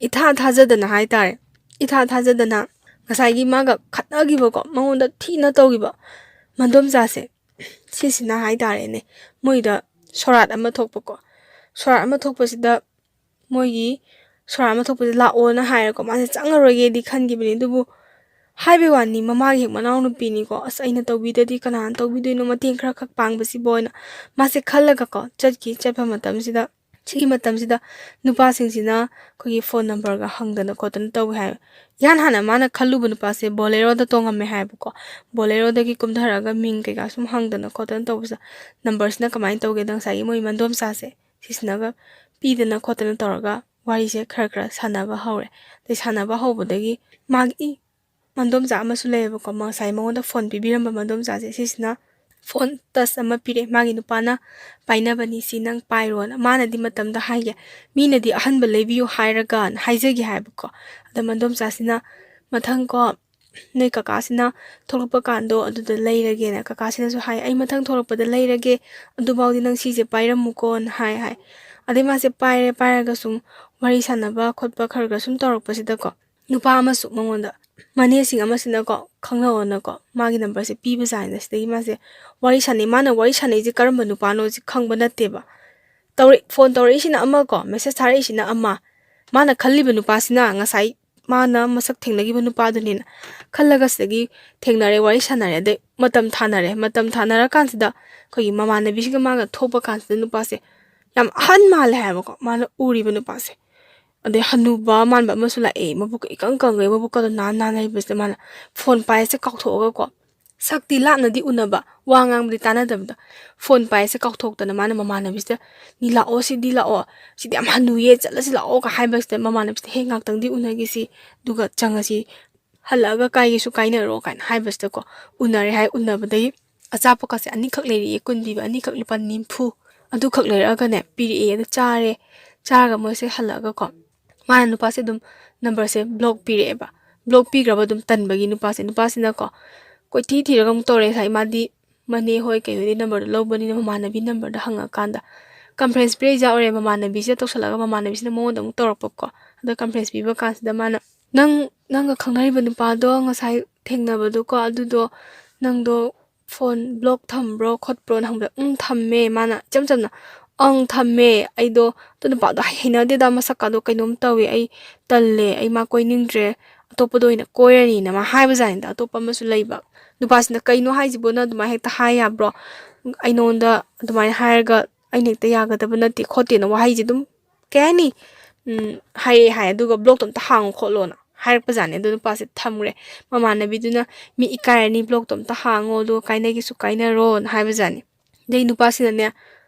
ꯏꯊꯥ ꯊꯥꯖꯗꯅ ꯍꯥꯏꯇꯥꯔꯦ, ꯏꯊꯥ ꯊꯥꯖꯗꯅ ꯉꯁꯥꯏꯒꯤ ꯃꯥꯒ ꯈꯠꯅꯈꯤꯕꯀꯣ, ꯃꯉꯣꯟꯗ ꯊꯤꯅ ꯇꯧꯈꯤꯕ ꯃꯟꯗꯣꯝꯆꯥꯁꯦ, ꯁꯤꯁꯤꯅ ꯍꯥꯏꯇꯥꯔꯦꯅꯦ, ꯃꯣꯏꯗ ꯁꯣꯔꯥꯠ ꯑꯃ ꯊꯣꯛꯄꯀꯣ꯫ ꯁꯣꯔꯥꯠ ꯑꯃ ꯊꯣꯛꯄꯁꯤꯗ ꯃꯣꯏꯒꯤ ꯁꯣꯔꯥꯠ ꯑꯃ ꯊꯣꯛꯄꯁꯤꯗ ꯂꯥꯛꯑꯣꯅ ꯍꯥꯏꯔꯦꯀꯣ꯫ ꯃꯥꯁꯦ ꯆꯪꯉꯔꯣꯏꯒꯦꯗꯤ ꯈꯟꯈꯤꯕꯅꯤ, ꯑꯗꯨꯕꯨ ꯍꯥꯏꯕꯩ ꯋꯥꯅꯤ, ꯃꯃꯥꯒꯤ ꯍꯦꯛ ꯃꯅꯥꯎꯅꯨꯄꯤꯅꯤꯀꯣ, "ꯑꯁ, ꯑꯩꯅ ꯇꯧꯕꯤꯗꯗꯤ ꯀꯅꯥꯅ ꯇꯧꯕꯤꯗꯣꯏꯅꯣ, ꯃꯇꯦꯡ ꯈꯔ ꯈꯛ ꯄꯥꯡꯕꯁꯤꯕꯣꯅ" ꯃꯥꯁꯦ ꯈꯜꯂꯒꯀꯣ ꯆꯠꯈꯤ꯫ ꯆꯠꯄ ꯃꯇꯝꯁꯤꯗ, ꯁꯤꯒꯤ ꯃꯇꯝꯁꯤꯗ ꯅꯨꯄꯥꯁꯤꯡꯁꯤꯅ ꯑꯩꯈꯣꯏꯒꯤ ꯐꯣꯟ ꯅꯝꯕꯔꯒ ꯍꯪꯗꯅ ꯈꯣꯠꯇꯅ ꯇꯧꯋꯦ ꯍꯥꯏ꯫ ꯏꯍꯥꯟ ꯍꯥꯟꯅ ꯃꯥꯅ ꯈꯜꯂꯨꯕ ꯅꯨꯄꯥꯁꯦ ꯕꯣꯂꯦꯔꯣꯗ ꯇꯣꯡꯉꯝꯃꯦ ꯍꯥꯏꯕꯀꯣ꯫ ꯕꯣꯂꯦꯔꯣꯗꯒꯤ ꯀꯨꯝꯊꯔꯛꯑꯒ ꯃꯤꯡ ꯀꯩꯀꯥ ꯁꯨꯝ ꯍꯪꯗꯅ ꯈꯣꯠꯇꯅ ꯇꯧꯕꯁꯤꯗ, ꯅꯝꯕꯔꯁꯤꯅ ꯀꯃꯥꯏꯅ ꯇꯧꯒꯦꯗ, ꯉꯁꯥꯏꯒꯤ ꯃꯣꯏ ꯃꯟꯗꯣꯝꯆꯥꯁꯦ, ꯁꯤꯁꯤꯅꯒ ꯄꯤꯗꯅ ꯈꯣꯠꯇꯅ ꯇꯧꯔꯒ ꯋꯥꯔꯤꯁꯦ ꯈꯔ ꯈꯔ ꯁꯥꯟꯅꯕ ꯍꯧꯔꯦ꯫ ꯑꯗꯩ ꯁꯥꯟꯅꯕ ꯍꯧꯕꯗꯒꯤ ꯃꯥꯒꯤ ꯃꯟꯗꯣꯝꯆꯥ ꯑꯃꯁꯨ ꯂꯩꯌꯦꯕꯀꯣ, ꯉꯁꯥꯏ ꯃꯉꯣꯟꯗ ꯐꯣꯟ ꯄꯤꯕꯤꯔꯝꯕ ꯃꯟꯗꯣꯝꯆꯥꯁꯦ, ꯁꯤꯁꯤꯅ ꯐꯣꯟ ꯇꯁ ꯑꯃ ꯄꯤꯔꯛꯑꯦ꯫ "ꯃꯥꯒꯤ ꯅꯨꯄꯥꯅ ꯄꯥꯏꯅꯕꯅꯤ, ꯁꯤ ꯅꯪ ꯄꯥꯏꯔꯣꯅ"꯫ ꯃꯥꯅꯗꯤ ꯃꯇꯝꯗ ꯍꯥꯏꯒꯦ, "ꯃꯤꯅꯗꯤ ꯑꯍꯟꯕ ꯂꯩꯕꯤꯌꯨ ꯍꯥꯏꯔꯒꯅ" ꯍꯥꯏꯖꯒꯦ ꯍꯥꯏꯕꯀꯣ꯫ ꯑꯗ ꯃꯟꯗꯣꯝꯆꯥꯁꯤꯅ ꯃꯊꯪ ꯀꯣ ꯅꯣꯏ ꯀꯀꯥꯁꯤꯅ ꯊꯣꯛꯂꯛꯄ ꯀꯥꯟꯗꯣ ꯑꯗꯨꯗ ꯂꯩꯔꯒꯦꯅ꯫ ꯀꯀꯥꯁꯤꯅꯁꯨ ꯍꯥꯏ, "ꯑꯩ ꯃꯊꯪ ꯊꯣꯛꯂꯛꯄꯗ ꯂꯩꯔꯒꯦ, ꯑꯗꯨꯐꯥꯎꯗꯤ ꯅꯪ ꯁꯤꯁꯦ ꯄꯥꯏꯔꯝꯃꯨꯀꯣꯅ" ꯍꯥꯏ ꯍꯥꯏ꯫ ꯑꯗꯩ ꯃꯥꯁꯦ ꯄꯥꯏꯔꯦ, ꯄꯥꯏꯔꯒ ꯁꯨꯝ ꯋꯥꯔꯤ ꯁꯥꯟꯅꯕ ꯈꯣꯠꯄ ꯈꯔ ꯈꯔ ꯁꯨꯝ ꯇꯧꯔꯛꯄꯁꯤꯗꯀꯣ, ꯅꯨꯄꯥ ꯑꯃꯁꯨ ꯃꯉꯣꯟꯗ, ꯃꯅꯦꯁꯤꯡ ꯑꯃꯁꯤꯅꯀꯣ, ꯈꯪꯅꯧꯑꯣꯅꯀꯣ, ꯃꯥꯒꯤ ꯅꯝꯕꯔꯁꯦ ꯄꯤꯕꯖꯥꯠꯅꯤꯗ꯫ ꯁꯤꯗꯒꯤ ꯃꯥꯁꯦ ꯋꯥꯔꯤ ꯁꯥꯟꯅꯩ꯫ ꯃꯥꯅ ꯋꯥꯔꯤ ꯁꯥꯟꯅꯩꯁꯦ ꯀꯔꯝꯕ ꯅꯨꯄꯥꯅꯣꯁꯦ ꯈꯪꯕ ꯅꯠꯇꯦꯕ꯫ ꯇꯧꯔꯛ-, ꯐꯣꯟ ꯇꯧꯔꯛꯏꯁꯤꯅ ꯑꯃ ꯀꯣ, ꯃꯦꯁꯦꯖ ꯊꯥꯔꯛꯏꯁꯤꯅ ꯑꯃ꯫ ꯃꯥꯅ ꯈꯜꯂꯤꯕ ꯅꯨꯄꯥꯁꯤꯅ ꯉꯁꯥꯏ ꯃꯥꯅ ꯃꯁꯛ ꯊꯦꯡꯅꯈꯤꯕ ꯅꯨꯄꯥꯗꯨꯅꯦꯅ ꯈꯜꯂꯒ ꯁꯤꯗꯒꯤ ꯊꯦꯡꯅꯔꯦ, ꯋꯥꯔꯤ ꯁꯥꯟꯅꯔꯦ, ꯑꯗꯩ ꯃꯇꯝ ꯊꯥꯅꯔꯦ꯫ ꯃꯇꯝ ꯊꯥꯅꯔꯀꯥꯟꯁꯤꯗ ꯑꯩꯈꯣꯏꯒꯤ ꯃꯃꯥꯟꯅꯕꯤꯁꯤꯒ ꯃꯥꯒ ꯊꯣꯛꯄ ꯀꯥꯟꯁꯤꯗ ꯅꯨꯄꯥꯁꯦ ꯌꯥꯝ ꯑꯍꯟ ꯃꯥꯜꯂꯦ ꯍꯥꯏꯕꯀꯣ, ꯃꯥꯅ ꯎꯔꯤꯕ ꯅꯨꯄꯥꯁꯦ꯫ ꯑꯗꯩ ꯍꯅꯨꯕ ꯃꯥꯟꯕ ꯑꯃꯁꯨ ꯂꯥꯛꯑꯦ, ꯃꯕꯨꯛꯀ ꯏꯀꯪ ꯀꯪꯉꯦ, ꯃꯕꯨꯛꯀꯗꯣ ꯅꯥꯟ ꯅꯥꯟ ꯂꯩꯕꯁꯤꯗ ꯃꯥꯅ ꯐꯣꯟ ꯄꯥꯏꯔꯤꯁꯦ ꯀꯥꯎꯊꯣꯛꯑꯒꯀꯣ, ꯁꯛꯇꯤ ꯂꯥꯞꯅꯗꯤ ꯎꯅꯕ, ꯋꯥ ꯉꯥꯡꯕꯗꯤ ꯇꯥꯟꯅꯗꯕꯗ, ꯐꯣꯟ ꯄꯥꯏꯔꯤꯁꯦ ꯀꯥꯎꯊꯣꯛꯇꯅ ꯃꯥꯅ ꯃꯃꯥꯟꯅꯕꯤꯁꯤꯗ, "ꯅꯤ ꯂꯥꯛꯑꯣ, ꯁꯤꯗꯤ ꯂꯥꯛꯑꯣ, ꯁꯤꯗꯤ ꯌꯥꯝ ꯍꯅꯨꯌꯦ, ꯆꯠꯂꯁꯤ ꯂꯥꯛꯑꯣꯒ" ꯍꯥꯏꯕꯁꯤꯗ ꯃꯃꯥꯟꯅꯕꯤꯁꯤꯗ, "ꯍꯦ, ꯉꯥꯛꯇꯪꯗꯤ ꯎꯅꯈꯤꯁꯤ, ꯑꯗꯨꯒ ꯆꯪꯉꯁꯤ, ꯍꯜꯂꯛꯑꯒ ꯀꯥꯏꯒꯦꯁꯨ ꯀꯥꯏꯅꯔꯣ" ꯀꯥꯏꯅ ꯍꯥꯏꯕꯁꯤꯗꯀꯣ, ꯎꯅꯔꯦ ꯍꯥꯏ꯫ ꯎꯅꯕꯗꯒꯤ ꯑꯆꯥꯄꯣꯠꯀꯁꯦ ꯑꯅꯤꯈꯛ ꯂꯩꯔꯛꯑꯦ, ꯀꯨꯟ ꯄꯤꯕ ꯑꯅꯤꯈꯛ ꯂꯨꯄꯥ ꯅꯤꯐꯨ, ꯑꯗꯨꯈꯛ ꯂꯩꯔꯛꯑꯒꯅꯦ ꯄꯤꯔꯛꯑꯦ꯫ ꯑꯗꯨ ꯆꯥꯔꯦ, ꯆꯥꯔꯒ ꯃꯣꯏꯁꯦ ꯍꯜꯂꯛꯑꯒꯀꯣ, ꯃꯥꯅ ꯅꯨꯄꯥꯁꯦ ꯑꯗꯨꯝ ꯅꯝꯕꯔꯁꯦ ꯕ꯭ꯂꯣꯛ ꯄꯤꯔꯛꯑꯦꯕ꯫ ꯕ꯭ꯂꯣꯛ ꯄꯤꯈ꯭ꯔꯕ ꯑꯗꯨꯝ ꯇꯟꯕꯒꯤ ꯅꯨꯄꯥꯁꯦ, ꯅꯨꯄꯥꯁꯤꯅꯀꯣ ꯀꯣꯏꯊꯤ ꯊꯤꯔꯒ ꯑꯃꯨꯛ ꯇꯧꯔꯦ꯫ ꯉꯁꯥꯏ ꯃꯥꯗꯤ ꯃꯅꯦ ꯍꯣꯏ ꯀꯩ ꯍꯣꯏꯗꯤ ꯅꯝꯕꯔꯗꯣ ꯂꯧꯕꯅꯤꯅ ꯃꯃꯥꯟꯅꯕꯤ ꯅꯝꯕꯔꯗ ꯍꯪꯉꯀꯥꯟꯗ ꯀꯟꯐ꯭ꯔꯦꯟꯁ ꯄꯤꯔꯛꯏꯁꯦ ꯑꯣꯏꯔꯦ꯫ ꯃꯃꯥꯟꯅꯕꯤꯁꯤꯗ ꯇꯧꯁꯜꯂꯒ ꯃꯃꯥꯟꯅꯕꯤꯁꯤꯅ ꯃꯉꯣꯟꯗ ꯑꯃꯨꯛ ꯇꯧꯔꯛꯄꯀꯣ꯫ ꯑꯗ ꯀꯟꯐ꯭ꯔꯦꯟꯁ ꯄꯤꯕ ꯀꯥꯟꯁꯤꯗ ꯃꯥꯅ, "ꯅꯪ, ꯅꯪꯒ ꯈꯪꯅꯔꯤꯕ ꯅꯨꯄꯥꯗꯣ ꯉꯁꯥꯏ ꯊꯦꯡꯅꯕꯗꯣꯀꯣ, ꯑꯗꯨꯗꯣ ꯅꯪꯗꯣ ꯐꯣꯟ ꯕ꯭ꯂꯣꯛ ꯊꯝꯕ꯭ꯔꯣ ꯈꯣꯠꯄ꯭ꯔꯣꯅ?" ꯍꯪꯕꯗ, "ꯎꯝ, ꯊꯝꯃꯦ" ꯃꯥꯅ ꯏꯆꯝ ꯆꯝꯅ꯫ "ꯑꯪ, ꯊꯝꯃꯦ꯫ ꯑꯩꯗꯣ ꯑꯗꯨ ꯅꯨꯄꯥꯗꯣ ꯍꯩꯅꯗꯦꯗ, ꯃꯁꯛꯀꯥꯗꯣ ꯀꯩꯅꯣꯝ ꯇꯧꯋꯦ, ꯑꯩ ꯇꯜꯂꯦ, ꯑꯩ ꯃꯥ ꯀꯣꯏꯅꯤꯡꯗ꯭ꯔꯦ, ꯑꯇꯣꯞꯄꯗ ꯑꯣꯏꯅ ꯀꯣꯏꯔꯅꯤꯅ" ꯃꯥ ꯍꯥꯏꯕꯖꯥꯠꯅꯤꯗ꯫ ꯑꯇꯣꯞꯄ ꯑꯃꯁꯨ ꯂꯩꯕ ꯅꯨꯄꯥꯁꯤꯅ, "ꯀꯩꯅꯣ ꯍꯥꯏꯁꯤꯕꯣ, ꯅꯪ ꯑꯗꯨꯃꯥꯏꯅ ꯍꯦꯛꯇ ꯍꯥꯏ ꯌꯥꯕ꯭ꯔꯣ? ꯑꯩ ꯅꯉꯣꯟꯗ ꯑꯗꯨꯃꯥꯏꯅ ꯍꯥꯏꯔꯒ ꯑꯩꯅ ꯍꯦꯛꯇ ꯌꯥꯒꯗꯕ ꯅꯠꯇꯦ ꯈꯣꯠꯇꯦꯅ" ꯋꯥꯍꯩꯁꯦ ꯑꯗꯨꯝ, ꯀꯩ ꯍꯥꯏꯅꯤ, ꯎꯝ, ꯍꯥꯏꯔꯛꯑꯦ ꯍꯥꯏ꯫ ꯑꯗꯨꯒ "ꯕ꯭ꯂꯣꯛꯇꯣ ꯑꯝꯇ ꯍꯥꯡꯉꯣ ꯈꯣꯠꯂꯣꯅ" ꯍꯥꯏꯔꯛꯄꯖꯥꯠꯅꯤ꯫ ꯑꯗꯨ ꯅꯨꯄꯥꯁꯦ ꯊꯝꯈ꯭ꯔꯦ꯫ ꯃꯃꯥꯟꯅꯕꯤꯗꯨꯅ, "ꯃꯤ ꯏꯀꯥꯏꯔꯅꯤ, ꯕ꯭ꯂꯣꯛꯇꯣ ꯑꯝꯇ ꯍꯥꯡꯉꯣ, ꯑꯗꯨꯒ ꯀꯥꯏꯅꯒꯦꯁꯨ ꯀꯥꯏꯅꯔꯣꯅ" ꯍꯥꯏꯕꯖꯥꯠꯅꯤ꯫ ꯑꯗꯩ ꯅꯨꯄꯥꯁꯤꯅꯅꯦ,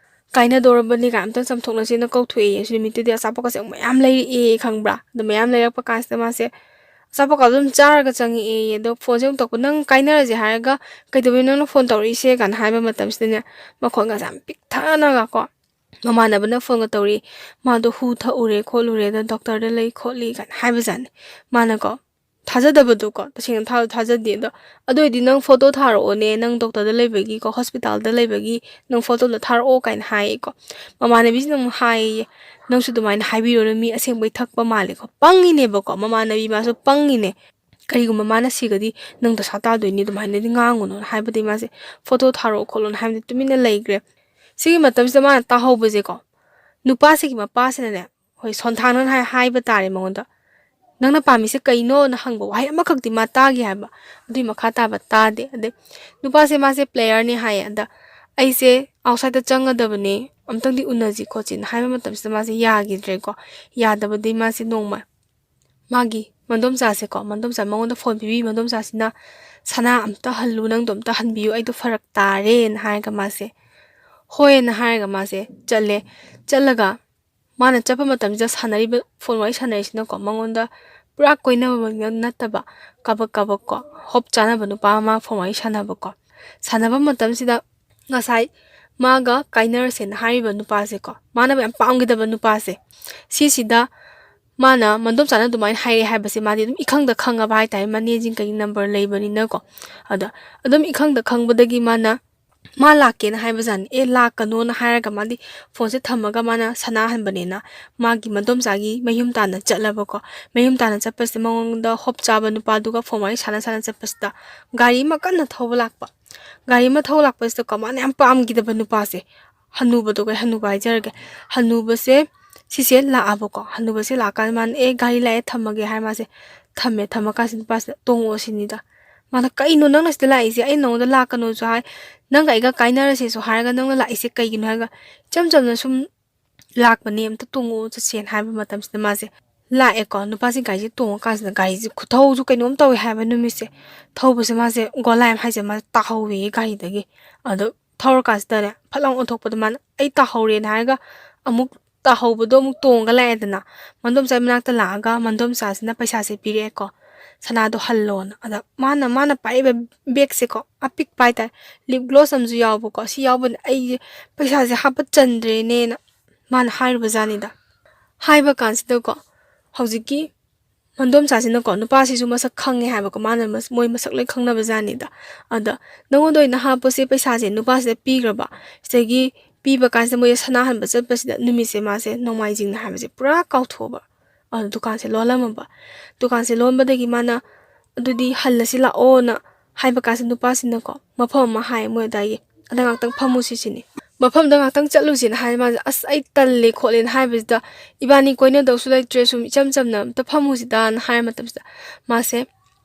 "ꯀꯥꯏꯅꯗꯧꯔꯕꯅꯤ" ꯀꯥꯏꯅ ꯑꯝꯇꯪ ꯆꯥꯝꯊꯣꯛꯅꯁꯦꯅ ꯀꯧꯊꯣꯛꯑꯦꯌꯦ꯫ ꯑꯗꯨ ꯅꯨꯃꯤꯠꯇꯨꯗꯤ ꯑꯆꯥꯄꯣꯠꯀꯁꯦ ꯑꯃꯨꯛ ꯃꯌꯥꯝ ꯂꯩꯔꯛꯑꯦ, ꯈꯪꯕ꯭ꯔꯥ? ꯑꯗꯨ ꯃꯌꯥꯝ ꯂꯩꯔꯛꯄ ꯀꯥꯟꯁꯤꯗ ꯃꯥꯁꯦ ꯑꯆꯥꯄꯣꯠꯀ ꯑꯗꯨꯝ ꯆꯥꯔꯒ ꯆꯪꯉꯛꯑꯦꯌꯦ꯫ ꯑꯗꯣ ꯐꯣꯟꯁꯦ ꯑꯃꯨꯛ ꯇꯧꯔꯛꯄ, "ꯅꯪ ꯀꯥꯏꯅꯔꯁꯦ ꯍꯥꯏꯔꯒ ꯀꯩꯗꯧꯕꯩꯅꯣ ꯅꯪꯅ ꯐꯣꯟ ꯇꯧꯔꯛꯏꯁꯦ?" ꯀꯥꯏꯅ ꯍꯥꯏꯕ ꯃꯇꯝꯁꯤꯗꯅꯦ, ꯃꯈꯣꯟꯒꯁꯦ ꯌꯥꯝ ꯄꯤꯛꯊꯅꯒ ꯀꯣ, ꯃꯃꯥꯟꯅꯕꯅ ꯐꯣꯟꯒ ꯇꯧꯔꯛꯏ, "ꯃꯥꯗꯣ ꯍꯨ ꯊꯛꯎꯔꯦ ꯈꯣꯠꯂꯨꯔꯦ, ꯑꯗ ꯗꯣꯛꯇꯔꯗ ꯂꯩ ꯈꯣꯠꯂꯤ" ꯀꯥꯏꯅ ꯍꯥꯏꯕꯖꯥꯠꯅꯤ꯫ ꯃꯥꯅꯀꯣ, ꯊꯥꯖꯗꯕꯗꯣꯀꯣ, ꯇꯁꯦꯡꯅ ꯊꯥ-, ꯊꯥꯖꯗꯦ꯫ ꯑꯗꯣ, "ꯑꯗꯨ ꯑꯣꯏꯗꯤ ꯅꯪ ꯐꯣꯇꯣ ꯊꯥꯔꯛꯑꯣꯅꯦ, ꯅꯪ ꯗꯣꯛꯇꯔꯗ ꯂꯩꯕꯒꯤꯀꯣ, ꯍꯣꯁꯄꯤꯇꯥꯜꯗ ꯂꯩꯕꯒꯤ ꯅꯪ ꯐꯣꯇꯣꯗꯣ ꯊꯥꯔꯛꯑꯣ" ꯀꯥꯏꯅ ꯍꯥꯏꯌꯦꯀꯣ꯫ ꯃꯃꯥꯟꯅꯕꯤꯁꯤꯅ ꯑꯃꯨꯛ ꯍꯥꯏꯌꯦ, "ꯅꯪꯁꯨ ꯑꯗꯨꯃꯥꯏꯅ ꯍꯥꯏꯕꯤꯔꯨꯅꯨ, ꯃꯤ ꯑꯁꯦꯡꯕꯩ ꯊꯛꯄ ꯃꯥꯜꯂꯦꯀꯣ"꯫ ꯄꯪꯉꯤꯅꯦꯕꯀꯣ, ꯃꯃꯥꯟꯅꯕꯤ ꯃꯥꯁꯨ ꯄꯪꯉꯤꯅꯦ꯫ "ꯀꯔꯤꯒꯨꯝꯕ ꯃꯥꯅ ꯁꯤꯒꯗꯤ ꯅꯪ ꯗꯁꯥ ꯇꯥꯗꯣꯏꯅꯤ, ꯑꯗꯨꯃꯥꯏꯅꯗꯤ ꯉꯥꯡꯉꯨꯅꯨꯅ" ꯍꯥꯏꯕꯗꯤ ꯃꯥꯁꯦ ꯐꯣꯇꯣ ꯊꯥꯔꯛꯑꯣ ꯈꯣꯠꯂꯣꯅ ꯍꯥꯏꯕꯗꯤ ꯇꯨꯃꯤꯟꯅ ꯂꯩꯈ꯭ꯔꯦ꯫ ꯁꯤꯒꯤ ꯃꯇꯝꯁꯤꯗ ꯃꯥꯅ ꯇꯥꯍꯧꯕꯁꯦꯀꯣ, ꯅꯨꯄꯥꯁꯤꯒꯤ ꯃꯄꯥꯁꯤꯅꯅꯦ, ꯍꯣꯏ, ꯁꯣꯟꯊꯥꯡꯅꯅ ꯍꯥꯏ-, ꯍꯥꯏꯕ ꯇꯥꯔꯦ ꯃꯉꯣꯟꯗ, "ꯅꯪꯅ ꯄꯥꯝꯃꯤꯁꯦ ꯀꯩꯅꯣꯅ?" ꯍꯪꯕ ꯋꯥꯍꯩ ꯑꯃꯈꯛꯇꯤ ꯃꯥ ꯇꯥꯒꯦ ꯍꯥꯏꯕ, ꯑꯗꯨꯏ ꯃꯈꯥ ꯇꯥꯕ ꯇꯥꯗꯦ꯫ ꯑꯗꯩ ꯅꯨꯄꯥꯁꯦ, ꯃꯥꯁꯦ ꯄ꯭ꯂꯦꯌꯔꯅꯦ ꯍꯥꯏꯌꯦ, ꯑꯗ "ꯑꯩꯁꯦ ꯑꯥꯎꯠꯁꯥꯏꯗꯠꯇ ꯆꯪꯒꯗꯕꯅꯦ, ꯑꯝꯇꯪꯗꯤ ꯎꯅꯁꯤ ꯈꯣꯠꯁꯤꯅ" ꯍꯥꯏꯕ ꯃꯇꯝꯁꯤꯗ ꯃꯥꯁꯦ ꯌꯥꯈꯤꯗ꯭ꯔꯦꯀꯣ꯫ ꯌꯥꯗꯕꯗꯒꯤ ꯃꯥꯁꯦ ꯅꯣꯡꯃ ꯃꯥꯒꯤ ꯃꯟꯗꯣꯝꯆꯥꯁꯦꯀꯣ, ꯃꯟꯗꯣꯝꯆꯥ, ꯃꯉꯣꯟꯗ ꯐꯣꯟ ꯄꯤꯕꯤ ꯃꯟꯗꯣꯝꯆꯥꯁꯤꯅ, "ꯁꯅꯥ ꯑꯝꯇ ꯍꯜꯂꯨ, ꯅꯪꯗꯣ ꯑꯝꯇ ꯍꯟꯕꯤꯌꯨ, ꯑꯩꯗꯣ ꯐꯔꯛ ꯇꯥꯔꯦꯅ" ꯍꯥꯏꯔꯒ ꯃꯥꯁꯦ, "ꯍꯣꯏꯅ" ꯍꯥꯏꯔꯒ ꯃꯥꯁꯦ ꯆꯠꯂꯦ꯫ ꯆꯠꯂꯒ ꯃꯥꯅ ꯆꯠꯄ ꯃꯇꯝꯁꯤꯗ ꯁꯥꯟꯅꯔꯤꯕ, ꯐꯣꯟ ꯋꯥꯔꯤ ꯁꯥꯟꯅꯔꯤꯁꯤꯅꯀꯣ, ꯃꯉꯣꯟꯗ ꯄꯨꯔꯥ ꯀꯣꯏꯅꯕꯃꯛ ꯅꯠꯇꯕ, ꯀꯥꯕꯛ ꯀꯥꯕꯛꯀꯣ, ꯍꯣꯞ ꯆꯥꯅꯕ ꯅꯨꯄꯥ ꯑꯃ ꯐꯣꯟ ꯋꯥꯔꯤ ꯁꯥꯟꯅꯕꯀꯣ꯫ ꯁꯥꯟꯅꯕ ꯃꯇꯝꯁꯤꯗ ꯉꯁꯥꯏ ꯃꯥꯒ ꯀꯥꯏꯅꯔꯁꯦꯅ ꯍꯥꯏꯔꯤꯕ ꯅꯨꯄꯥꯁꯦꯀꯣ, ꯃꯥꯅ ꯌꯥꯝ ꯄꯥꯝꯈꯤꯗꯕ ꯅꯨꯄꯥꯁꯦ, ꯁꯤꯁꯤꯗ ꯃꯥꯅ, ꯃꯟꯗꯣꯝꯆꯥꯅ ꯑꯗꯨꯃꯥꯏꯅ ꯍꯥꯏꯔꯛꯑꯦ ꯍꯥꯏꯕꯁꯦ ꯃꯥꯗꯤ ꯑꯗꯨꯝ ꯏꯈꯪꯗ ꯈꯪꯉꯕ ꯍꯥꯏꯇꯥꯔꯦ, ꯃꯅꯦꯁꯤꯡ ꯀꯩ ꯅꯝꯕꯔ ꯂꯩꯕꯅꯤꯅꯀꯣ꯫ ꯑꯗ ꯑꯗꯨꯝ ꯏꯈꯪꯗ ꯈꯪꯕꯗꯒꯤ ꯃꯥꯅ, ꯃꯥ ꯂꯥꯛꯀꯦꯅ ꯍꯥꯏꯕꯖꯥꯠꯅꯤ꯫ "ꯑꯦ, ꯂꯥꯛꯀꯅꯣꯅ" ꯍꯥꯏꯔꯒ ꯃꯥꯗꯤ ꯐꯣꯟꯁꯦ ꯊꯝꯃꯒ ꯃꯥꯅ ꯁꯅꯥ ꯍꯟꯕꯅꯦꯅ ꯃꯥꯒꯤ ꯃꯟꯗꯣꯝꯆꯥꯒꯤ ꯃꯌꯨꯝ ꯇꯥꯟꯅ ꯆꯠꯂꯕꯀꯣ꯫ ꯃꯌꯨꯝ ꯇꯥꯟꯅ ꯆꯠꯄꯁꯤꯗ ꯃꯉꯣꯟꯗ ꯍꯣꯞ ꯆꯥꯕ ꯅꯨꯄꯥꯗꯨꯒ ꯐꯣꯟ ꯋꯥꯔꯤ ꯁꯥꯟꯅ ꯁꯥꯟꯅ ꯆꯠꯄꯁꯤꯗ ꯒꯥꯔꯤ ꯑꯃ ꯀꯟꯅ ꯊꯧꯕ ꯂꯥꯛꯄ꯫ ꯒꯥꯔꯤ ꯑꯃ ꯊꯧꯕ ꯂꯥꯛꯄꯁꯤꯗꯀꯣ, ꯃꯥꯅ ꯌꯥꯝ ꯄꯥꯝꯈꯤꯗꯕ ꯅꯨꯄꯥꯁꯦ, ꯍꯅꯨꯕꯗꯣ, ꯀꯩ ꯍꯅꯨꯕ ꯍꯥꯏꯖꯔꯒꯦ, ꯍꯅꯨꯕꯁꯦ, ꯁꯤꯁꯦ ꯂꯥꯛꯑꯕꯀꯣ꯫ ꯍꯅꯨꯕꯁꯦ ꯂꯥꯛꯑꯀꯥꯟꯗ ꯃꯥꯅ, "ꯑꯦ, ꯒꯥꯔꯤ ꯂꯥꯛꯑꯦ, ꯊꯝꯃꯒꯦ" ꯍꯥꯏꯔ ꯃꯥꯁꯦ ꯊꯝꯃꯦ꯫ ꯊꯝꯃꯀꯥꯟꯁꯤꯗ ꯅꯨꯄꯥꯁꯤꯅ, "ꯇꯣꯡꯉꯛꯑꯣ" ꯁꯤꯅꯤꯗ꯫ ꯃꯥꯅ, "ꯀꯩꯅꯣ ꯅꯪꯅ ꯁꯤꯗ ꯂꯥꯛꯏꯁꯦ? ꯑꯩꯅ ꯅꯉꯣꯟꯗ ꯂꯥꯛꯀꯅꯣꯁꯨ ꯍꯥꯏ, ꯅꯪꯒ ꯑꯩꯒ ꯀꯥꯏꯅꯔꯁꯦꯁꯨ ꯍꯥꯏꯔꯒ ꯅꯪꯅ ꯂꯥꯛꯏꯁꯦ ꯀꯩꯒꯤꯅꯣ?" ꯍꯥꯏꯔꯒ, "ꯏꯆꯝ ꯆꯝꯅ ꯁꯨꯝ ꯂꯥꯛꯄꯅꯦ, ꯑꯝꯇ ꯇꯣꯡꯉꯛꯑꯣ, ꯆꯠꯁꯦꯅ" ꯍꯥꯏꯕ ꯃꯇꯝꯁꯤꯗ ꯃꯥꯁꯦ ꯂꯥꯛꯑꯦꯀꯣ꯫ ꯅꯨꯄꯥꯁꯤ ꯒꯥꯔꯤꯁꯦ ꯇꯣꯡꯉꯀꯥꯟꯁꯤꯗ ꯒꯥꯔꯤꯁꯦ ꯈꯨꯊꯧꯁꯨ ꯀꯩꯅꯣꯝ ꯇꯧꯋꯦ ꯍꯥꯏꯕ ꯅꯨꯃꯤꯠꯁꯦ꯫ ꯊꯧꯕꯁꯦ ꯃꯥꯁꯦ ꯒꯣꯂꯥꯏ ꯑꯃ ꯍꯥꯏꯁꯦ ꯃꯥꯁꯦ ꯇꯥꯍꯧꯋꯦꯌꯦ ꯒꯥꯔꯤꯗꯒꯤ꯫ ꯑꯗꯣ ꯊꯧꯔꯀꯥꯟꯁꯤꯗꯅꯦ, ꯐꯠ ꯂꯥꯎ ꯑꯣꯟꯊꯣꯛꯄꯗ ꯃꯥꯅ "ꯑꯩ ꯇꯥꯍꯧꯔꯦꯅ" ꯍꯥꯏꯔꯒ ꯑꯃꯨꯛ ꯇꯥꯍꯧꯕꯗꯣ ꯑꯃꯨꯛ ꯇꯣꯡꯉꯒ ꯂꯥꯛꯑꯦꯗꯅ꯫ ꯃꯟꯗꯣꯝꯆꯥꯒꯤ ꯃꯅꯥꯛꯇ ꯂꯥꯛꯑꯒ ꯃꯟꯗꯣꯝꯆꯥꯁꯤꯅ ꯄꯩꯁꯥꯁꯦ ꯄꯤꯔꯛꯑꯦꯀꯣ, "ꯁꯅꯥꯗꯣ ꯍꯜꯂꯣꯅ"꯫ ꯑꯗ ꯃꯥꯅ, ꯃꯥꯅ ꯄꯥꯏꯔꯤꯕ ꯕꯦꯒꯁꯦꯀꯣ, ꯑꯄꯤꯛꯄ ꯍꯥꯏꯇꯥꯔꯦ, ꯂꯤꯞ ꯒ꯭ꯂꯣꯁ ꯑꯃꯁꯨ ꯌꯥꯎꯕꯀꯣ, "ꯁꯤ ꯌꯥꯎꯕꯅ ꯑꯩꯁꯦ ꯄꯩꯁꯥꯁꯦ ꯍꯥꯞꯄ ꯆꯟꯗ꯭ꯔꯦꯅꯦꯅ" ꯃꯥꯅ ꯍꯥꯏꯔꯨꯕ ꯖꯥꯠꯅꯤꯗ꯫ ꯍꯥꯏꯕ ꯀꯥꯟꯁꯤꯗꯀꯣ, ꯍꯧꯖꯤꯛꯀꯤ ꯃꯟꯗꯣꯝꯆꯥꯁꯤꯅꯀꯣ ꯅꯨꯄꯥꯁꯤꯁꯨ ꯃꯁꯛ ꯈꯪꯉꯦ ꯍꯥꯏꯕꯀꯣ, ꯃꯥꯅ ꯃꯁ-, ꯃꯣꯏ ꯃꯁꯛ ꯂꯣꯏ ꯈꯪꯅꯕ ꯖꯥꯠꯅꯤꯗ꯫ ꯑꯗ ꯅꯉꯣꯟꯗ ꯑꯣꯏꯅ ꯍꯥꯞꯄꯁꯦ ꯄꯩꯁꯥꯁꯦ ꯅꯨꯄꯥꯁꯤꯗ ꯄꯤꯈ꯭ꯔꯕ꯫ ꯁꯤꯗꯒꯤ ꯄꯤꯕ ꯀꯥꯟꯁꯤꯗ ꯃꯣꯏꯁꯦ ꯁꯅꯥ ꯍꯟꯕ ꯆꯠꯄꯁꯤꯗ ꯅꯨꯃꯤꯠꯁꯦ ꯃꯥꯁꯦ ꯅꯣꯡꯃꯥꯏꯖꯤꯡꯅꯦ ꯍꯥꯏꯕꯁꯦ ꯄꯨꯔꯥ ꯀꯥꯎꯊꯣꯛꯑꯕ꯫ ꯑꯗꯨ ꯗꯨꯀꯥꯟꯁꯦ ꯂꯣꯜꯂꯝꯃꯕ꯫ ꯗꯨꯀꯥꯟꯁꯦ ꯂꯣꯟꯕꯗꯒꯤ ꯃꯥꯅ "ꯑꯗꯨꯗꯤ ꯍꯜꯂꯁꯤ ꯂꯥꯛꯑꯣꯅ" ꯍꯥꯏꯕ ꯀꯥꯟꯁꯤꯗ ꯅꯨꯄꯥꯁꯤꯅꯀꯣ ꯃꯐꯝ ꯑꯃ ꯍꯥꯏ ꯃꯣꯏ ꯑꯗꯥꯏꯒꯤ, "ꯑꯗ ꯉꯥꯛꯇꯪ ꯐꯝꯃꯨꯁꯤ" ꯁꯤꯅꯤ꯫ "ꯃꯐꯝꯗ ꯉꯥꯛꯇꯪ ꯆꯠꯂꯨꯁꯤꯅ" ꯍꯥꯏ ꯃꯥꯁꯦ, "ꯑꯁ ꯑꯩ ꯇꯜꯂꯦ ꯈꯣꯠꯂꯦꯅ" ꯍꯥꯏꯕꯁꯤꯗ, "ꯏꯕꯥꯅꯤ ꯀꯣꯏꯅꯗꯧꯁꯨ ꯂꯩꯇ꯭ꯔꯦ, ꯁꯨꯝ ꯏꯆꯝ ꯆꯝꯅ ꯑꯝꯇ ꯐꯝꯃꯨꯁꯤꯗꯥꯅ" ꯍꯥꯏꯔ ꯃꯇꯝꯁꯤꯗ ꯃꯥꯁꯦ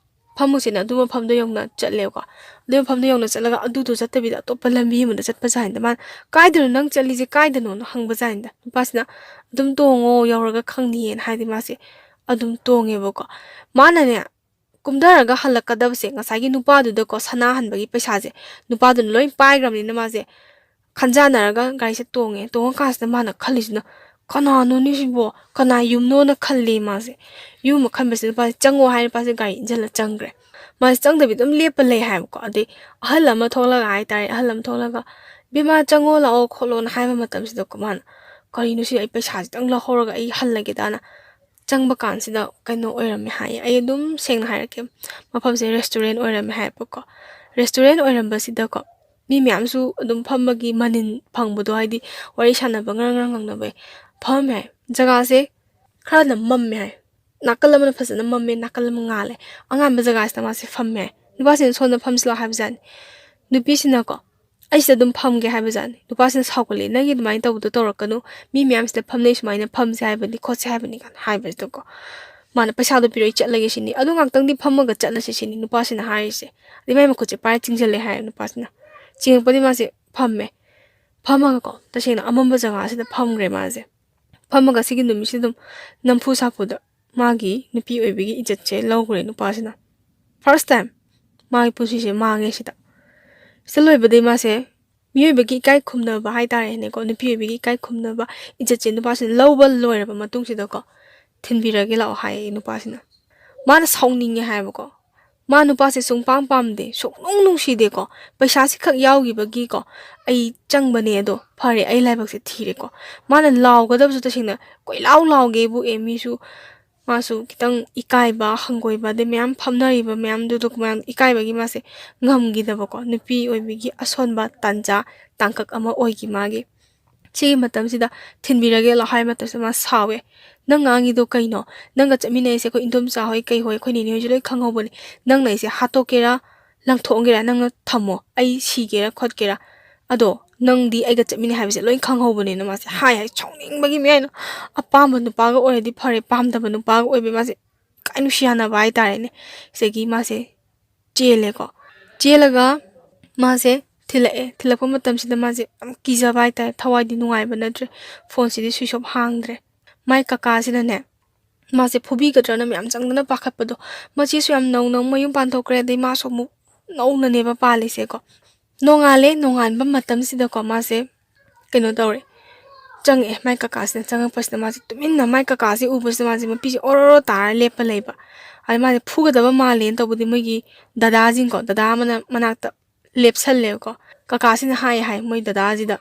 ꯐꯝꯃꯨꯁꯦꯅ ꯑꯗꯨ ꯃꯐꯝꯗꯣ ꯌꯧꯅ ꯆꯠꯂꯦꯕꯀꯣ꯫ ꯑꯗꯨ ꯃꯐꯝꯗꯣ ꯌꯧꯅ ꯆꯠꯂꯒ ꯑꯗꯨꯗꯣ ꯆꯠꯇꯕꯤꯗ ꯑꯇꯣꯞꯄ ꯂꯝꯕꯤ ꯑꯃꯗ ꯆꯠꯄ ꯖꯥꯠꯅꯤꯗ꯫ ꯃꯥꯅ "ꯀꯥꯏꯗꯅꯣ ꯅꯪ ꯆꯠꯂꯤꯁꯦ, ꯀꯥꯏꯗꯅꯣꯅ?" ꯍꯪꯕ ꯖꯥꯠꯅꯤꯗ꯫ ꯅꯨꯄꯥꯁꯤꯅ "ꯑꯗꯨꯝ ꯇꯣꯡꯉꯣ, ꯌꯧꯔꯒ ꯈꯪꯅꯤꯌꯦꯅ" ꯍꯥꯏꯗꯤ ꯃꯥꯁꯦ ꯑꯗꯨꯝ ꯇꯣꯡꯉꯦꯕꯀꯣ꯫ ꯃꯥꯅꯅꯦ ꯀꯨꯝꯊꯔꯒ ꯍꯜꯂꯛꯀꯗꯕꯁꯦ ꯉꯁꯥꯏꯒꯤ ꯅꯨꯄꯥꯗꯨꯗꯀꯣ ꯁꯅꯥ ꯍꯟꯕꯒꯤ ꯄꯩꯁꯥꯁꯦ ꯅꯨꯄꯥꯗꯨꯅ ꯂꯣꯏ ꯄꯥꯏꯈ꯭ꯔꯕꯅꯤꯅ ꯃꯥꯁꯦ ꯈꯟꯖꯥꯟꯅꯔꯒ ꯒꯥꯔꯤꯁꯦ ꯇꯣꯡꯉꯦ꯫ ꯇꯣꯡꯉꯀꯥꯟꯁꯤꯗ ꯃꯥꯅ ꯈꯜꯂꯤꯁꯤꯅ "ꯀꯅꯥꯅꯣꯅꯦ ꯁꯤꯕꯣ? ꯀꯅꯥ ꯌꯨꯝꯅꯣꯅ?" ꯈꯜꯂꯤ ꯃꯥꯁꯦ꯫ ꯌꯨꯝ ꯑꯃ ꯈꯟꯕꯁꯤꯗ ꯅꯨꯄꯥꯁꯦ "ꯆꯪꯉꯣ" ꯍꯥꯏꯔ ꯅꯨꯄꯥꯁꯦ ꯒꯥꯔꯤ ꯏꯟꯁꯤꯜꯂ ꯆꯪꯈ꯭ꯔꯦ꯫ ꯃꯥꯁꯦ ꯆꯪꯗꯕꯤ ꯑꯗꯨꯝ ꯂꯦꯞꯄ ꯂꯩ ꯍꯥꯏꯕꯀꯣ꯫ ꯑꯗꯩ ꯑꯍꯜ ꯑꯃ ꯊꯣꯛꯂꯒ ꯍꯥꯏꯇꯥꯔꯦ, ꯑꯍꯜ ꯑꯃ ꯊꯣꯛꯂꯒ "ꯕꯦꯝꯃ ꯆꯪꯉꯣ ꯂꯥꯛꯑꯣ ꯈꯣꯠꯂꯣꯅ" ꯍꯥꯏꯕ ꯃꯇꯝꯁꯤꯗꯀꯣ ꯃꯥꯅ "ꯀꯔꯤꯅꯣ ꯁꯤ, ꯑꯩ ꯄꯩꯁꯥꯁꯤꯇꯪ ꯂꯧꯍꯧꯔꯒ ꯑꯩ ꯍꯜꯂꯒꯦꯗꯥꯅ" ꯆꯪꯕ ꯀꯥꯟꯁꯤꯗ ꯀꯩꯅꯣ ꯑꯣꯏꯔꯝꯃꯦ ꯍꯥꯏꯌꯦ꯫ ꯑꯩ ꯑꯗꯨꯝ ꯁꯦꯡꯅ ꯍꯥꯏꯔꯛꯀꯦ, ꯃꯐꯝꯁꯦ ꯔꯦꯁꯇꯨꯔꯦꯟ ꯑꯣꯏꯔꯝꯃꯦ ꯍꯥꯏꯌꯦꯕꯀꯣ꯫ ꯔꯦꯁꯇꯨꯔꯦꯟ ꯑꯣꯏꯔꯝꯕꯁꯤꯗꯀꯣ ꯃꯤ ꯃꯌꯥꯝꯁꯨ ꯑꯗꯨꯝ ꯐꯝꯕꯒꯤ ꯃꯅꯤꯟ ꯐꯪꯕꯗꯣ, ꯍꯥꯏꯗꯤ ꯋꯥꯔꯤ ꯁꯥꯟꯅꯕ ꯉꯔꯪ ꯉꯔꯪ ꯉꯪꯅꯕ ꯐꯝꯃꯦ ꯍꯥꯏ꯫ ꯖꯒꯥꯁꯦ ꯈꯔꯅ ꯃꯝꯃꯦ ꯍꯥꯏ, ꯅꯥꯀꯜ ꯑꯃꯅ ꯐꯖꯅ ꯃꯝꯃꯦ, ꯅꯥꯀꯜ ꯑꯃ ꯉꯥꯜꯂꯦ꯫ ꯑꯉꯥꯟꯕ ꯖꯒꯥꯁꯤꯗ ꯃꯥꯁꯦ ꯐꯝꯃꯦ ꯍꯥꯏ꯫ ꯅꯨꯄꯥꯁꯤꯅ "ꯁꯣꯝꯗ ꯐꯝꯁꯤ ꯂꯥꯛꯑꯣ" ꯍꯥꯏꯕꯖꯥꯠꯅꯤ꯫ ꯅꯨꯄꯤꯁꯤꯅꯀꯣ "ꯑꯩ ꯁꯤꯗ ꯑꯗꯨꯝ ꯐꯝꯒꯦ" ꯍꯥꯏꯕꯖꯥꯠꯅꯤ꯫ ꯅꯨꯄꯥꯁꯤꯅ ꯁꯥꯎꯒꯠꯂꯛꯑꯦ, "ꯅꯪꯒꯤ ꯑꯗꯨꯃꯥꯏꯅ ꯇꯧꯕꯗꯣ ꯇꯧꯔꯛꯀꯅꯨ, ꯃꯤ ꯃꯌꯥꯝꯁꯤꯗ ꯐꯝꯅꯩ ꯁꯨꯃꯥꯏꯅ ꯐꯝꯁꯦ ꯍꯥꯏꯕꯅꯤ ꯈꯣꯠꯁꯦ ꯍꯥꯏꯕꯅꯤ" ꯀꯥꯏꯅ ꯍꯥꯏꯕꯁꯤꯗꯀꯣ ꯃꯥꯅ "ꯄꯩꯁꯥꯗꯣ ꯄꯤꯔꯣ, ꯑꯩ ꯆꯠꯂꯒꯦ" ꯁꯤꯅꯤ꯫ "ꯑꯗꯨ ꯉꯥꯛꯇꯪꯗꯤ ꯐꯝꯃꯒ ꯆꯠꯂꯁꯤ" ꯁꯤꯅꯤ ꯅꯨꯄꯥꯁꯤꯅ ꯍꯥꯏꯔꯤꯁꯦ꯫ ꯑꯗꯩ ꯃꯥꯏ ꯃꯈꯨꯠꯁꯦ ꯄꯥꯏꯔ ꯆꯤꯡꯁꯤꯜꯂꯦ ꯍꯥꯏꯌꯦ ꯅꯨꯄꯥꯁꯤꯅ꯫ ꯆꯤꯡꯉꯛꯄꯗꯤ ꯃꯥꯁꯦ ꯐꯝꯃꯦ꯫ ꯐꯝꯃꯒꯀꯣ ꯇꯁꯦꯡꯅ ꯑꯃꯝꯕ ꯖꯒꯥꯁꯤꯗ ꯐꯝꯈ꯭ꯔꯦ ꯃꯥꯁꯦ꯫ ꯐꯝꯃꯒ ꯁꯤꯒꯤ ꯅꯨꯃꯤꯠꯁꯤꯗ ꯑꯗꯨꯝ ꯅꯝꯐꯨ ꯁꯥꯐꯨꯗ ꯃꯥꯒꯤ ꯅꯨꯄꯤ ꯑꯣꯏꯕꯒꯤ ꯏꯖꯠꯁꯦ ꯂꯧꯈ꯭ꯔꯦ ꯅꯨꯄꯥꯁꯤꯅ꯫ First time ꯃꯥꯒꯤ ꯄꯨꯟꯁꯤꯁꯦ ꯃꯥꯡꯉꯦ ꯁꯤꯗ꯫ ꯁꯤꯗ ꯂꯣꯏꯕꯗꯒꯤ ꯃꯥꯁꯦ ꯃꯤꯑꯣꯏꯕꯒꯤ ꯏꯀꯥꯏ ꯈꯨꯝꯅꯕ ꯍꯥꯏꯇꯥꯔꯦꯅꯦꯀꯣ, ꯅꯨꯄꯤ ꯑꯣꯏꯕꯒꯤ ꯏꯀꯥꯏ ꯈꯨꯝꯅꯕ ꯏꯖꯠꯁꯦ ꯅꯨꯄꯥꯁꯤꯅ ꯂꯧꯕ ꯂꯣꯏꯔꯕ ꯃꯇꯨꯡꯁꯤꯗꯀꯣ "ꯊꯤꯟꯕꯤꯔꯒꯦ ꯂꯥꯛꯑꯣ" ꯍꯥꯏꯌꯦ ꯅꯨꯄꯥꯁꯤꯅ꯫ ꯃꯥꯅ ꯁꯥꯎꯅꯤꯡꯉꯦ ꯍꯥꯏꯕꯀꯣ꯫ ꯃꯥ ꯅꯨꯄꯥꯁꯦ ꯁꯨꯡꯄꯥꯝ ꯄꯥꯝꯗꯦ, ꯁꯨꯡꯅꯨꯡ ꯅꯨꯡꯁꯤꯗꯦꯀꯣ꯫ ꯄꯩꯁꯥꯁꯤ ꯈꯛ ꯌꯥꯎꯈꯤꯕꯒꯤꯀꯣ "ꯑꯩ ꯆꯪꯕꯅꯦ, ꯑꯗꯣ ꯐꯔꯦ, ꯑꯩ ꯂꯥꯏꯕꯛꯁꯦ ꯊꯤꯔꯦꯀꯣ"꯫ ꯃꯥꯅ ꯂꯥꯎꯒꯗꯕꯁꯨ ꯇꯁꯦꯡꯅ ꯀꯣꯏꯂꯥꯎ ꯂꯥꯎꯒꯦꯕꯨ ꯑꯦ ꯃꯤꯁꯨ ꯃꯥꯁꯨ ꯈꯤꯇꯪ ꯏꯀꯥꯏꯕ, ꯍꯪꯒꯣꯏꯕ, ꯑꯗꯩ ꯃꯌꯥꯝ ꯐꯝꯅꯔꯤꯕ ꯃꯌꯥꯝꯗꯨꯗ ꯃꯌꯥꯝ ꯏꯀꯥꯏꯕꯒꯤ ꯃꯥꯁꯦ ꯉꯝꯈꯤꯗꯕꯀꯣ, ꯅꯨꯄꯤ ꯑꯣꯏꯕꯒꯤ ꯑꯁꯣꯟꯕ ꯇꯥꯟꯖꯥ ꯇꯥꯡꯀꯛ ꯑꯃ ꯑꯣꯏꯈꯤ ꯃꯥꯒꯤ꯫ ꯁꯤꯒꯤ ꯃꯇꯝꯁꯤꯗ ꯊꯤꯟꯕꯤꯔꯒꯦ ꯂꯥꯛꯑꯣ ꯍꯥꯏꯕ ꯃꯇꯝꯁꯤꯗ ꯃꯥ ꯁꯥꯎꯋꯦ꯫ "ꯅꯪ ꯉꯥꯡꯉꯤꯗꯣ ꯀꯩꯅꯣ? ꯅꯪꯒ ꯆꯠꯃꯤꯟꯅꯩꯁꯦ ꯑꯩꯈꯣꯏ ꯏꯟꯗꯣꯝꯆꯥ ꯍꯣꯏ, ꯀꯩ ꯍꯣꯏ, ꯑꯩꯈꯣꯏ ꯅꯦꯅꯦ ꯍꯣꯏꯁꯨ ꯂꯣꯏ ꯈꯪꯍꯧꯕꯅꯦ꯫ ꯅꯪꯅ ꯑꯩꯁꯦ ꯍꯥꯠꯇꯣꯛꯀꯦꯔꯥ, ꯂꯪꯊꯣꯛꯑꯝꯒꯦꯔꯥ, ꯅꯪꯅ ꯊꯝꯃꯣ, ꯑꯩ ꯁꯤꯒꯦꯔꯥ ꯈꯣꯠꯀꯦꯔꯥ, ꯑꯗꯣ ꯅꯪꯗꯤ ꯑꯩꯒ ꯆꯠꯃꯤꯟꯅꯩ ꯍꯥꯏꯕꯁꯦ ꯂꯣꯏ ꯈꯪꯍꯧꯕꯅꯦꯅ" ꯃꯥꯁꯦ ꯍꯥꯏ ꯍꯥꯏ ꯁꯥꯎꯅꯤꯡꯕꯒꯤ ꯃꯌꯥꯏꯅ, ꯑꯄꯥꯝꯕ ꯅꯨꯄꯥꯒ ꯑꯣꯏꯔꯗꯤ ꯐꯔꯦ, ꯄꯥꯝꯗꯕ ꯅꯨꯄꯥꯒ ꯑꯣꯏꯕꯩ ꯃꯥꯁꯦ ꯀꯥꯏ ꯅꯨꯡꯁꯤ ꯌꯥꯅꯕ ꯍꯥꯏꯇꯥꯔꯦꯅꯦ꯫ ꯁꯤꯗꯒꯤ ꯃꯥꯁꯦ ꯆꯦꯜꯂꯦꯀꯣ꯫ ꯆꯦꯜꯂꯒ ꯃꯥꯁꯦ ꯊꯤꯜꯂꯛꯑꯦ꯫ ꯊꯤꯜꯂꯛꯄ ꯃꯇꯝꯁꯤꯗ ꯃꯥꯁꯦ ꯌꯥꯝ ꯀꯤꯖꯕ ꯍꯥꯏꯇꯥꯔꯦ, ꯊꯋꯥꯏꯗꯤ ꯅꯨꯡꯉꯥꯏꯕ ꯅꯠꯇ꯭ꯔꯦ꯫ ꯐꯣꯟꯁꯤꯗꯤ ꯁ꯭ꯋꯤꯆ ꯑꯣꯐ ꯍꯥꯡꯗ꯭ꯔꯦ꯫ ꯃꯥꯏ ꯀꯀꯥꯁꯤꯅꯅꯦ, ꯃꯥꯁꯦ ꯐꯨꯕꯤꯒꯗ꯭ꯔꯅ ꯃꯌꯥꯝ ꯆꯪꯗꯅ ꯄꯥꯈꯠꯄꯗꯣ, ꯃꯆꯦꯁꯨ ꯌꯥꯝ ꯅꯧꯅ ꯃꯌꯨꯝ ꯄꯥꯟꯊꯣꯛꯈ꯭ꯔꯦ, ꯑꯗꯩ ꯃꯥꯁꯨ ꯑꯃꯨꯛ ꯅꯧꯅꯅꯦꯕ ꯄꯥꯜꯂꯤꯁꯦꯀꯣ꯫ ꯅꯣꯡꯉꯥꯜꯂꯦ꯫ ꯅꯣꯡꯉꯥꯟꯕ ꯃꯇꯝꯁꯤꯗꯀꯣ ꯃꯥꯁꯦ ꯀꯩꯅꯣ ꯇꯧꯔꯦ, ꯆꯪꯉꯛꯑꯦ꯫ ꯃꯥꯏ ꯀꯀꯥꯁꯤꯅ ꯆꯪꯉꯛꯄꯁꯤꯗ ꯃꯥꯁꯦ ꯇꯨꯃꯤꯟꯅ, ꯃꯥꯏ ꯀꯀꯥꯁꯦ ꯎꯕꯁꯤꯗ ꯃꯥꯁꯦ ꯃꯄꯤꯁꯦ ꯑꯣꯔꯣꯔꯣ ꯇꯥꯔ ꯂꯦꯞꯄ ꯂꯩꯕ꯫ ꯑꯗꯩ ꯃꯥꯁꯦ ꯐꯨꯒꯗꯕ ꯃꯥꯜꯂꯦꯅ ꯇꯧꯕꯗꯤ ꯃꯣꯏꯒꯤ ꯗꯗꯥꯁꯤꯡꯀꯣ, ꯗꯗꯥ ꯑꯃꯅ ꯃꯅꯥꯛꯇ ꯂꯦꯞꯁꯜꯂꯦꯕꯀꯣ꯫ ꯀꯀꯥꯁꯤꯅ ꯍꯥꯏ ꯍꯥꯏ ꯃꯣꯏ ꯗꯗꯥꯁꯤꯗ,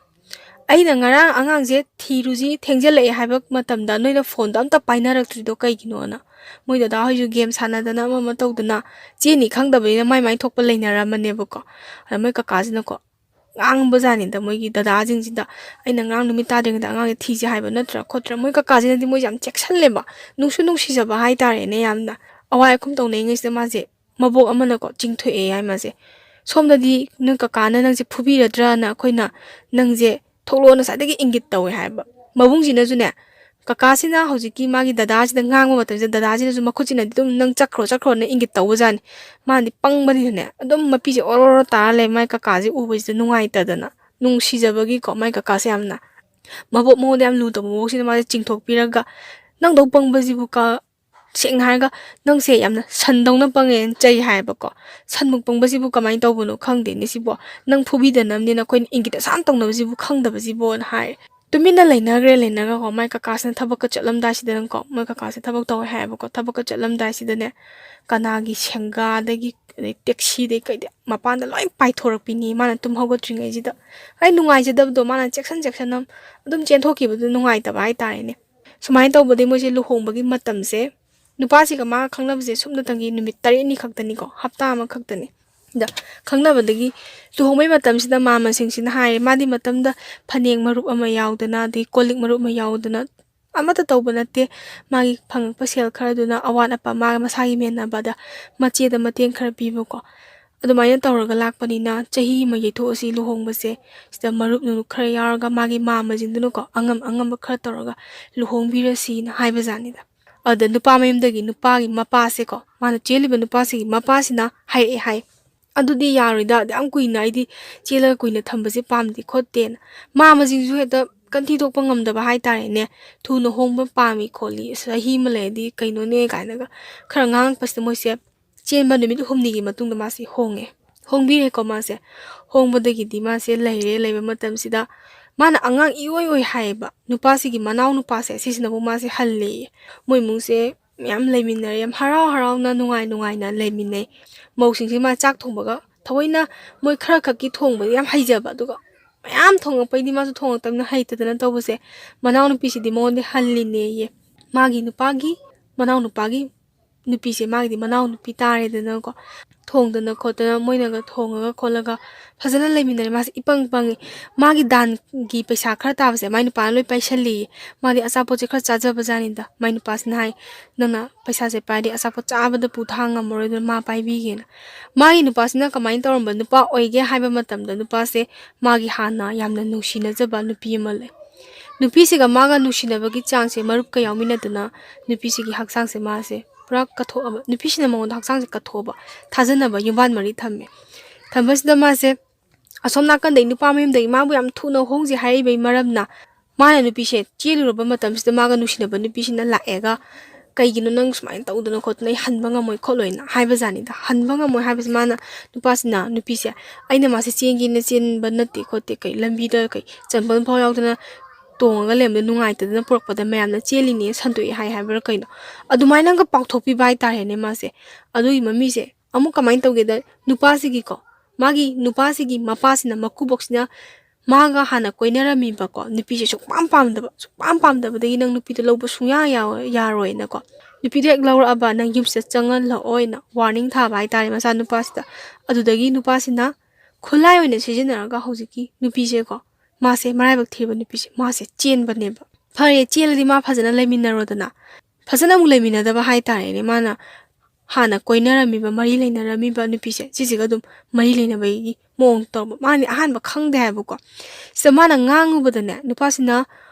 "ꯑꯩꯅ ꯉꯔꯥꯡ ꯑꯉꯥꯡꯁꯦ ꯊꯤꯔꯨꯁꯤ ꯊꯦꯡꯖꯤꯜꯂꯛꯑꯦ ꯍꯥꯏꯕ ꯃꯇꯝꯗ ꯅꯣꯏꯅ ꯐꯣꯟꯗꯣ ꯑꯝꯇ ꯄꯥꯏꯅꯔꯛꯇ꯭ꯔꯤꯗꯣ ꯀꯩꯒꯤꯅꯣꯅ?" ꯃꯣꯏ ꯗꯗꯥ ꯍꯣꯏꯁꯨ ꯒꯦꯝ ꯁꯥꯟꯅꯗꯅ ꯑꯃ ꯑꯃ ꯇꯧꯗꯅ, ꯆꯦꯅꯤ ꯈꯪꯗꯕꯅꯤꯅ ꯃꯥꯏ ꯃꯥꯏ ꯊꯣꯛꯄ ꯂꯩꯅꯔꯝꯃꯅꯦꯕꯀꯣ꯫ ꯑꯗ ꯃꯣꯏ ꯀꯀꯥꯁꯤꯅꯀꯣ ꯉꯥꯡꯕꯖꯥꯠꯅꯤꯗ ꯃꯣꯏꯒꯤ ꯗꯗꯥꯁꯤꯡꯁꯤꯗ, "ꯑꯩꯅ ꯉꯔꯥꯡ ꯅꯨꯃꯤꯠ ꯇꯥꯗ꯭ꯔꯤꯉꯩꯗ ꯑꯉꯥꯡꯁꯦ ꯊꯤꯁꯦ ꯍꯥꯏꯕ ꯅꯠꯇ꯭ꯔꯥ ꯈꯣꯠꯇ꯭ꯔꯥ?" ꯃꯣꯏ ꯀꯀꯥꯁꯤꯅꯗꯤ ꯃꯣꯏꯁꯦ ꯌꯥꯝ ꯆꯦꯛꯁꯜꯂꯦꯕ, ꯅꯨꯡꯁꯨ ꯅꯨꯡꯁꯤꯖꯕ ꯍꯥꯏꯇꯥꯔꯦꯅꯦ ꯌꯥꯝꯅ꯫ ꯑꯋꯥꯏ ꯑꯈꯨꯝ ꯇꯧꯅꯔꯤꯉꯩꯁꯤꯗ ꯃꯥꯁꯦ ꯃꯕꯣꯛ ꯑꯃꯅꯀꯣ ꯆꯤꯡꯊꯣꯛꯑꯦ ꯍꯥꯏ ꯃꯥꯁꯦ꯫ "ꯁꯣꯝꯗꯗꯤ ꯅꯣꯏ ꯀꯀꯥꯅ ꯅꯪꯁꯦ ꯐꯨꯕꯤꯔꯗ꯭ꯔꯅ ꯑꯩꯈꯣꯏꯅ ꯅꯪꯁꯦ ꯊꯣꯛꯂꯛꯑꯣꯅ ꯉꯁꯥꯏꯗꯒꯤ ꯏꯪꯒꯤꯠ ꯇꯧꯋꯦ" ꯍꯥꯏꯕ꯫ ꯃꯕꯨꯡꯁꯤꯅꯁꯨꯅꯦ, ꯀꯀꯥꯁꯤꯅ ꯍꯧꯖꯤꯛꯀꯤ ꯃꯥꯒꯤ ꯗꯗꯥꯁꯤꯗ ꯉꯥꯡꯕ ꯃꯇꯝꯁꯤꯗ ꯗꯗꯥꯁꯤꯅꯁꯨ ꯃꯈꯨꯠꯁꯤꯅꯗꯤ ꯑꯗꯨꯝ "ꯅꯪ ꯆꯠꯈ꯭ꯔꯣ, ꯆꯠꯈ꯭ꯔꯣꯅ" ꯏꯪꯒꯤꯠ ꯇꯧꯕꯖꯥꯠꯅꯤ꯫ ꯃꯥꯗꯤ ꯄꯪꯕꯅꯤꯅꯅꯦ, ꯑꯗꯨꯝ ꯃꯄꯤꯁꯦ ꯑꯣꯔꯣ ꯑꯣꯔꯣ ꯇꯥꯔ ꯂꯩ꯫ ꯃꯥꯏ ꯀꯀꯥꯁꯦ ꯎꯕꯁꯤꯗ ꯅꯨꯡꯉꯥꯏꯇꯗꯅ, ꯅꯨꯡꯁꯤꯖꯕꯒꯤꯀꯣ, ꯃꯥꯏ ꯀꯀꯥꯁꯦ ꯌꯥꯝꯅ ꯃꯕꯣꯛ ꯃꯉꯣꯟꯗ ꯌꯥꯝ ꯂꯨ ꯇꯧꯕ ꯃꯕꯣꯛꯁꯤꯅ ꯃꯥꯁꯦ ꯆꯤꯡꯊꯣꯛꯄꯤꯔꯒ, "ꯅꯪꯗꯧ ꯄꯪꯕꯁꯤꯕꯨ ꯀ-, ꯁꯦꯡꯅ ꯍꯥꯏꯔꯒ ꯅꯪꯁꯦ ꯌꯥꯝꯅ ꯁꯟꯗꯧꯅ ꯄꯪꯉꯦꯅ" ꯆꯩ ꯍꯥꯏꯌꯦꯕꯀꯣ꯫ "ꯁꯟꯃꯨꯛ ꯄꯪꯕꯁꯤꯕꯨ ꯀꯃꯥꯏꯅ ꯇꯧꯕꯅꯣ ꯈꯪꯗꯦꯅꯦ ꯁꯤꯕꯣ꯫ ꯅꯪ ꯐꯨꯕꯤꯗꯅꯕꯅꯦꯅ ꯑꯩꯈꯣꯏꯅ ꯏꯪꯒꯤꯠ ꯑꯁꯥꯅ ꯇꯧꯅꯕꯁꯤꯕꯨ ꯈꯪꯗꯕꯁꯤꯕꯣꯅ" ꯍꯥꯏꯔꯦ꯫ ꯇꯨꯃꯤꯟꯅ ꯂꯩꯅꯈ꯭ꯔꯦ꯫ ꯂꯩꯅꯈ꯭ꯔꯒꯀꯣ ꯃꯥꯏ ꯀꯀꯥꯁꯤꯅ ꯊꯕꯛꯀ ꯆꯠꯂꯝꯗꯥꯏꯁꯤꯗꯅꯀꯣ, ꯃꯣꯏ ꯀꯀꯥꯁꯦ ꯊꯕꯛ ꯇꯧꯋꯦ ꯍꯥꯏꯌꯦꯕꯀꯣ꯫ ꯊꯕꯛꯀ ꯆꯠꯂꯝꯗꯥꯏꯁꯤꯗꯅꯦ, ꯀꯅꯥꯒꯤ ꯁꯦꯡꯒꯥꯗꯒꯤ, ꯑꯗꯩ ꯇꯦꯛꯁꯤꯗꯩ ꯀꯩꯗꯩ ꯃꯄꯥꯟꯗ ꯂꯣꯏ ꯄꯥꯏꯊꯣꯔꯛꯄꯤꯅꯤ ꯃꯥꯅ ꯇꯨꯝ ꯍꯧꯒꯠꯇ꯭ꯔꯤꯉꯩꯁꯤꯗ꯫ ꯑꯩ ꯅꯨꯡꯉꯥꯏꯖꯗꯕꯗꯣ, ꯃꯥꯅ ꯆꯦꯛꯁꯟ ꯆꯦꯛꯁꯟꯅ ꯑꯗꯨꯝ ꯆꯦꯟꯊꯣꯛꯈꯤꯕꯗꯣ ꯅꯨꯡꯉꯥꯏꯇꯕ ꯍꯥꯏꯇꯥꯔꯦꯅꯦ꯫ ꯁꯨꯃꯥꯏꯅ ꯇꯧꯕꯗꯒꯤ ꯃꯣꯏꯁꯦ ꯂꯨꯍꯣꯡꯕꯒꯤ ꯃꯇꯝꯁꯦ, ꯅꯨꯄꯥꯁꯤꯒ ꯃꯥꯒ ꯈꯪꯅꯕꯁꯦ ꯁꯨꯞꯅꯇꯪꯒꯤ ꯅꯨꯃꯤꯠ ꯇꯔꯦꯠꯅꯤ ꯈꯛꯇꯅꯤꯀꯣ, ꯍꯞꯇꯥ ꯑꯃꯈꯛꯇꯅꯤ꯫ ꯑꯗ ꯈꯪꯅꯕꯗꯒꯤ ꯂꯨꯍꯣꯡꯕꯩ ꯃꯇꯝꯁꯤꯗ ꯃꯥꯃꯁꯤꯡꯁꯤꯅ ꯍꯥꯏꯔꯦ, ꯃꯥꯗꯤ ꯃꯇꯝꯗ ꯐꯅꯦꯛ ꯃꯔꯨꯞ ꯑꯃ ꯌꯥꯎꯗꯅ, ꯑꯗꯩ ꯀꯣꯜ ꯂꯤꯛ ꯃꯔꯨꯞ ꯑꯃ ꯌꯥꯎꯗꯅ ꯑꯃꯠꯇ ꯇꯧꯕ ꯅꯠꯇꯦ꯫ ꯃꯥꯒꯤ ꯐꯪꯉꯛꯄ ꯁꯦꯜ ꯈꯔꯗꯨꯅ ꯑꯋꯥꯠ ꯑꯄꯥ ꯃꯥꯒ ꯃꯁꯥꯒꯤ ꯃꯦꯟꯅꯕꯗ ꯃꯆꯦꯗ ꯃꯇꯦꯡ ꯈꯔ ꯄꯤꯕꯀꯣ, ꯑꯗꯨꯃꯥꯏꯅ ꯇꯧꯔꯒ ꯂꯥꯛꯄꯅꯤꯅ ꯆꯍꯤ ꯑꯃ ꯌꯩꯊꯣꯛꯑꯁꯤ ꯂꯨꯍꯣꯡꯕꯁꯦ, ꯁꯤꯗ ꯃꯔꯨꯞ ꯅꯨꯡꯂꯨꯞ ꯈꯔ ꯌꯥꯎꯔꯒ ꯃꯥꯒꯤ ꯃꯥꯃꯁꯤꯡꯗꯨꯅꯀꯣ ꯑꯉꯝ ꯑꯉꯝꯕ ꯈꯔ ꯇꯧꯔꯒ ꯂꯨꯍꯣꯡꯕꯤꯔꯁꯤꯅ ꯍꯥꯏꯕꯖꯥꯠꯅꯤꯗ꯫ ꯑꯗ ꯅꯨꯄꯥ ꯃꯌꯨꯝꯗꯒꯤ ꯅꯨꯄꯥꯒꯤ ꯃꯄꯥꯁꯦꯀꯣ, ꯃꯥꯅ ꯆꯦꯜꯂꯤꯕ ꯅꯨꯄꯥꯁꯤꯒꯤ ꯃꯄꯥꯁꯤꯅ ꯍꯥꯏꯔꯛꯑꯦ ꯍꯥꯏ, "ꯑꯗꯨꯗꯤ ꯌꯥꯔꯣꯏꯗ, ꯑꯗꯨ ꯌꯥꯝ ꯀꯨꯏꯅ ꯑꯩꯗꯤ ꯆꯦꯜꯂꯒ ꯀꯨꯏꯅ ꯊꯝꯕꯁꯦ ꯄꯥꯝꯗꯦ ꯈꯣꯠꯇꯦꯅ"꯫ ꯃꯥꯃꯁꯤꯡꯁꯨ ꯍꯦꯛꯇ ꯀꯟꯊꯤ ꯊꯣꯛꯄ ꯉꯝꯗꯕ ꯍꯥꯏꯇꯥꯔꯦꯅꯦ꯫ "ꯊꯨꯅ ꯍꯣꯡꯕ ꯄꯥꯝꯃꯤ ꯈꯣꯠꯂꯤ, ꯆꯍꯤ ꯑꯃ ꯂꯩꯔꯗꯤ ꯀꯩꯅꯣꯅꯦ" ꯀꯥꯏꯅꯒ ꯈꯔ ꯉꯥꯡꯉꯛꯄꯁꯤꯗ ꯃꯣꯏꯁꯦ ꯆꯦꯟꯕ ꯅꯨꯃꯤꯠ ꯍꯨꯝꯅꯤꯒꯤ ꯃꯇꯨꯡꯗ ꯃꯥꯁꯦ ꯍꯣꯡꯉꯦ꯫ ꯍꯣꯡꯕꯤꯔꯦꯀꯣ ꯃꯥꯁꯦ꯫ ꯍꯣꯡꯕꯗꯒꯤꯗꯤ ꯃꯥꯁꯦ ꯂꯩꯔꯦ, ꯂꯩꯕ ꯃꯇꯝꯁꯤꯗ ꯃꯥꯅ ꯑꯉꯥꯡ ꯏꯑꯣꯏ ꯑꯣꯏ ꯍꯥꯏꯌꯦꯕ꯫ ꯅꯨꯄꯥꯁꯤꯒꯤ ꯃꯅꯥꯎ ꯅꯨꯄꯥꯁꯦ ꯁꯤꯁꯤꯅꯕꯨ ꯃꯥꯁꯦ ꯍꯜꯂꯦꯌꯦ꯫ ꯃꯣꯏ ꯏꯃꯨꯡꯁꯦ ꯃꯌꯥꯝ ꯂꯩꯃꯤꯟꯅꯔꯦ, ꯌꯥꯝ ꯍꯔꯥꯎ ꯍꯔꯥꯎꯅ, ꯅꯨꯡꯉꯥꯏ ꯅꯨꯡꯉꯥꯏꯅ ꯂꯩꯃꯤꯟꯅꯩ꯫ ꯃꯧꯁꯤꯡꯁꯤ ꯃꯥ ꯆꯥꯛ ꯊꯣꯡꯕꯒ ꯊꯑꯣꯏꯅ ꯃꯣꯏ ꯈꯔ ꯈꯛꯀꯤ ꯊꯣꯡꯕꯗꯤ ꯌꯥꯝ ꯍꯩꯖꯕ, ꯑꯗꯨꯒ ꯃꯌꯥꯝ ꯊꯣꯡꯉꯛꯄꯩꯗꯤ ꯃꯥꯁꯨ ꯊꯣꯡꯉꯛꯇꯕꯅ ꯍꯩꯇꯗꯅ ꯇꯧꯕꯁꯦ, ꯃꯅꯥꯎ ꯅꯨꯄꯤꯁꯤꯗꯤ ꯃꯉꯣꯟꯗ ꯍꯜꯂꯤꯅꯦꯌꯦ꯫ ꯃꯥꯒꯤ ꯅꯨꯄꯥꯒꯤ, ꯃꯅꯥꯎ ꯅꯨꯄꯥꯒꯤ ꯅꯨꯄꯤꯁꯦ, ꯃꯥꯒꯤꯗꯤ ꯃꯅꯥꯎ ꯅꯨꯄꯤ ꯇꯥꯔꯦꯗꯅꯀꯣ꯫ ꯊꯣꯡꯗꯅ ꯈꯣꯠꯇꯅ ꯃꯣꯏꯅꯒ ꯊꯣꯡꯉꯒ ꯈꯣꯠꯂꯒ ꯐꯖꯅ ꯂꯩꯃꯤꯟꯅꯔꯦ꯫ ꯃꯥꯁꯦ ꯏꯄꯪ ꯄꯪꯉꯤ꯫ ꯃꯥꯒꯤ ꯗꯥꯟꯒꯤ ꯄꯩꯁꯥ ꯈꯔ ꯇꯥꯕꯁꯦ ꯃꯥꯏ ꯅꯨꯄꯥꯅ ꯂꯣꯏ ꯄꯥꯏꯁꯜꯂꯤꯌꯦ꯫ ꯃꯥꯗꯤ ꯑꯆꯥꯄꯣꯠꯁꯦ ꯈꯔ ꯆꯥꯖꯕ ꯖꯥꯠꯅꯤꯗ꯫ ꯃꯥꯏ ꯅꯨꯄꯥꯁꯤꯅ ꯍꯥꯏ, "ꯅꯪꯅ ꯄꯩꯁꯥꯁꯦ ꯄꯥꯏꯔꯗꯤ ꯑꯆꯥꯄꯣꯠ ꯆꯥꯕꯗ ꯄꯨ ꯊꯥꯡ ꯉꯝꯃꯔꯣꯏ, ꯑꯗꯨꯅ ꯃꯥ ꯄꯥꯏꯕꯤꯒꯦꯅ"꯫ ꯃꯥꯒꯤ ꯅꯨꯄꯥꯁꯤꯅ ꯀꯃꯥꯏꯅ ꯇꯧꯔꯝꯕ ꯅꯨꯄꯥ ꯑꯣꯏꯒꯦ ꯍꯥꯏꯕ ꯃꯇꯝꯗ, ꯅꯨꯄꯥꯁꯦ ꯃꯥꯒꯤ ꯍꯥꯟꯅ ꯌꯥꯝꯅ ꯅꯨꯡꯁꯤꯅꯖꯕ ꯅꯨꯄꯤ ꯑꯃ ꯂꯩ꯫ ꯅꯨꯄꯤꯁꯤꯒ ꯃꯥꯒ ꯅꯨꯡꯁꯤꯅꯕꯒꯤ ꯆꯥꯡꯁꯦ ꯃꯔꯨꯞꯀ ꯌꯥꯎꯃꯤꯟꯅꯗꯅ ꯅꯨꯄꯤꯁꯤꯒꯤ ꯍꯛꯆꯥꯡꯁꯦ ꯃꯥꯁꯦ ꯄꯨꯔꯥ ꯀꯠꯊꯣꯛꯑꯕ, ꯅꯨꯄꯤꯁꯤꯅ ꯃꯉꯣꯟꯗ ꯍꯛꯆꯥꯡꯁꯦ ꯀꯠꯊꯣꯛꯑꯕ, ꯊꯥꯖꯅꯕ ꯌꯨꯝꯕꯥꯟ ꯃꯔꯤ ꯊꯝꯃꯦ꯫ ꯊꯝꯕꯁꯤꯗ ꯃꯥꯁꯦ ꯑꯁꯣꯝ ꯅꯥꯀꯟꯗꯩ ꯅꯨꯄꯥ ꯃꯌꯨꯝꯗꯒꯤ ꯃꯥꯕꯨ ꯌꯥꯝ ꯊꯨꯅ ꯍꯣꯡꯁꯦ ꯍꯥꯏꯔꯛꯏꯕꯒꯤ ꯃꯔꯝꯅ, ꯃꯥꯅ ꯅꯨꯄꯤꯁꯦ ꯆꯦꯜꯂꯨꯔꯕ ꯃꯇꯝꯁꯤꯗ ꯃꯥꯒ ꯅꯨꯡꯁꯤꯅꯕ ꯅꯨꯄꯤꯁꯤꯅ ꯂꯥꯛꯑꯦꯒ, "ꯀꯩꯒꯤꯅꯣ ꯅꯪ ꯁꯨꯃꯥꯏꯅ ꯇꯧꯗꯅ ꯈꯣꯠꯇꯅ, ꯑꯩ ꯍꯟꯕ ꯉꯝꯃꯣꯏ ꯈꯣꯠꯂꯣꯏꯅ" ꯍꯥꯏꯕ ꯖꯥꯠꯅꯤꯗ꯫ ꯍꯟꯕ ꯉꯝꯃꯣꯏ ꯍꯥꯏꯕꯁꯤ ꯃꯥꯅ, ꯅꯨꯄꯥꯁꯤꯅ, ꯅꯨꯄꯤꯁꯦ, "ꯑꯩꯅ ꯃꯥꯁꯦ ꯆꯦꯟꯒꯦꯅ ꯆꯦꯟꯕ ꯅꯠꯇꯦ ꯈꯣꯠꯇꯦ, ꯀꯩ ꯂꯝꯕꯤꯗ ꯀꯩ ꯆꯝꯄꯜ ꯐꯥꯎ ꯌꯥꯎꯗꯅ ꯇꯣꯡꯉꯒ ꯂꯩꯔꯝꯕꯗ ꯅꯨꯡꯉꯥꯏꯇꯗꯅ ꯄꯨꯔꯛꯄꯗ ꯃꯌꯥꯝꯅ ꯆꯦꯜꯂꯤꯅꯦ, ꯁꯟꯗꯣꯛꯑꯦ ꯍꯥꯏ ꯍꯥꯏꯕ꯭ꯔꯥ ꯀꯩꯅꯣ?" ꯑꯗꯨꯃꯥꯏꯅꯒ ꯄꯥꯎꯊꯣꯛꯄꯤꯕ ꯍꯥꯏꯇꯥꯔꯦꯅꯦ ꯃꯥꯁꯦ꯫ ꯑꯗꯨꯒꯤ ꯃꯃꯤꯁꯦ ꯑꯃꯨꯛ ꯀꯃꯥꯏꯅ ꯇꯧꯒꯦꯗ, ꯅꯨꯄꯥꯁꯤꯒꯤꯀꯣ, ꯃꯥꯒꯤ ꯅꯨꯄꯥꯁꯤꯒꯤ ꯃꯄꯥꯁꯤꯅ, ꯃꯀꯨꯕꯣꯛꯁꯤꯅ ꯃꯥꯒ ꯍꯥꯟꯅ ꯀꯣꯏꯅꯔꯝꯃꯤꯕꯀꯣ ꯅꯨꯄꯤꯁꯦ ꯁꯨꯛꯄꯥꯝ ꯄꯥꯝꯗꯕ, ꯁꯨꯛꯄꯥꯝ ꯄꯥꯝꯗꯕꯗꯒꯤ ꯅꯪ ꯅꯨꯄꯤꯗꯣ ꯂꯧꯕ ꯁꯨꯡꯌꯥ ꯌꯥꯔꯣꯏ-, ꯌꯥꯔꯣꯏꯅꯀꯣ, ꯅꯨꯄꯤꯗꯣ ꯍꯦꯛ ꯂꯧꯔꯛꯑꯕ ꯅꯪ ꯌꯨꯝꯁꯤꯗ ꯆꯪꯍꯜꯂꯛꯑꯣꯏꯅ ꯋꯥꯔꯅꯤꯡ ꯊꯥꯕ ꯍꯥꯏꯇꯥꯔꯦ ꯃꯆꯥ ꯅꯨꯄꯥꯁꯤꯗ꯫ ꯑꯗꯨꯗꯒꯤ ꯅꯨꯄꯥꯁꯤꯅ ꯈꯨꯠꯂꯥꯏ ꯑꯣꯏꯅ ꯁꯤꯖꯤꯟꯅꯔꯒ ꯍꯧꯖꯤꯛꯀꯤ ꯅꯨꯄꯤꯁꯦꯀꯣ, ꯃꯥꯁꯦ ꯃꯔꯥꯏꯕꯛ ꯊꯤꯔꯕ ꯅꯨꯄꯤꯁꯦ, ꯃꯥꯁꯦ ꯆꯦꯟꯕꯅꯦꯕ꯫ ꯐꯔꯦ, ꯆꯦꯜꯂꯗꯤ ꯃꯥ ꯐꯖꯅ ꯂꯩꯃꯤꯟꯅꯔꯣꯗꯅ꯫ ꯐꯖꯅ ꯑꯃꯨꯛ ꯂꯩꯃꯤꯟꯅꯗꯕ ꯍꯥꯏꯇꯥꯔꯦꯅꯦ꯫ ꯃꯥꯅ ꯍꯥꯟꯅ ꯀꯣꯏꯅꯔꯝꯃꯤꯕ, ꯃꯔꯤ ꯂꯩꯅꯔꯝꯃꯤꯕ ꯅꯨꯄꯤꯁꯦ, ꯁꯤꯁꯤꯒ ꯑꯗꯨꯝ ꯃꯔꯤ ꯂꯩꯅꯕꯒꯤ ꯃꯑꯣꯡ ꯇꯧꯕ꯫ ꯃꯥꯅꯤ ꯑꯍꯥꯟꯕ ꯈꯪꯗꯦ ꯍꯥꯏꯕꯀꯣ꯫ ꯁꯤꯗ ꯃꯥꯅ ꯉꯥꯡꯉꯨꯕꯗꯅꯦ, ꯅꯨꯄꯥꯁꯤꯅ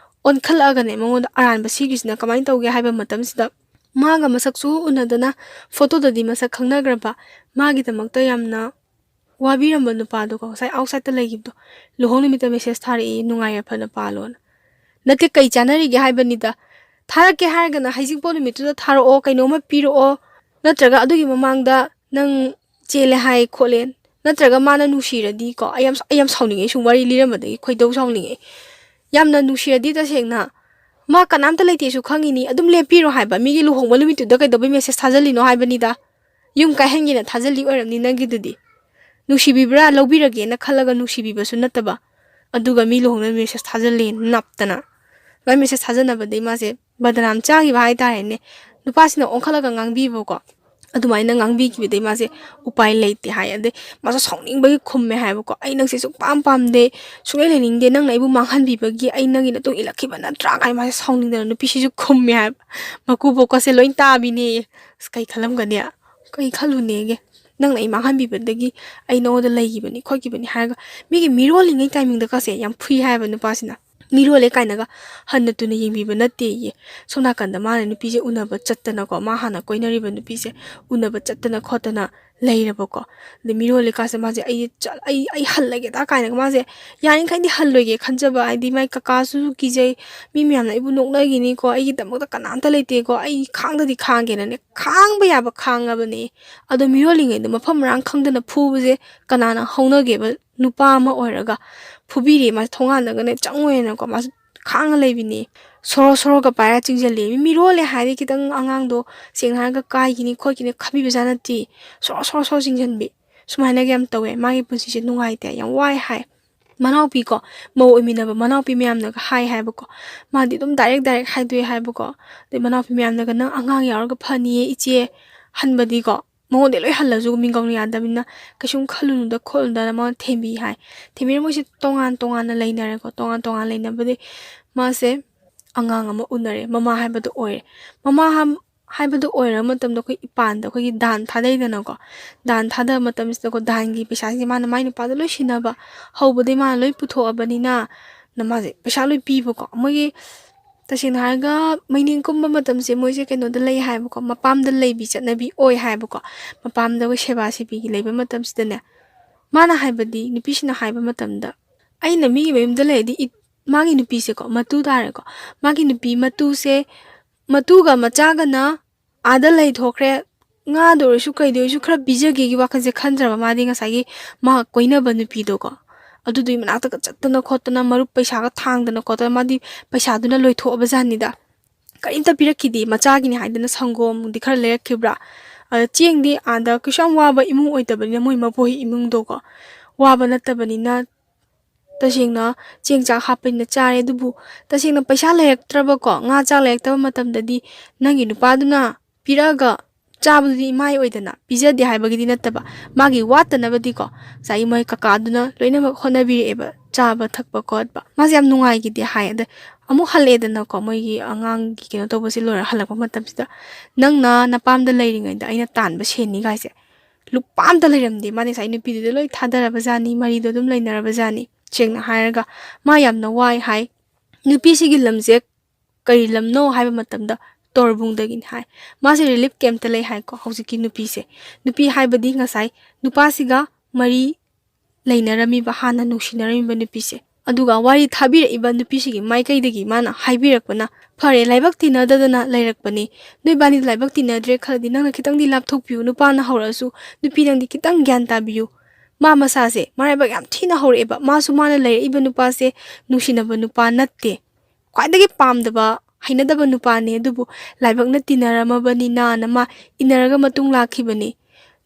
ꯑꯣꯟꯈꯠꯂꯛꯑꯒꯅꯦ, ꯃꯉꯣꯟꯗ ꯑꯔꯥꯟꯕ ꯁꯤꯈ꯭ꯔꯤꯁꯤꯅ ꯀꯃꯥꯏꯅ ꯇꯧꯒꯦ ꯍꯥꯏꯕ ꯃꯇꯝꯁꯤꯗ, ꯃꯥꯒ ꯃꯁꯛꯁꯨ ꯎꯅꯗꯅ ꯐꯣꯇꯣꯗꯗꯤ ꯃꯁꯛ ꯈꯪꯅꯈ꯭ꯔꯕ, ꯃꯥꯒꯤꯗꯃꯛꯇ ꯌꯥꯝꯅ ꯋꯥꯕꯤꯔꯝꯕ ꯅꯨꯄꯥꯗꯣꯀꯣ, ꯉꯁꯥꯏ ꯑꯥꯎꯠꯁꯥꯏꯗꯠꯇ ꯂꯩꯈꯤꯕꯗꯣ, ꯂꯨꯍꯣꯡ ꯅꯨꯃꯤꯠꯇ ꯃꯦꯁꯦꯖ ꯊꯥꯔꯛꯏ, "ꯅꯨꯡꯉꯥꯏ ꯌꯥꯏꯐꯅ ꯄꯥꯜꯂꯣꯅ"꯫ ꯅꯠꯇꯦ, ꯀꯩ ꯆꯥꯟꯅꯔꯤꯒꯦ ꯍꯥꯏꯕꯅꯤꯗ꯫ ꯊꯥꯔꯛꯀꯦ ꯍꯥꯏꯔꯒꯅ ꯍꯩꯖꯤꯡꯄꯣꯠ ꯅꯨꯃꯤꯠꯇꯨꯗ ꯊꯥꯔꯛꯑꯣ, ꯀꯩꯅꯣꯝꯃ ꯄꯤꯔꯛꯑꯣ, ꯅꯠꯇ꯭ꯔꯒ ꯑꯗꯨꯒꯤ ꯃꯃꯥꯡꯗ ꯅꯪ ꯆꯦꯜꯂꯦ ꯍꯥꯏ ꯈꯣꯠꯂꯦ, ꯅꯠꯇ꯭ꯔꯒ ꯃꯥꯅ ꯅꯨꯡꯁꯤꯔꯗꯤꯀꯣ, ꯑꯩ ꯌꯥꯝ, ꯑꯩ ꯌꯥꯝ ꯁꯥꯎꯅꯤꯡꯉꯦ꯫ ꯁꯨꯝ ꯋꯥꯔꯤ ꯂꯤꯔꯝꯕꯗꯒꯤ ꯈꯣꯏꯗꯧ ꯁꯥꯎꯅꯤꯡꯉꯦ꯫ ꯌꯥꯝꯅ ꯅꯨꯡꯁꯤꯔꯗꯤ ꯇꯁꯦꯡꯅ ꯃꯥ ꯀꯅꯥꯝꯇ ꯂꯩꯇꯦꯁꯨ ꯈꯪꯉꯤꯅꯤ, ꯑꯗꯨꯝ ꯂꯦꯞꯄꯤꯔꯣ ꯍꯥꯏꯕ꯫ ꯃꯤꯒꯤ ꯂꯨꯍꯣꯡꯕ ꯅꯨꯃꯤꯠꯇꯨꯗ ꯀꯩꯗꯧꯕꯩ ꯃꯦꯁꯦꯖ ꯊꯥꯖꯜꯂꯤꯅꯣ ꯍꯥꯏꯕꯅꯤꯗ꯫ ꯌꯨꯝ ꯀꯥꯏꯍꯟꯒꯦꯅ ꯊꯥꯖꯜꯂꯤ ꯑꯣꯏꯔꯝꯅꯤ ꯅꯪꯒꯤꯗꯨꯗꯤ꯫ ꯅꯨꯡꯁꯤꯕꯤꯕ꯭ꯔꯥ, ꯂꯧꯕꯤꯔꯒꯦꯅ ꯈꯜꯂꯒ ꯅꯨꯡꯁꯤꯕꯤꯕꯁꯨ ꯅꯠꯇꯕ, ꯑꯗꯨꯒ ꯃꯤ ꯂꯨꯍꯣꯡꯅꯕ ꯃꯦꯁꯦꯖ ꯊꯥꯖꯜꯂꯦ ꯅꯞꯇꯅ꯫ ꯃꯥꯏ ꯃꯦꯁꯦꯖ ꯊꯥꯖꯅꯕꯗꯩ ꯃꯥꯁꯦ ꯕꯗꯅꯥꯝ ꯆꯥꯈꯤꯕ ꯍꯥꯏꯇꯥꯔꯦꯅꯦ꯫ ꯅꯨꯄꯥꯁꯤꯅ ꯑꯣꯟꯈꯠꯂꯒ ꯉꯥꯡꯕꯤꯕꯀꯣ, ꯑꯗꯨꯃꯥꯏꯅ ꯉꯥꯡꯕꯤꯈꯤꯕꯗꯩ ꯃꯥꯁꯦ ꯎꯄꯥꯏ ꯂꯩꯇꯦ ꯍꯥꯏ꯫ ꯑꯗꯩ ꯃꯥꯁꯨ ꯁꯥꯎꯅꯤꯡꯕꯒꯤ ꯈꯨꯝꯃꯦ ꯍꯥꯏꯕꯀꯣ, "ꯑꯩ ꯅꯪꯁꯦ ꯁꯨꯛꯄꯥꯝ ꯄꯥꯝꯗꯦ, ꯁꯨꯡꯂꯩ ꯂꯩꯅꯤꯡꯗꯦ, ꯅꯪꯅ ꯑꯩꯕꯨ ꯃꯥꯡꯍꯟꯕꯤꯕꯒꯤ ꯑꯩ ꯅꯪꯒꯤ ꯅꯇꯨꯡ ꯏꯜꯂꯛꯈꯤꯕ ꯅꯠꯇ꯭ꯔꯥ?" ꯀꯥꯏꯅ ꯃꯥꯁꯦ ꯁꯥꯎꯅꯤꯡꯗꯅ ꯅꯨꯄꯤꯁꯤꯁꯨ ꯈꯨꯝꯃꯦ ꯍꯥꯏꯕ꯫ ꯃꯀꯨꯕꯣꯛꯀꯁꯦ ꯂꯣꯏ ꯇꯥꯕꯤꯅꯦꯌꯦ꯫ ꯑꯁ, ꯀꯩ ꯈꯜꯂꯝꯒꯅꯤ? ꯀꯩ ꯈꯜꯂꯨꯅꯦꯒꯦ? "ꯅꯪꯅ ꯑꯩ ꯃꯥꯡꯍꯟꯕꯤꯕꯗꯒꯤ ꯑꯩ ꯅꯉꯣꯟꯗ ꯂꯩꯈꯤꯕꯅꯤ ꯈꯣꯠꯈꯤꯕꯅꯤ" ꯍꯥꯏꯔꯒ, ꯃꯤꯒꯤ ꯃꯤꯔꯣꯜꯂꯤꯉꯩ ꯇꯥꯏꯃꯤꯡꯗ ꯀꯥꯁꯦ ꯌꯥꯝ ꯐꯨꯏ ꯍꯥꯏꯕ ꯅꯨꯄꯥꯁꯤꯅ꯫ ꯃꯤꯔꯣꯜꯂꯦ ꯀꯥꯏꯅꯒ ꯍꯟꯅ ꯇꯨꯅ ꯌꯦꯡꯕꯤꯕ ꯅꯠꯇꯦꯌꯦ꯫ ꯁꯣꯝ ꯅꯥꯀꯟꯗ ꯃꯥꯅ ꯅꯨꯄꯤꯁꯦ ꯎꯅꯕ ꯆꯠꯇꯅꯀꯣ, ꯃꯥ ꯍꯥꯟꯅ ꯀꯣꯏꯅꯔꯤꯕ ꯅꯨꯄꯤꯁꯦ ꯎꯅꯕ ꯆꯠꯇꯅ ꯈꯣꯠꯇꯅ ꯂꯩꯔꯕꯀꯣ꯫ ꯑꯗꯩ ꯃꯤꯔꯣꯜꯂꯤꯀꯥꯁꯦ ꯃꯥꯁꯦ, "ꯑꯩ ꯆꯠ-, ꯑꯩ, ꯑꯩ ꯍꯜꯂꯒꯦꯗ" ꯀꯥꯏꯅꯒ ꯃꯥꯁꯦ ꯌꯥꯔꯤꯈꯩꯗꯤ ꯍꯜꯂꯣꯏꯒꯦ ꯈꯟꯖꯕ, ꯍꯥꯏꯗꯤ ꯃꯥꯏ ꯀꯀꯥꯁꯨ ꯀꯤꯖꯩ, "ꯃꯤ ꯃꯌꯥꯝꯅ ꯑꯩꯕꯨ ꯅꯣꯛꯅꯈꯤꯅꯤꯀꯣ, ꯑꯩꯒꯤꯗꯃꯛꯇ ꯀꯅꯥꯝꯇ ꯂꯩꯇꯦꯀꯣ, ꯑꯩ ꯈꯥꯡꯗꯗꯤ ꯈꯥꯡꯒꯦꯅꯅꯦ", ꯈꯥꯡꯕ ꯌꯥꯕ ꯈꯥꯡꯉꯕꯅꯦ꯫ ꯑꯗꯣ ꯃꯤꯔꯣꯜꯂꯤꯉꯩꯗ ꯃꯐꯝ ꯃꯔꯥꯡ ꯈꯪꯗꯅ ꯐꯨꯕꯁꯦ ꯀꯅꯥꯅ ꯍꯧꯅꯒꯦꯕ? ꯅꯨꯄꯥ ꯑꯃ ꯑꯣꯏꯔꯒ ꯐꯨꯕꯤꯔꯦ, ꯃꯥꯁꯦ ꯊꯣꯡꯒꯥꯟꯗꯒꯅꯦ ꯆꯪꯉꯣꯏꯅꯀꯣ, ꯃꯥꯁꯦ ꯈꯥꯡꯉ ꯂꯩꯕꯤꯅꯦ꯫ ꯁꯣꯔꯣ ꯁꯣꯔꯣꯒ ꯄꯥꯏꯔ ꯆꯤꯡꯁꯤꯜꯂꯦ꯫ ꯃꯤ ꯃꯤꯔꯣꯜꯂꯦ ꯍꯥꯏꯔꯗꯤ ꯈꯤꯇꯪ ꯑꯉꯥꯡꯗꯣ ꯁꯦꯡꯅ ꯍꯥꯏꯔꯒ ꯀꯥꯏꯈꯤꯅꯤ ꯈꯣꯠꯈꯤꯅꯤ ꯈꯟꯕꯤꯕꯖꯥꯠ ꯅꯠꯇꯦ꯫ ꯁꯣꯔꯣ ꯁꯣꯔꯣ ꯁꯣꯔꯣ ꯆꯤꯡꯁꯤꯟꯕꯤ꯫ ꯁꯨꯃꯥꯏꯅꯒ ꯌꯥꯝ ꯇꯧꯋꯦ꯫ ꯃꯥꯒꯤ ꯄꯨꯟꯁꯤꯁꯦ ꯅꯨꯡꯉꯥꯏꯇꯦ, ꯌꯥꯝ ꯋꯥꯏ ꯍꯥꯏ꯫ ꯃꯅꯥꯎꯄꯤ ꯀꯣ, ꯃꯧ ꯑꯣꯏꯃꯤꯟꯅꯕ ꯃꯅꯥꯎꯄꯤ ꯃꯌꯥꯝꯅꯒ ꯍꯥꯏ ꯍꯥꯏꯕꯀꯣ꯫ ꯃꯥꯗꯤ ꯑꯗꯨꯝ direct direct ꯍꯥꯏꯗꯣꯛꯑꯦ ꯍꯥꯏꯕꯀꯣ꯫ ꯑꯗꯩ ꯃꯅꯥꯎꯄꯤ ꯃꯌꯥꯝꯅꯒ "ꯅꯪ ꯑꯉꯥꯡ ꯌꯥꯎꯔꯒ ꯐꯅꯤꯌꯦ ꯏꯆꯦ", ꯍꯟꯕꯗꯤꯀꯣ, ꯃꯉꯣꯟꯗ ꯂꯣꯏ ꯍꯜꯂꯁꯨ ꯃꯤꯡꯒꯧꯅ ꯌꯥꯗꯕꯅꯤꯅ "ꯀꯩꯁꯨꯝ ꯈꯜꯂꯨꯅꯨꯗ ꯈꯣꯠꯂꯨꯅꯨꯗꯅ" ꯃꯉꯣꯟꯗ ꯊꯦꯝꯕꯤ ꯍꯥꯏ꯫ ꯊꯦꯝꯕꯤꯔ ꯃꯣꯏꯁꯦ ꯇꯣꯉꯥꯟ ꯇꯣꯉꯥꯟꯅ ꯂꯩꯅꯔꯦꯀꯣ꯫ ꯇꯣꯉꯥꯟ ꯇꯣꯉꯥꯟ ꯂꯩꯅꯕꯗꯤ ꯃꯥꯁꯦ ꯑꯉꯥꯡ ꯑꯃ ꯎꯅꯔꯦ, ꯃꯃꯥ ꯍꯥꯏꯕꯗꯣ ꯑꯣꯏꯔꯦ꯫ ꯃꯃꯥ ꯍꯥꯏꯕꯗꯣ ꯑꯣꯏꯔꯕ ꯃꯇꯝꯗ ꯑꯩꯈꯣꯏ ꯏꯄꯥꯟꯗ ꯑꯩꯈꯣꯏꯒꯤ ꯗꯥꯟ ꯊꯥꯗꯩꯗꯅꯀꯣ꯫ ꯗꯥꯟ ꯊꯥꯗꯕ ꯃꯇꯝꯁꯤꯗꯀꯣ, ꯗꯥꯟꯒꯤ ꯄꯩꯁꯥꯁꯦ ꯃꯥꯅ ꯃꯥꯏ ꯅꯨꯄꯥꯗ ꯂꯣꯏ ꯁꯤꯟꯅꯕ, ꯍꯧꯕꯗꯩ ꯃꯥꯅ ꯂꯣꯏ ꯄꯨꯊꯣꯛꯑꯕꯅꯤꯅ ꯅ ꯃꯥꯁꯦ ꯄꯩꯁꯥ ꯂꯣꯏ ꯄꯤꯕꯀꯣ꯫ ꯃꯣꯏꯒꯤ, ꯇꯁꯦꯡꯅ ꯍꯥꯏꯔꯒ, ꯃꯩꯅꯦꯡ ꯀꯨꯝꯕ ꯃꯇꯝꯁꯦ ꯃꯣꯏꯁꯦ ꯀꯩꯅꯣꯗ ꯂꯩ ꯍꯥꯏꯕꯀꯣ, ꯃꯄꯥꯝꯗ ꯂꯩꯕꯤ ꯆꯠꯅꯕꯤ ꯑꯣꯏ ꯍꯥꯏꯕꯀꯣ꯫ ꯃꯄꯥꯝꯗ ꯑꯩꯈꯣꯏ ꯁꯦꯕꯥ ꯁꯦꯕꯤꯒꯤ ꯂꯩꯕ ꯃꯇꯝꯁꯤꯗꯅꯦ, ꯃꯥꯅ ꯍꯥꯏꯕꯗꯤ, ꯅꯨꯄꯤꯁꯤꯅ ꯍꯥꯏꯕ ꯃꯇꯝꯗ, "ꯑꯩꯅ ꯃꯤꯒꯤ ꯃꯌꯨꯝꯗ ꯂꯩꯔꯗꯤ ꯏ-, ꯃꯥꯒꯤ ꯅꯨꯄꯤꯁꯦꯀꯣ, ꯃꯇꯨ ꯇꯥꯔꯦꯀꯣ, ꯃꯥꯒꯤ ꯅꯨꯄꯤ ꯃꯇꯨꯁꯦ, ꯃꯇꯨꯒ ꯃꯆꯥꯒꯅ ꯑꯥꯗ ꯂꯩꯊꯣꯛꯈ꯭ꯔꯦ, ꯉꯥꯗ ꯑꯣꯏꯔꯁꯨ ꯀꯩꯗ ꯑꯣꯏꯔꯁꯨ ꯈꯔ ꯄꯤꯖꯒꯦꯒꯤ ꯋꯥꯈꯜꯁꯦ ꯈꯟꯗ꯭ꯔꯕ ꯃꯥꯗꯤ ꯉꯁꯥꯏꯒꯤ ꯃꯥ ꯀꯣꯏꯅꯕ ꯅꯨꯄꯤꯗꯣꯀꯣ, ꯑꯗꯨꯗꯨꯒꯤ ꯃꯅꯥꯛꯇꯒ ꯆꯠꯇꯅ ꯈꯣꯠꯇꯅ, ꯃꯔꯨꯞ ꯄꯩꯁꯥꯒ ꯊꯥꯡꯗꯅ ꯈꯣꯠꯇꯅ, ꯃꯥꯗꯤ ꯄꯩꯁꯥꯗꯨꯅ ꯂꯣꯏꯊꯣꯛꯑꯕ ꯖꯥꯠꯅꯤꯗ꯫ ꯀꯔꯤꯝꯇ ꯄꯤꯔꯛꯈꯤꯗꯦ, ꯃꯆꯥꯒꯤꯅꯤ ꯍꯥꯏꯗꯅ ꯁꯪꯒꯣꯝꯗꯤ ꯈꯔ ꯂꯩꯔꯛꯈꯤꯕ꯭ꯔꯥ? ꯑꯗ ꯆꯦꯡꯗꯤ ꯑꯥꯗ ꯀꯩꯁꯨ ꯌꯥꯝ ꯋꯥꯕ ꯏꯃꯨꯡ ꯑꯣꯏꯗꯕꯅꯤꯅ, ꯃꯣꯏ ꯃꯕꯣꯛ ꯍꯣꯏ ꯏꯃꯨꯡꯗꯣꯀꯣ, ꯋꯥꯕ ꯅꯠꯇꯕꯅꯤꯅ, ꯇꯁꯦꯡꯅ ꯆꯦꯡ ꯆꯥꯛ ꯍꯥꯞꯄꯅꯤꯅ ꯆꯥꯔꯦ꯫ ꯑꯗꯨꯕꯨ ꯇꯁꯦꯡꯅ ꯄꯩꯁꯥ ꯂꯩꯔꯛꯇ꯭ꯔꯕꯀꯣ, ꯉꯥ ꯆꯥꯛ ꯂꯩꯔꯛꯇꯕ ꯃꯇꯝꯗꯗꯤ ꯅꯪꯒꯤ ꯅꯨꯄꯥꯗꯨꯅ ꯄꯤꯔꯛꯑꯒ ꯆꯥꯕꯗꯨꯗꯤ ꯏꯃꯥꯏ ꯑꯣꯏꯗꯅ, ꯄꯤꯖꯗꯦ ꯍꯥꯏꯕꯒꯤꯗꯤ ꯅꯠꯇꯕ, ꯃꯥꯒꯤ ꯋꯥꯠꯇꯅꯕꯗꯤꯀꯣ, ꯉꯁꯥꯏꯒꯤ ꯃꯣꯏ ꯀꯀꯥꯗꯨꯅ ꯂꯣꯏꯅꯃꯛ ꯍꯣꯠꯅꯕꯤꯔꯛꯑꯦꯕ, ꯆꯥꯕ ꯊꯛꯄ ꯈꯣꯠꯄ꯫ ꯃꯥꯁꯦ ꯌꯥꯝ ꯅꯨꯡꯉꯥꯏꯈꯤꯗꯦ ꯍꯥꯏ꯫ ꯑꯗ ꯑꯃꯨꯛ ꯍꯜꯂꯛꯑꯦꯗꯅꯀꯣ, ꯃꯣꯏꯒꯤ ꯑꯉꯥꯡꯒꯤ ꯀꯩꯅꯣ ꯇꯧꯕꯁꯦ ꯂꯣꯏꯔ ꯍꯜꯂꯛꯄ ꯃꯇꯝꯁꯤꯗ, "ꯅꯪꯅ ꯅꯄꯥꯝꯗ ꯂꯩꯔꯤꯉꯩꯗ ꯑꯩꯅ ꯇꯥꯟꯕ ꯁꯦꯟꯅꯤ" ꯀꯥꯏꯁꯦ꯫ ꯂꯨꯄꯥ ꯑꯝꯇ ꯂꯩꯔꯝꯗꯦ꯫ ꯃꯥꯗꯤ ꯉꯁꯥꯏ ꯅꯨꯄꯤꯗꯨꯗ ꯂꯣꯏ ꯊꯥꯗꯔꯕ ꯖꯥꯠꯅꯤ, ꯃꯔꯤꯗꯣ ꯑꯗꯨꯝ ꯂꯩꯅꯔꯕ ꯖꯥꯠꯅꯤ꯫ ꯁꯦꯡꯅ ꯍꯥꯏꯔꯒ ꯃꯥ ꯌꯥꯝꯅ ꯋꯥꯏ ꯍꯥꯏ꯫ ꯅꯨꯄꯤꯁꯤꯒꯤ ꯂꯝꯁꯦ ꯀꯔꯤ ꯂꯝꯅꯣ ꯍꯥꯏꯕ ꯃꯇꯝꯗ ꯇꯣꯔꯕꯨꯡꯗꯒꯤꯅꯤ ꯍꯥꯏ꯫ ꯃꯥꯁꯦ relief camp ꯇ ꯂꯩ ꯍꯥꯏꯀꯣ, ꯍꯧꯖꯤꯛꯀꯤ ꯅꯨꯄꯤꯁꯦ꯫ ꯅꯨꯄꯤ ꯍꯥꯏꯕꯗꯤ ꯉꯁꯥꯏ ꯅꯨꯄꯥꯁꯤꯒ ꯃꯔꯤ ꯂꯩꯅꯔꯝꯃꯤꯕ, ꯍꯥꯟꯅ ꯅꯨꯡꯁꯤꯅꯔꯝꯃꯤꯕ ꯅꯨꯄꯤꯁꯦ꯫ ꯑꯗꯨꯒ ꯋꯥꯔꯤ ꯊꯥꯕꯤꯔꯛꯏꯕ ꯅꯨꯄꯤꯁꯤꯒꯤ ꯃꯥꯏꯀꯩꯗꯒꯤ ꯃꯥꯅ ꯍꯥꯏꯕꯤꯔꯛꯄꯅ, "ꯐꯔꯦ, ꯂꯥꯏꯕꯛ ꯇꯤꯟꯅꯗꯗꯅ ꯂꯩꯔꯛꯄꯅꯤ꯫ ꯅꯣꯏꯕꯥꯅꯤꯗ ꯂꯥꯏꯕꯛ ꯇꯤꯟꯅꯗ꯭ꯔꯦ ꯈꯜꯂꯗꯤ ꯅꯪꯅ ꯈꯤꯇꯪꯗꯤ ꯂꯥꯞꯊꯣꯛꯄꯤꯌꯨ꯫ ꯅꯨꯄꯥꯅ ꯍꯧꯔꯛꯑꯁꯨ ꯅꯨꯄꯤ ꯅꯪꯗꯤ ꯈꯤꯇꯪ ꯒ꯭ꯌꯥꯟ ꯇꯥꯕꯤꯌꯨ꯫ ꯃꯥ ꯃꯁꯥꯁꯦ ꯃꯔꯥꯏꯕꯛ ꯌꯥꯝ ꯊꯤꯅ ꯍꯧꯔꯛꯑꯦꯕ꯫ ꯃꯥꯁꯨ ꯃꯥꯅ ꯂꯩꯔꯛꯏꯕ ꯅꯨꯄꯥꯁꯦ ꯅꯨꯡꯁꯤꯅꯕ ꯅꯨꯄꯥ ꯅꯠꯇꯦ꯫ ꯈ꯭ꯋꯥꯏꯗꯒꯤ ꯄꯥꯝꯗꯕ, ꯍꯩꯅꯗꯕ ꯅꯨꯄꯥꯅꯦ꯫ ꯑꯗꯨꯕꯨ ꯂꯥꯏꯕꯛꯅ ꯇꯤꯟꯅꯔꯝꯃꯕꯅꯤꯅ"ꯅ ꯃꯥ ꯏꯟꯅꯔꯒ ꯃꯇꯨꯡ ꯂꯥꯛꯈꯤꯕꯅꯤ꯫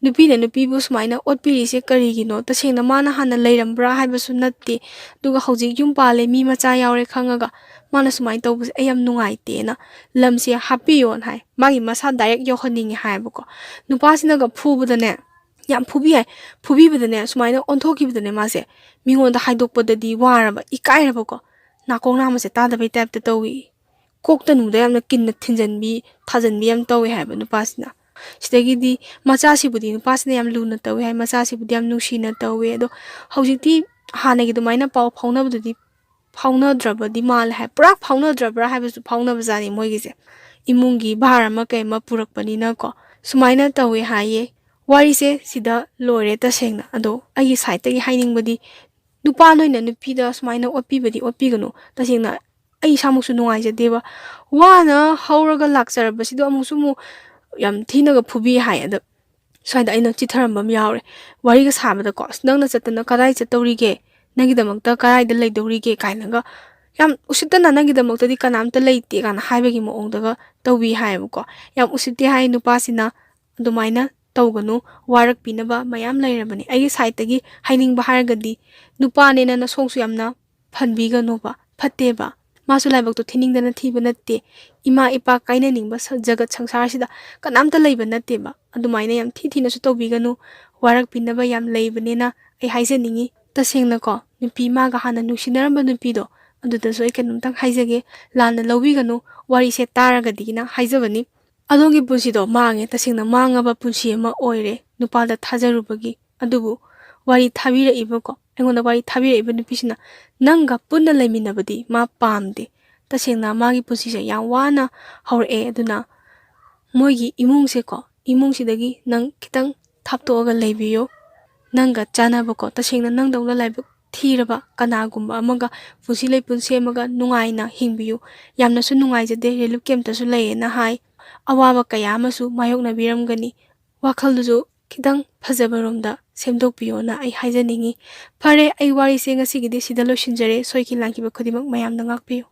ꯅꯨꯄꯤꯅ ꯅꯨꯄꯤꯕꯨ ꯁꯨꯃꯥꯏꯅ ꯑꯣꯠꯄꯤꯔꯤꯁꯦ ꯀꯔꯤꯒꯤꯅꯣ? ꯇꯁꯦꯡꯅ ꯃꯥꯅ ꯍꯥꯟꯅ ꯂꯩꯔꯝꯕ꯭ꯔꯥ ꯍꯥꯏꯕꯁꯨ ꯅꯠꯇꯦ꯫ ꯑꯗꯨꯒ ꯍꯧꯖꯤꯛ ꯌꯨꯝ ꯄꯥꯜꯂꯦ, ꯃꯤ ꯃꯆꯥ ꯌꯥꯎꯔꯦ ꯈꯪꯉꯒ ꯃꯥꯅ ꯁꯨꯃꯥꯏꯅ ꯇꯧꯕꯁꯦ ꯑꯩ ꯌꯥꯝ ꯅꯨꯡꯉꯥꯏꯇꯦꯅ ꯂꯝꯁꯦ ꯍꯥꯞꯄꯤꯌꯣꯅ ꯍꯥꯏ꯫ ꯃꯥꯒꯤ ꯃꯁꯥ ꯗꯥꯏꯔꯦꯛ ꯌꯧꯍꯟꯅꯤꯡꯉꯦ ꯍꯥꯏꯌꯦꯕꯀꯣ꯫ ꯅꯨꯄꯥꯁꯤꯅꯒ ꯐꯨꯕꯗꯅꯦ, ꯌꯥꯝ ꯐꯨꯕꯤ ꯍꯥꯏ꯫ ꯐꯨꯕꯤꯕꯗꯅꯦ ꯁꯨꯃꯥꯏꯅ ꯑꯣꯟꯊꯣꯛꯈꯤꯕꯗꯅꯦ ꯃꯥꯁꯦ ꯃꯤꯉꯣꯟꯗ ꯍꯥꯏꯗꯣꯛꯄꯗꯗꯤ ꯋꯥꯔꯕ, ꯏꯀꯥꯏꯔꯕꯀꯣ꯫ ꯅꯥꯀꯣꯡ ꯅꯥꯝꯃꯁꯦ ꯇꯥꯗꯕꯩ ꯇꯥꯏꯞꯇ ꯇꯧꯏ꯫ ꯀꯣꯛꯇ ꯅꯨꯡꯗ ꯌꯥꯝꯅ ꯀꯤꯟꯅ ꯊꯤꯟꯖꯟꯕꯤ, ꯊꯥꯖꯟꯕꯤ ꯌꯥꯝ ꯇꯧꯋꯦ ꯍꯥꯏꯕ ꯅꯨꯄꯥꯁꯤꯅ꯫ ꯁꯤꯗꯒꯤꯗꯤ ꯃꯆꯥꯁꯤꯕꯨꯗꯤ ꯅꯨꯄꯥꯁꯤꯅ ꯌꯥꯝ ꯂꯨꯅ ꯇꯧꯋꯦ ꯍꯥꯏ, ꯃꯆꯥꯁꯤꯕꯨꯗꯤ ꯌꯥꯝ ꯅꯨꯡꯁꯤꯅ ꯇꯧꯋꯦ꯫ ꯑꯗꯣ ꯍꯧꯖꯤꯛꯇꯤ ꯍꯥꯟꯅꯒꯤ ꯑꯗꯨꯃꯥꯏꯅ ꯄꯥꯎ ꯐꯥꯎꯅꯕꯗꯨꯗꯤ ꯐꯥꯎꯅꯗ꯭ꯔꯕꯗꯤ ꯃꯥꯜꯂꯦ ꯍꯥꯏ꯫ ꯄꯨꯔꯥ ꯐꯥꯎꯅꯗ꯭ꯔꯕ꯭ꯔꯥ ꯍꯥꯏꯕꯁꯨ ꯐꯥꯎꯅꯕꯖꯥꯠꯅꯤ ꯃꯣꯏꯒꯤꯁꯦ꯫ ꯏꯃꯨꯡꯒꯤ ꯚꯥꯔ ꯑꯃ ꯀꯩ ꯑꯃ ꯄꯨꯔꯛꯄꯅꯤꯅꯀꯣ꯫ ꯁꯨꯃꯥꯏꯅ ꯇꯧꯋꯦ ꯍꯥꯏꯌꯦ꯫ ꯋꯥꯔꯤꯁꯦ ꯁꯤꯗ ꯂꯣꯏꯔꯦ ꯇꯁꯦꯡꯅ꯫ ꯑꯗꯣ ꯑꯩꯒꯤ ꯁꯥꯏꯠꯇꯒꯤ ꯍꯥꯏꯅꯤꯡꯕꯗꯤ, ꯅꯨꯄꯥ ꯅꯣꯏꯅ ꯅꯨꯄꯤꯗ ꯁꯨꯃꯥꯏꯅ ꯑꯣꯠꯄꯤꯕꯗꯤ ꯑꯣꯠꯄꯤꯒꯅꯨ꯫ ꯇꯁꯦꯡꯅ ꯑꯩ ꯏꯁꯥꯃꯛꯁꯨ ꯅꯨꯡꯉꯥꯏꯖꯗꯦꯕ꯫ ꯋꯥꯅ ꯍꯧꯔꯒ ꯂꯥꯛꯆꯔꯕꯁꯤꯗꯣ ꯑꯃꯨꯛꯁꯨ ꯑꯃꯨꯛ ꯌꯥꯝ ꯊꯤꯅꯒ ꯐꯨꯕꯤ ꯍꯥꯏ꯫ ꯑꯗ ꯁ꯭ꯋꯥꯏꯗ ꯑꯩꯅ ꯆꯤꯠꯊꯔꯝꯕ ꯑꯃ ꯌꯥꯎꯔꯦ꯫ ꯋꯥꯔꯤꯒ ꯁꯥꯕꯗꯀꯣ, "ꯑꯁ, ꯅꯪꯅ ꯆꯠꯇꯅ ꯀꯗꯥꯏ ꯆꯠꯇꯧꯔꯤꯒꯦ? ꯅꯪꯒꯤꯗꯃꯛꯇ ꯀꯗꯥꯏꯗ ꯂꯩꯗꯧꯔꯤꯒꯦ?" ꯀꯥꯏꯅꯒ ꯌꯥꯝ ꯎꯁꯤꯠꯇꯅ, "ꯅꯪꯒꯤꯗꯃꯛꯇꯗꯤ ꯀꯅꯥꯝꯇ ꯂꯩꯇꯦ" ꯀꯥꯏꯅ ꯍꯥꯏꯕꯒꯤ ꯃꯑꯣꯡꯗꯒ ꯇꯧꯕꯤ ꯍꯥꯏꯌꯦꯕꯀꯣ꯫ ꯌꯥꯝ ꯎꯁꯤꯠꯇꯦ ꯍꯥꯏ ꯅꯨꯄꯥꯁꯤꯅ꯫ ꯑꯗꯨꯃꯥꯏꯅ ꯇꯧꯒꯅꯨ, ꯋꯥꯔꯛꯄꯤꯅꯕ ꯃꯌꯥꯝ ꯂꯩꯔꯕꯅꯤ꯫ ꯑꯩꯒꯤ ꯁꯥꯏꯠꯇꯒꯤ ꯍꯥꯏꯅꯤꯡꯕ ꯍꯥꯏꯔꯒꯗꯤ, ꯅꯨꯄꯥꯅꯦꯅ ꯅꯁꯣꯡꯁꯨ ꯌꯥꯝꯅ ꯐꯟꯕꯤꯒꯅꯣꯕ, ꯐꯠꯇꯦꯕ꯫ ꯃꯥꯁꯨ ꯂꯥꯏꯕꯛꯇꯣ ꯊꯤꯅꯤꯡꯗꯅ ꯊꯤꯕ ꯅꯠꯇꯦ꯫ ꯏꯃꯥ ꯏꯄꯥ ꯀꯥꯏꯅꯅꯤꯡꯕ ꯁ-, ꯖꯒꯠ ꯁꯪꯁꯥꯔꯁꯤꯗ ꯀꯅꯥꯝꯇ ꯂꯩꯕ ꯅꯠꯇꯦꯕ꯫ ꯑꯗꯨꯃꯥꯏꯅ ꯌꯥꯝ ꯊꯤ ꯊꯤꯅꯁꯨ ꯇꯧꯕꯤꯒꯅꯨ, ꯋꯥꯔꯛꯄꯤꯅꯕ ꯌꯥꯝ ꯂꯩꯕꯅꯦꯅ ꯑꯩ ꯍꯥꯏꯖꯅꯤꯡꯉꯤ꯫ ꯇꯁꯦꯡꯅꯀꯣ, ꯅꯨꯄꯤ ꯃꯥꯒ ꯍꯥꯟꯅ ꯅꯨꯡꯁꯤꯅꯔꯝꯕ ꯅꯨꯄꯤꯗꯣ, ꯑꯗꯨꯗꯁꯨ ꯑꯩ ꯀꯩꯅꯣꯝꯇꯪ ꯍꯥꯏꯖꯒꯦ, ꯂꯥꯟꯅ ꯂꯧꯕꯤꯒꯅꯨ, ꯋꯥꯔꯤꯁꯦ ꯇꯥꯔꯒꯗꯤꯅ ꯍꯥꯏꯖꯕꯅꯤ꯫ ꯑꯗꯣꯝꯒꯤ ꯄꯨꯟꯁꯤꯗꯣ ꯃꯥꯡꯉꯦ, ꯇꯁꯦꯡꯅ ꯃꯥꯡꯉꯕ ꯄꯨꯟꯁꯤ ꯑꯃ ꯑꯣꯏꯔꯦ ꯅꯨꯄꯥꯗ ꯊꯥꯖꯔꯨꯕꯒꯤ꯫ ꯑꯗꯨꯕꯨ ꯋꯥꯔꯤ ꯊꯥꯕꯤꯔꯛꯏꯕꯀꯣ, ꯑꯩꯉꯣꯟꯗ ꯋꯥꯔꯤ ꯊꯥꯕꯤꯔꯛꯏꯕ ꯅꯨꯄꯤꯁꯤꯅ ꯅꯪꯒ ꯄꯨꯟꯅ ꯂꯩꯃꯤꯟꯅꯕꯗꯤ ꯃꯥ ꯄꯥꯝꯗꯦ꯫ ꯇꯁꯦꯡꯅ ꯃꯥꯒꯤ ꯄꯨꯟꯁꯤꯁꯦ ꯌꯥꯝ ꯋꯥꯅ ꯍꯧꯔꯛꯑꯦ꯫ ꯑꯗꯨꯅ ꯃꯣꯏꯒꯤ ꯏꯃꯨꯡꯁꯦꯀꯣ, ꯏꯃꯨꯡꯁꯤꯗꯒꯤ ꯅꯪ ꯈꯤꯇꯪ ꯊꯥꯞꯇꯣꯛꯑꯒ ꯂꯩꯕꯤꯌꯨ꯫ ꯅꯪꯒ ꯆꯥꯟꯅꯕꯀꯣ, ꯇꯁꯦꯡꯅ ꯅꯪꯗꯧꯅ ꯂꯥꯏꯕꯛ ꯊꯤꯔꯕ ꯀꯅꯥꯒꯨꯝꯕ ꯑꯃꯒ ꯄꯨꯟꯁꯤ ꯂꯩꯄꯨꯟ ꯁꯦꯝꯃꯒ ꯅꯨꯡꯉꯥꯏꯅ ꯍꯤꯡꯕꯤꯌꯨ꯫ ꯌꯥꯝꯅꯁꯨ ꯅꯨꯡꯉꯥꯏꯖꯗꯦ ꯔꯤꯂꯤꯐ ꯀꯦꯝꯞꯇꯁꯨ ꯂꯩꯌꯦꯅ ꯍꯥꯏ꯫ ꯑꯋꯥꯕ ꯀꯌꯥ ꯑꯃꯁꯨ ꯃꯥꯌꯣꯛꯅꯕꯤꯔꯝꯒꯅꯤ꯫ ꯋꯥꯈꯜꯗꯨꯁꯨ ꯈꯤꯇꯪ ꯐꯖꯕꯔꯣꯝꯗ ꯁꯦꯝꯗꯣꯛꯄꯤꯌꯣꯅ ꯑꯩ ꯍꯥꯏꯖꯅꯤꯡꯉꯤ꯫ ꯐꯔꯦ, ꯑꯩ ꯋꯥꯔꯤꯁꯦ ꯉꯁꯤꯒꯤꯗꯤ ꯁꯤꯗ ꯂꯣꯏꯁꯤꯟꯖꯔꯦ꯫ ꯁꯣꯏꯈꯤ ꯂꯥꯟꯈꯤꯕ ꯈꯨꯗꯤꯡꯃꯛ ꯃꯌꯥꯝꯅ ꯉꯥꯛꯄꯤꯌꯨ꯫